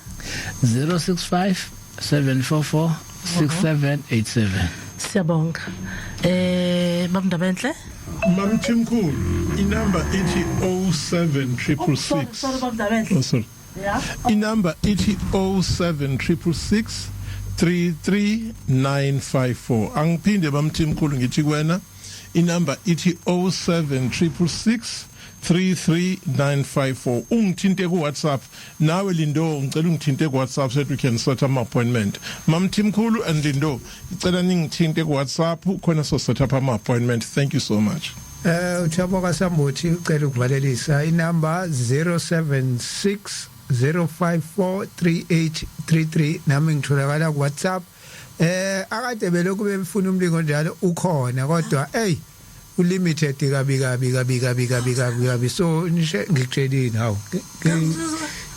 065 744 6787. Siyabonga, babNdabenhle. Mamthimkhulu, inumber ithi 07666. Sorry, babNdabenhle. Oh, sorry. Inumber ithi 07666 33954. Angiphinde, bamthimkhulu, ngithi kuwena inumber ithi 07666 33954. Ungithinte ku WhatsApp. Nawe Lindo, ngicela ungithinte ku WhatsApp so that we can set up appointment. Mamthimkhulu and Lindo, ngicela ningithinte ku WhatsApp khona so set up ama appointment. Thank you so much. uThabo kaSambothi ucela ukuvalelisa, inamba 076 054 3833. Nami ngitholakala ku WhatsApp. Akade belokhu befuna umlingo njalo, ukhona kodwa hey, ulimited kabi kabi kabi kabi kabi kabi kabi, so nishe ngikutshelini, hawu,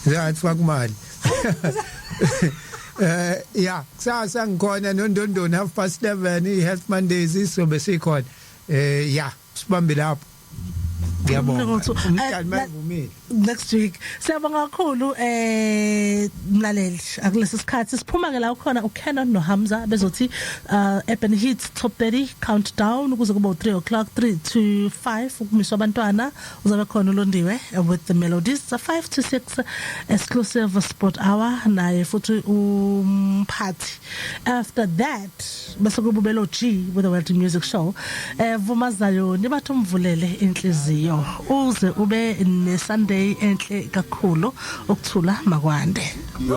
ngathi faka imali. Ya, kusasa ngikhona nondondoni 11:30, i-Health Mondays isobe sikhona. Ya, sibambe lapho, ngiyabonga. Umntana mayivumile. Next week. Siyabonga kakhulu, mlaleli. Akulesi sikhathi siphuma ke la, ukhona uCanon noHamza bezothi Urban Hits Top 30 Countdown ukuze kube 3 o'clock, 3 to 5 ukumiswa abantwana, uzabe khona uLondiwe with the melodies. 5 to 6, exclusive sport hour naye futhi umphathi. After that bese kububelo G with the World Music Show. Vuma zayo nibathi umvulele inhliziyo, uze ube ne Sunday enhle kakhulu. Ukuthula makwande.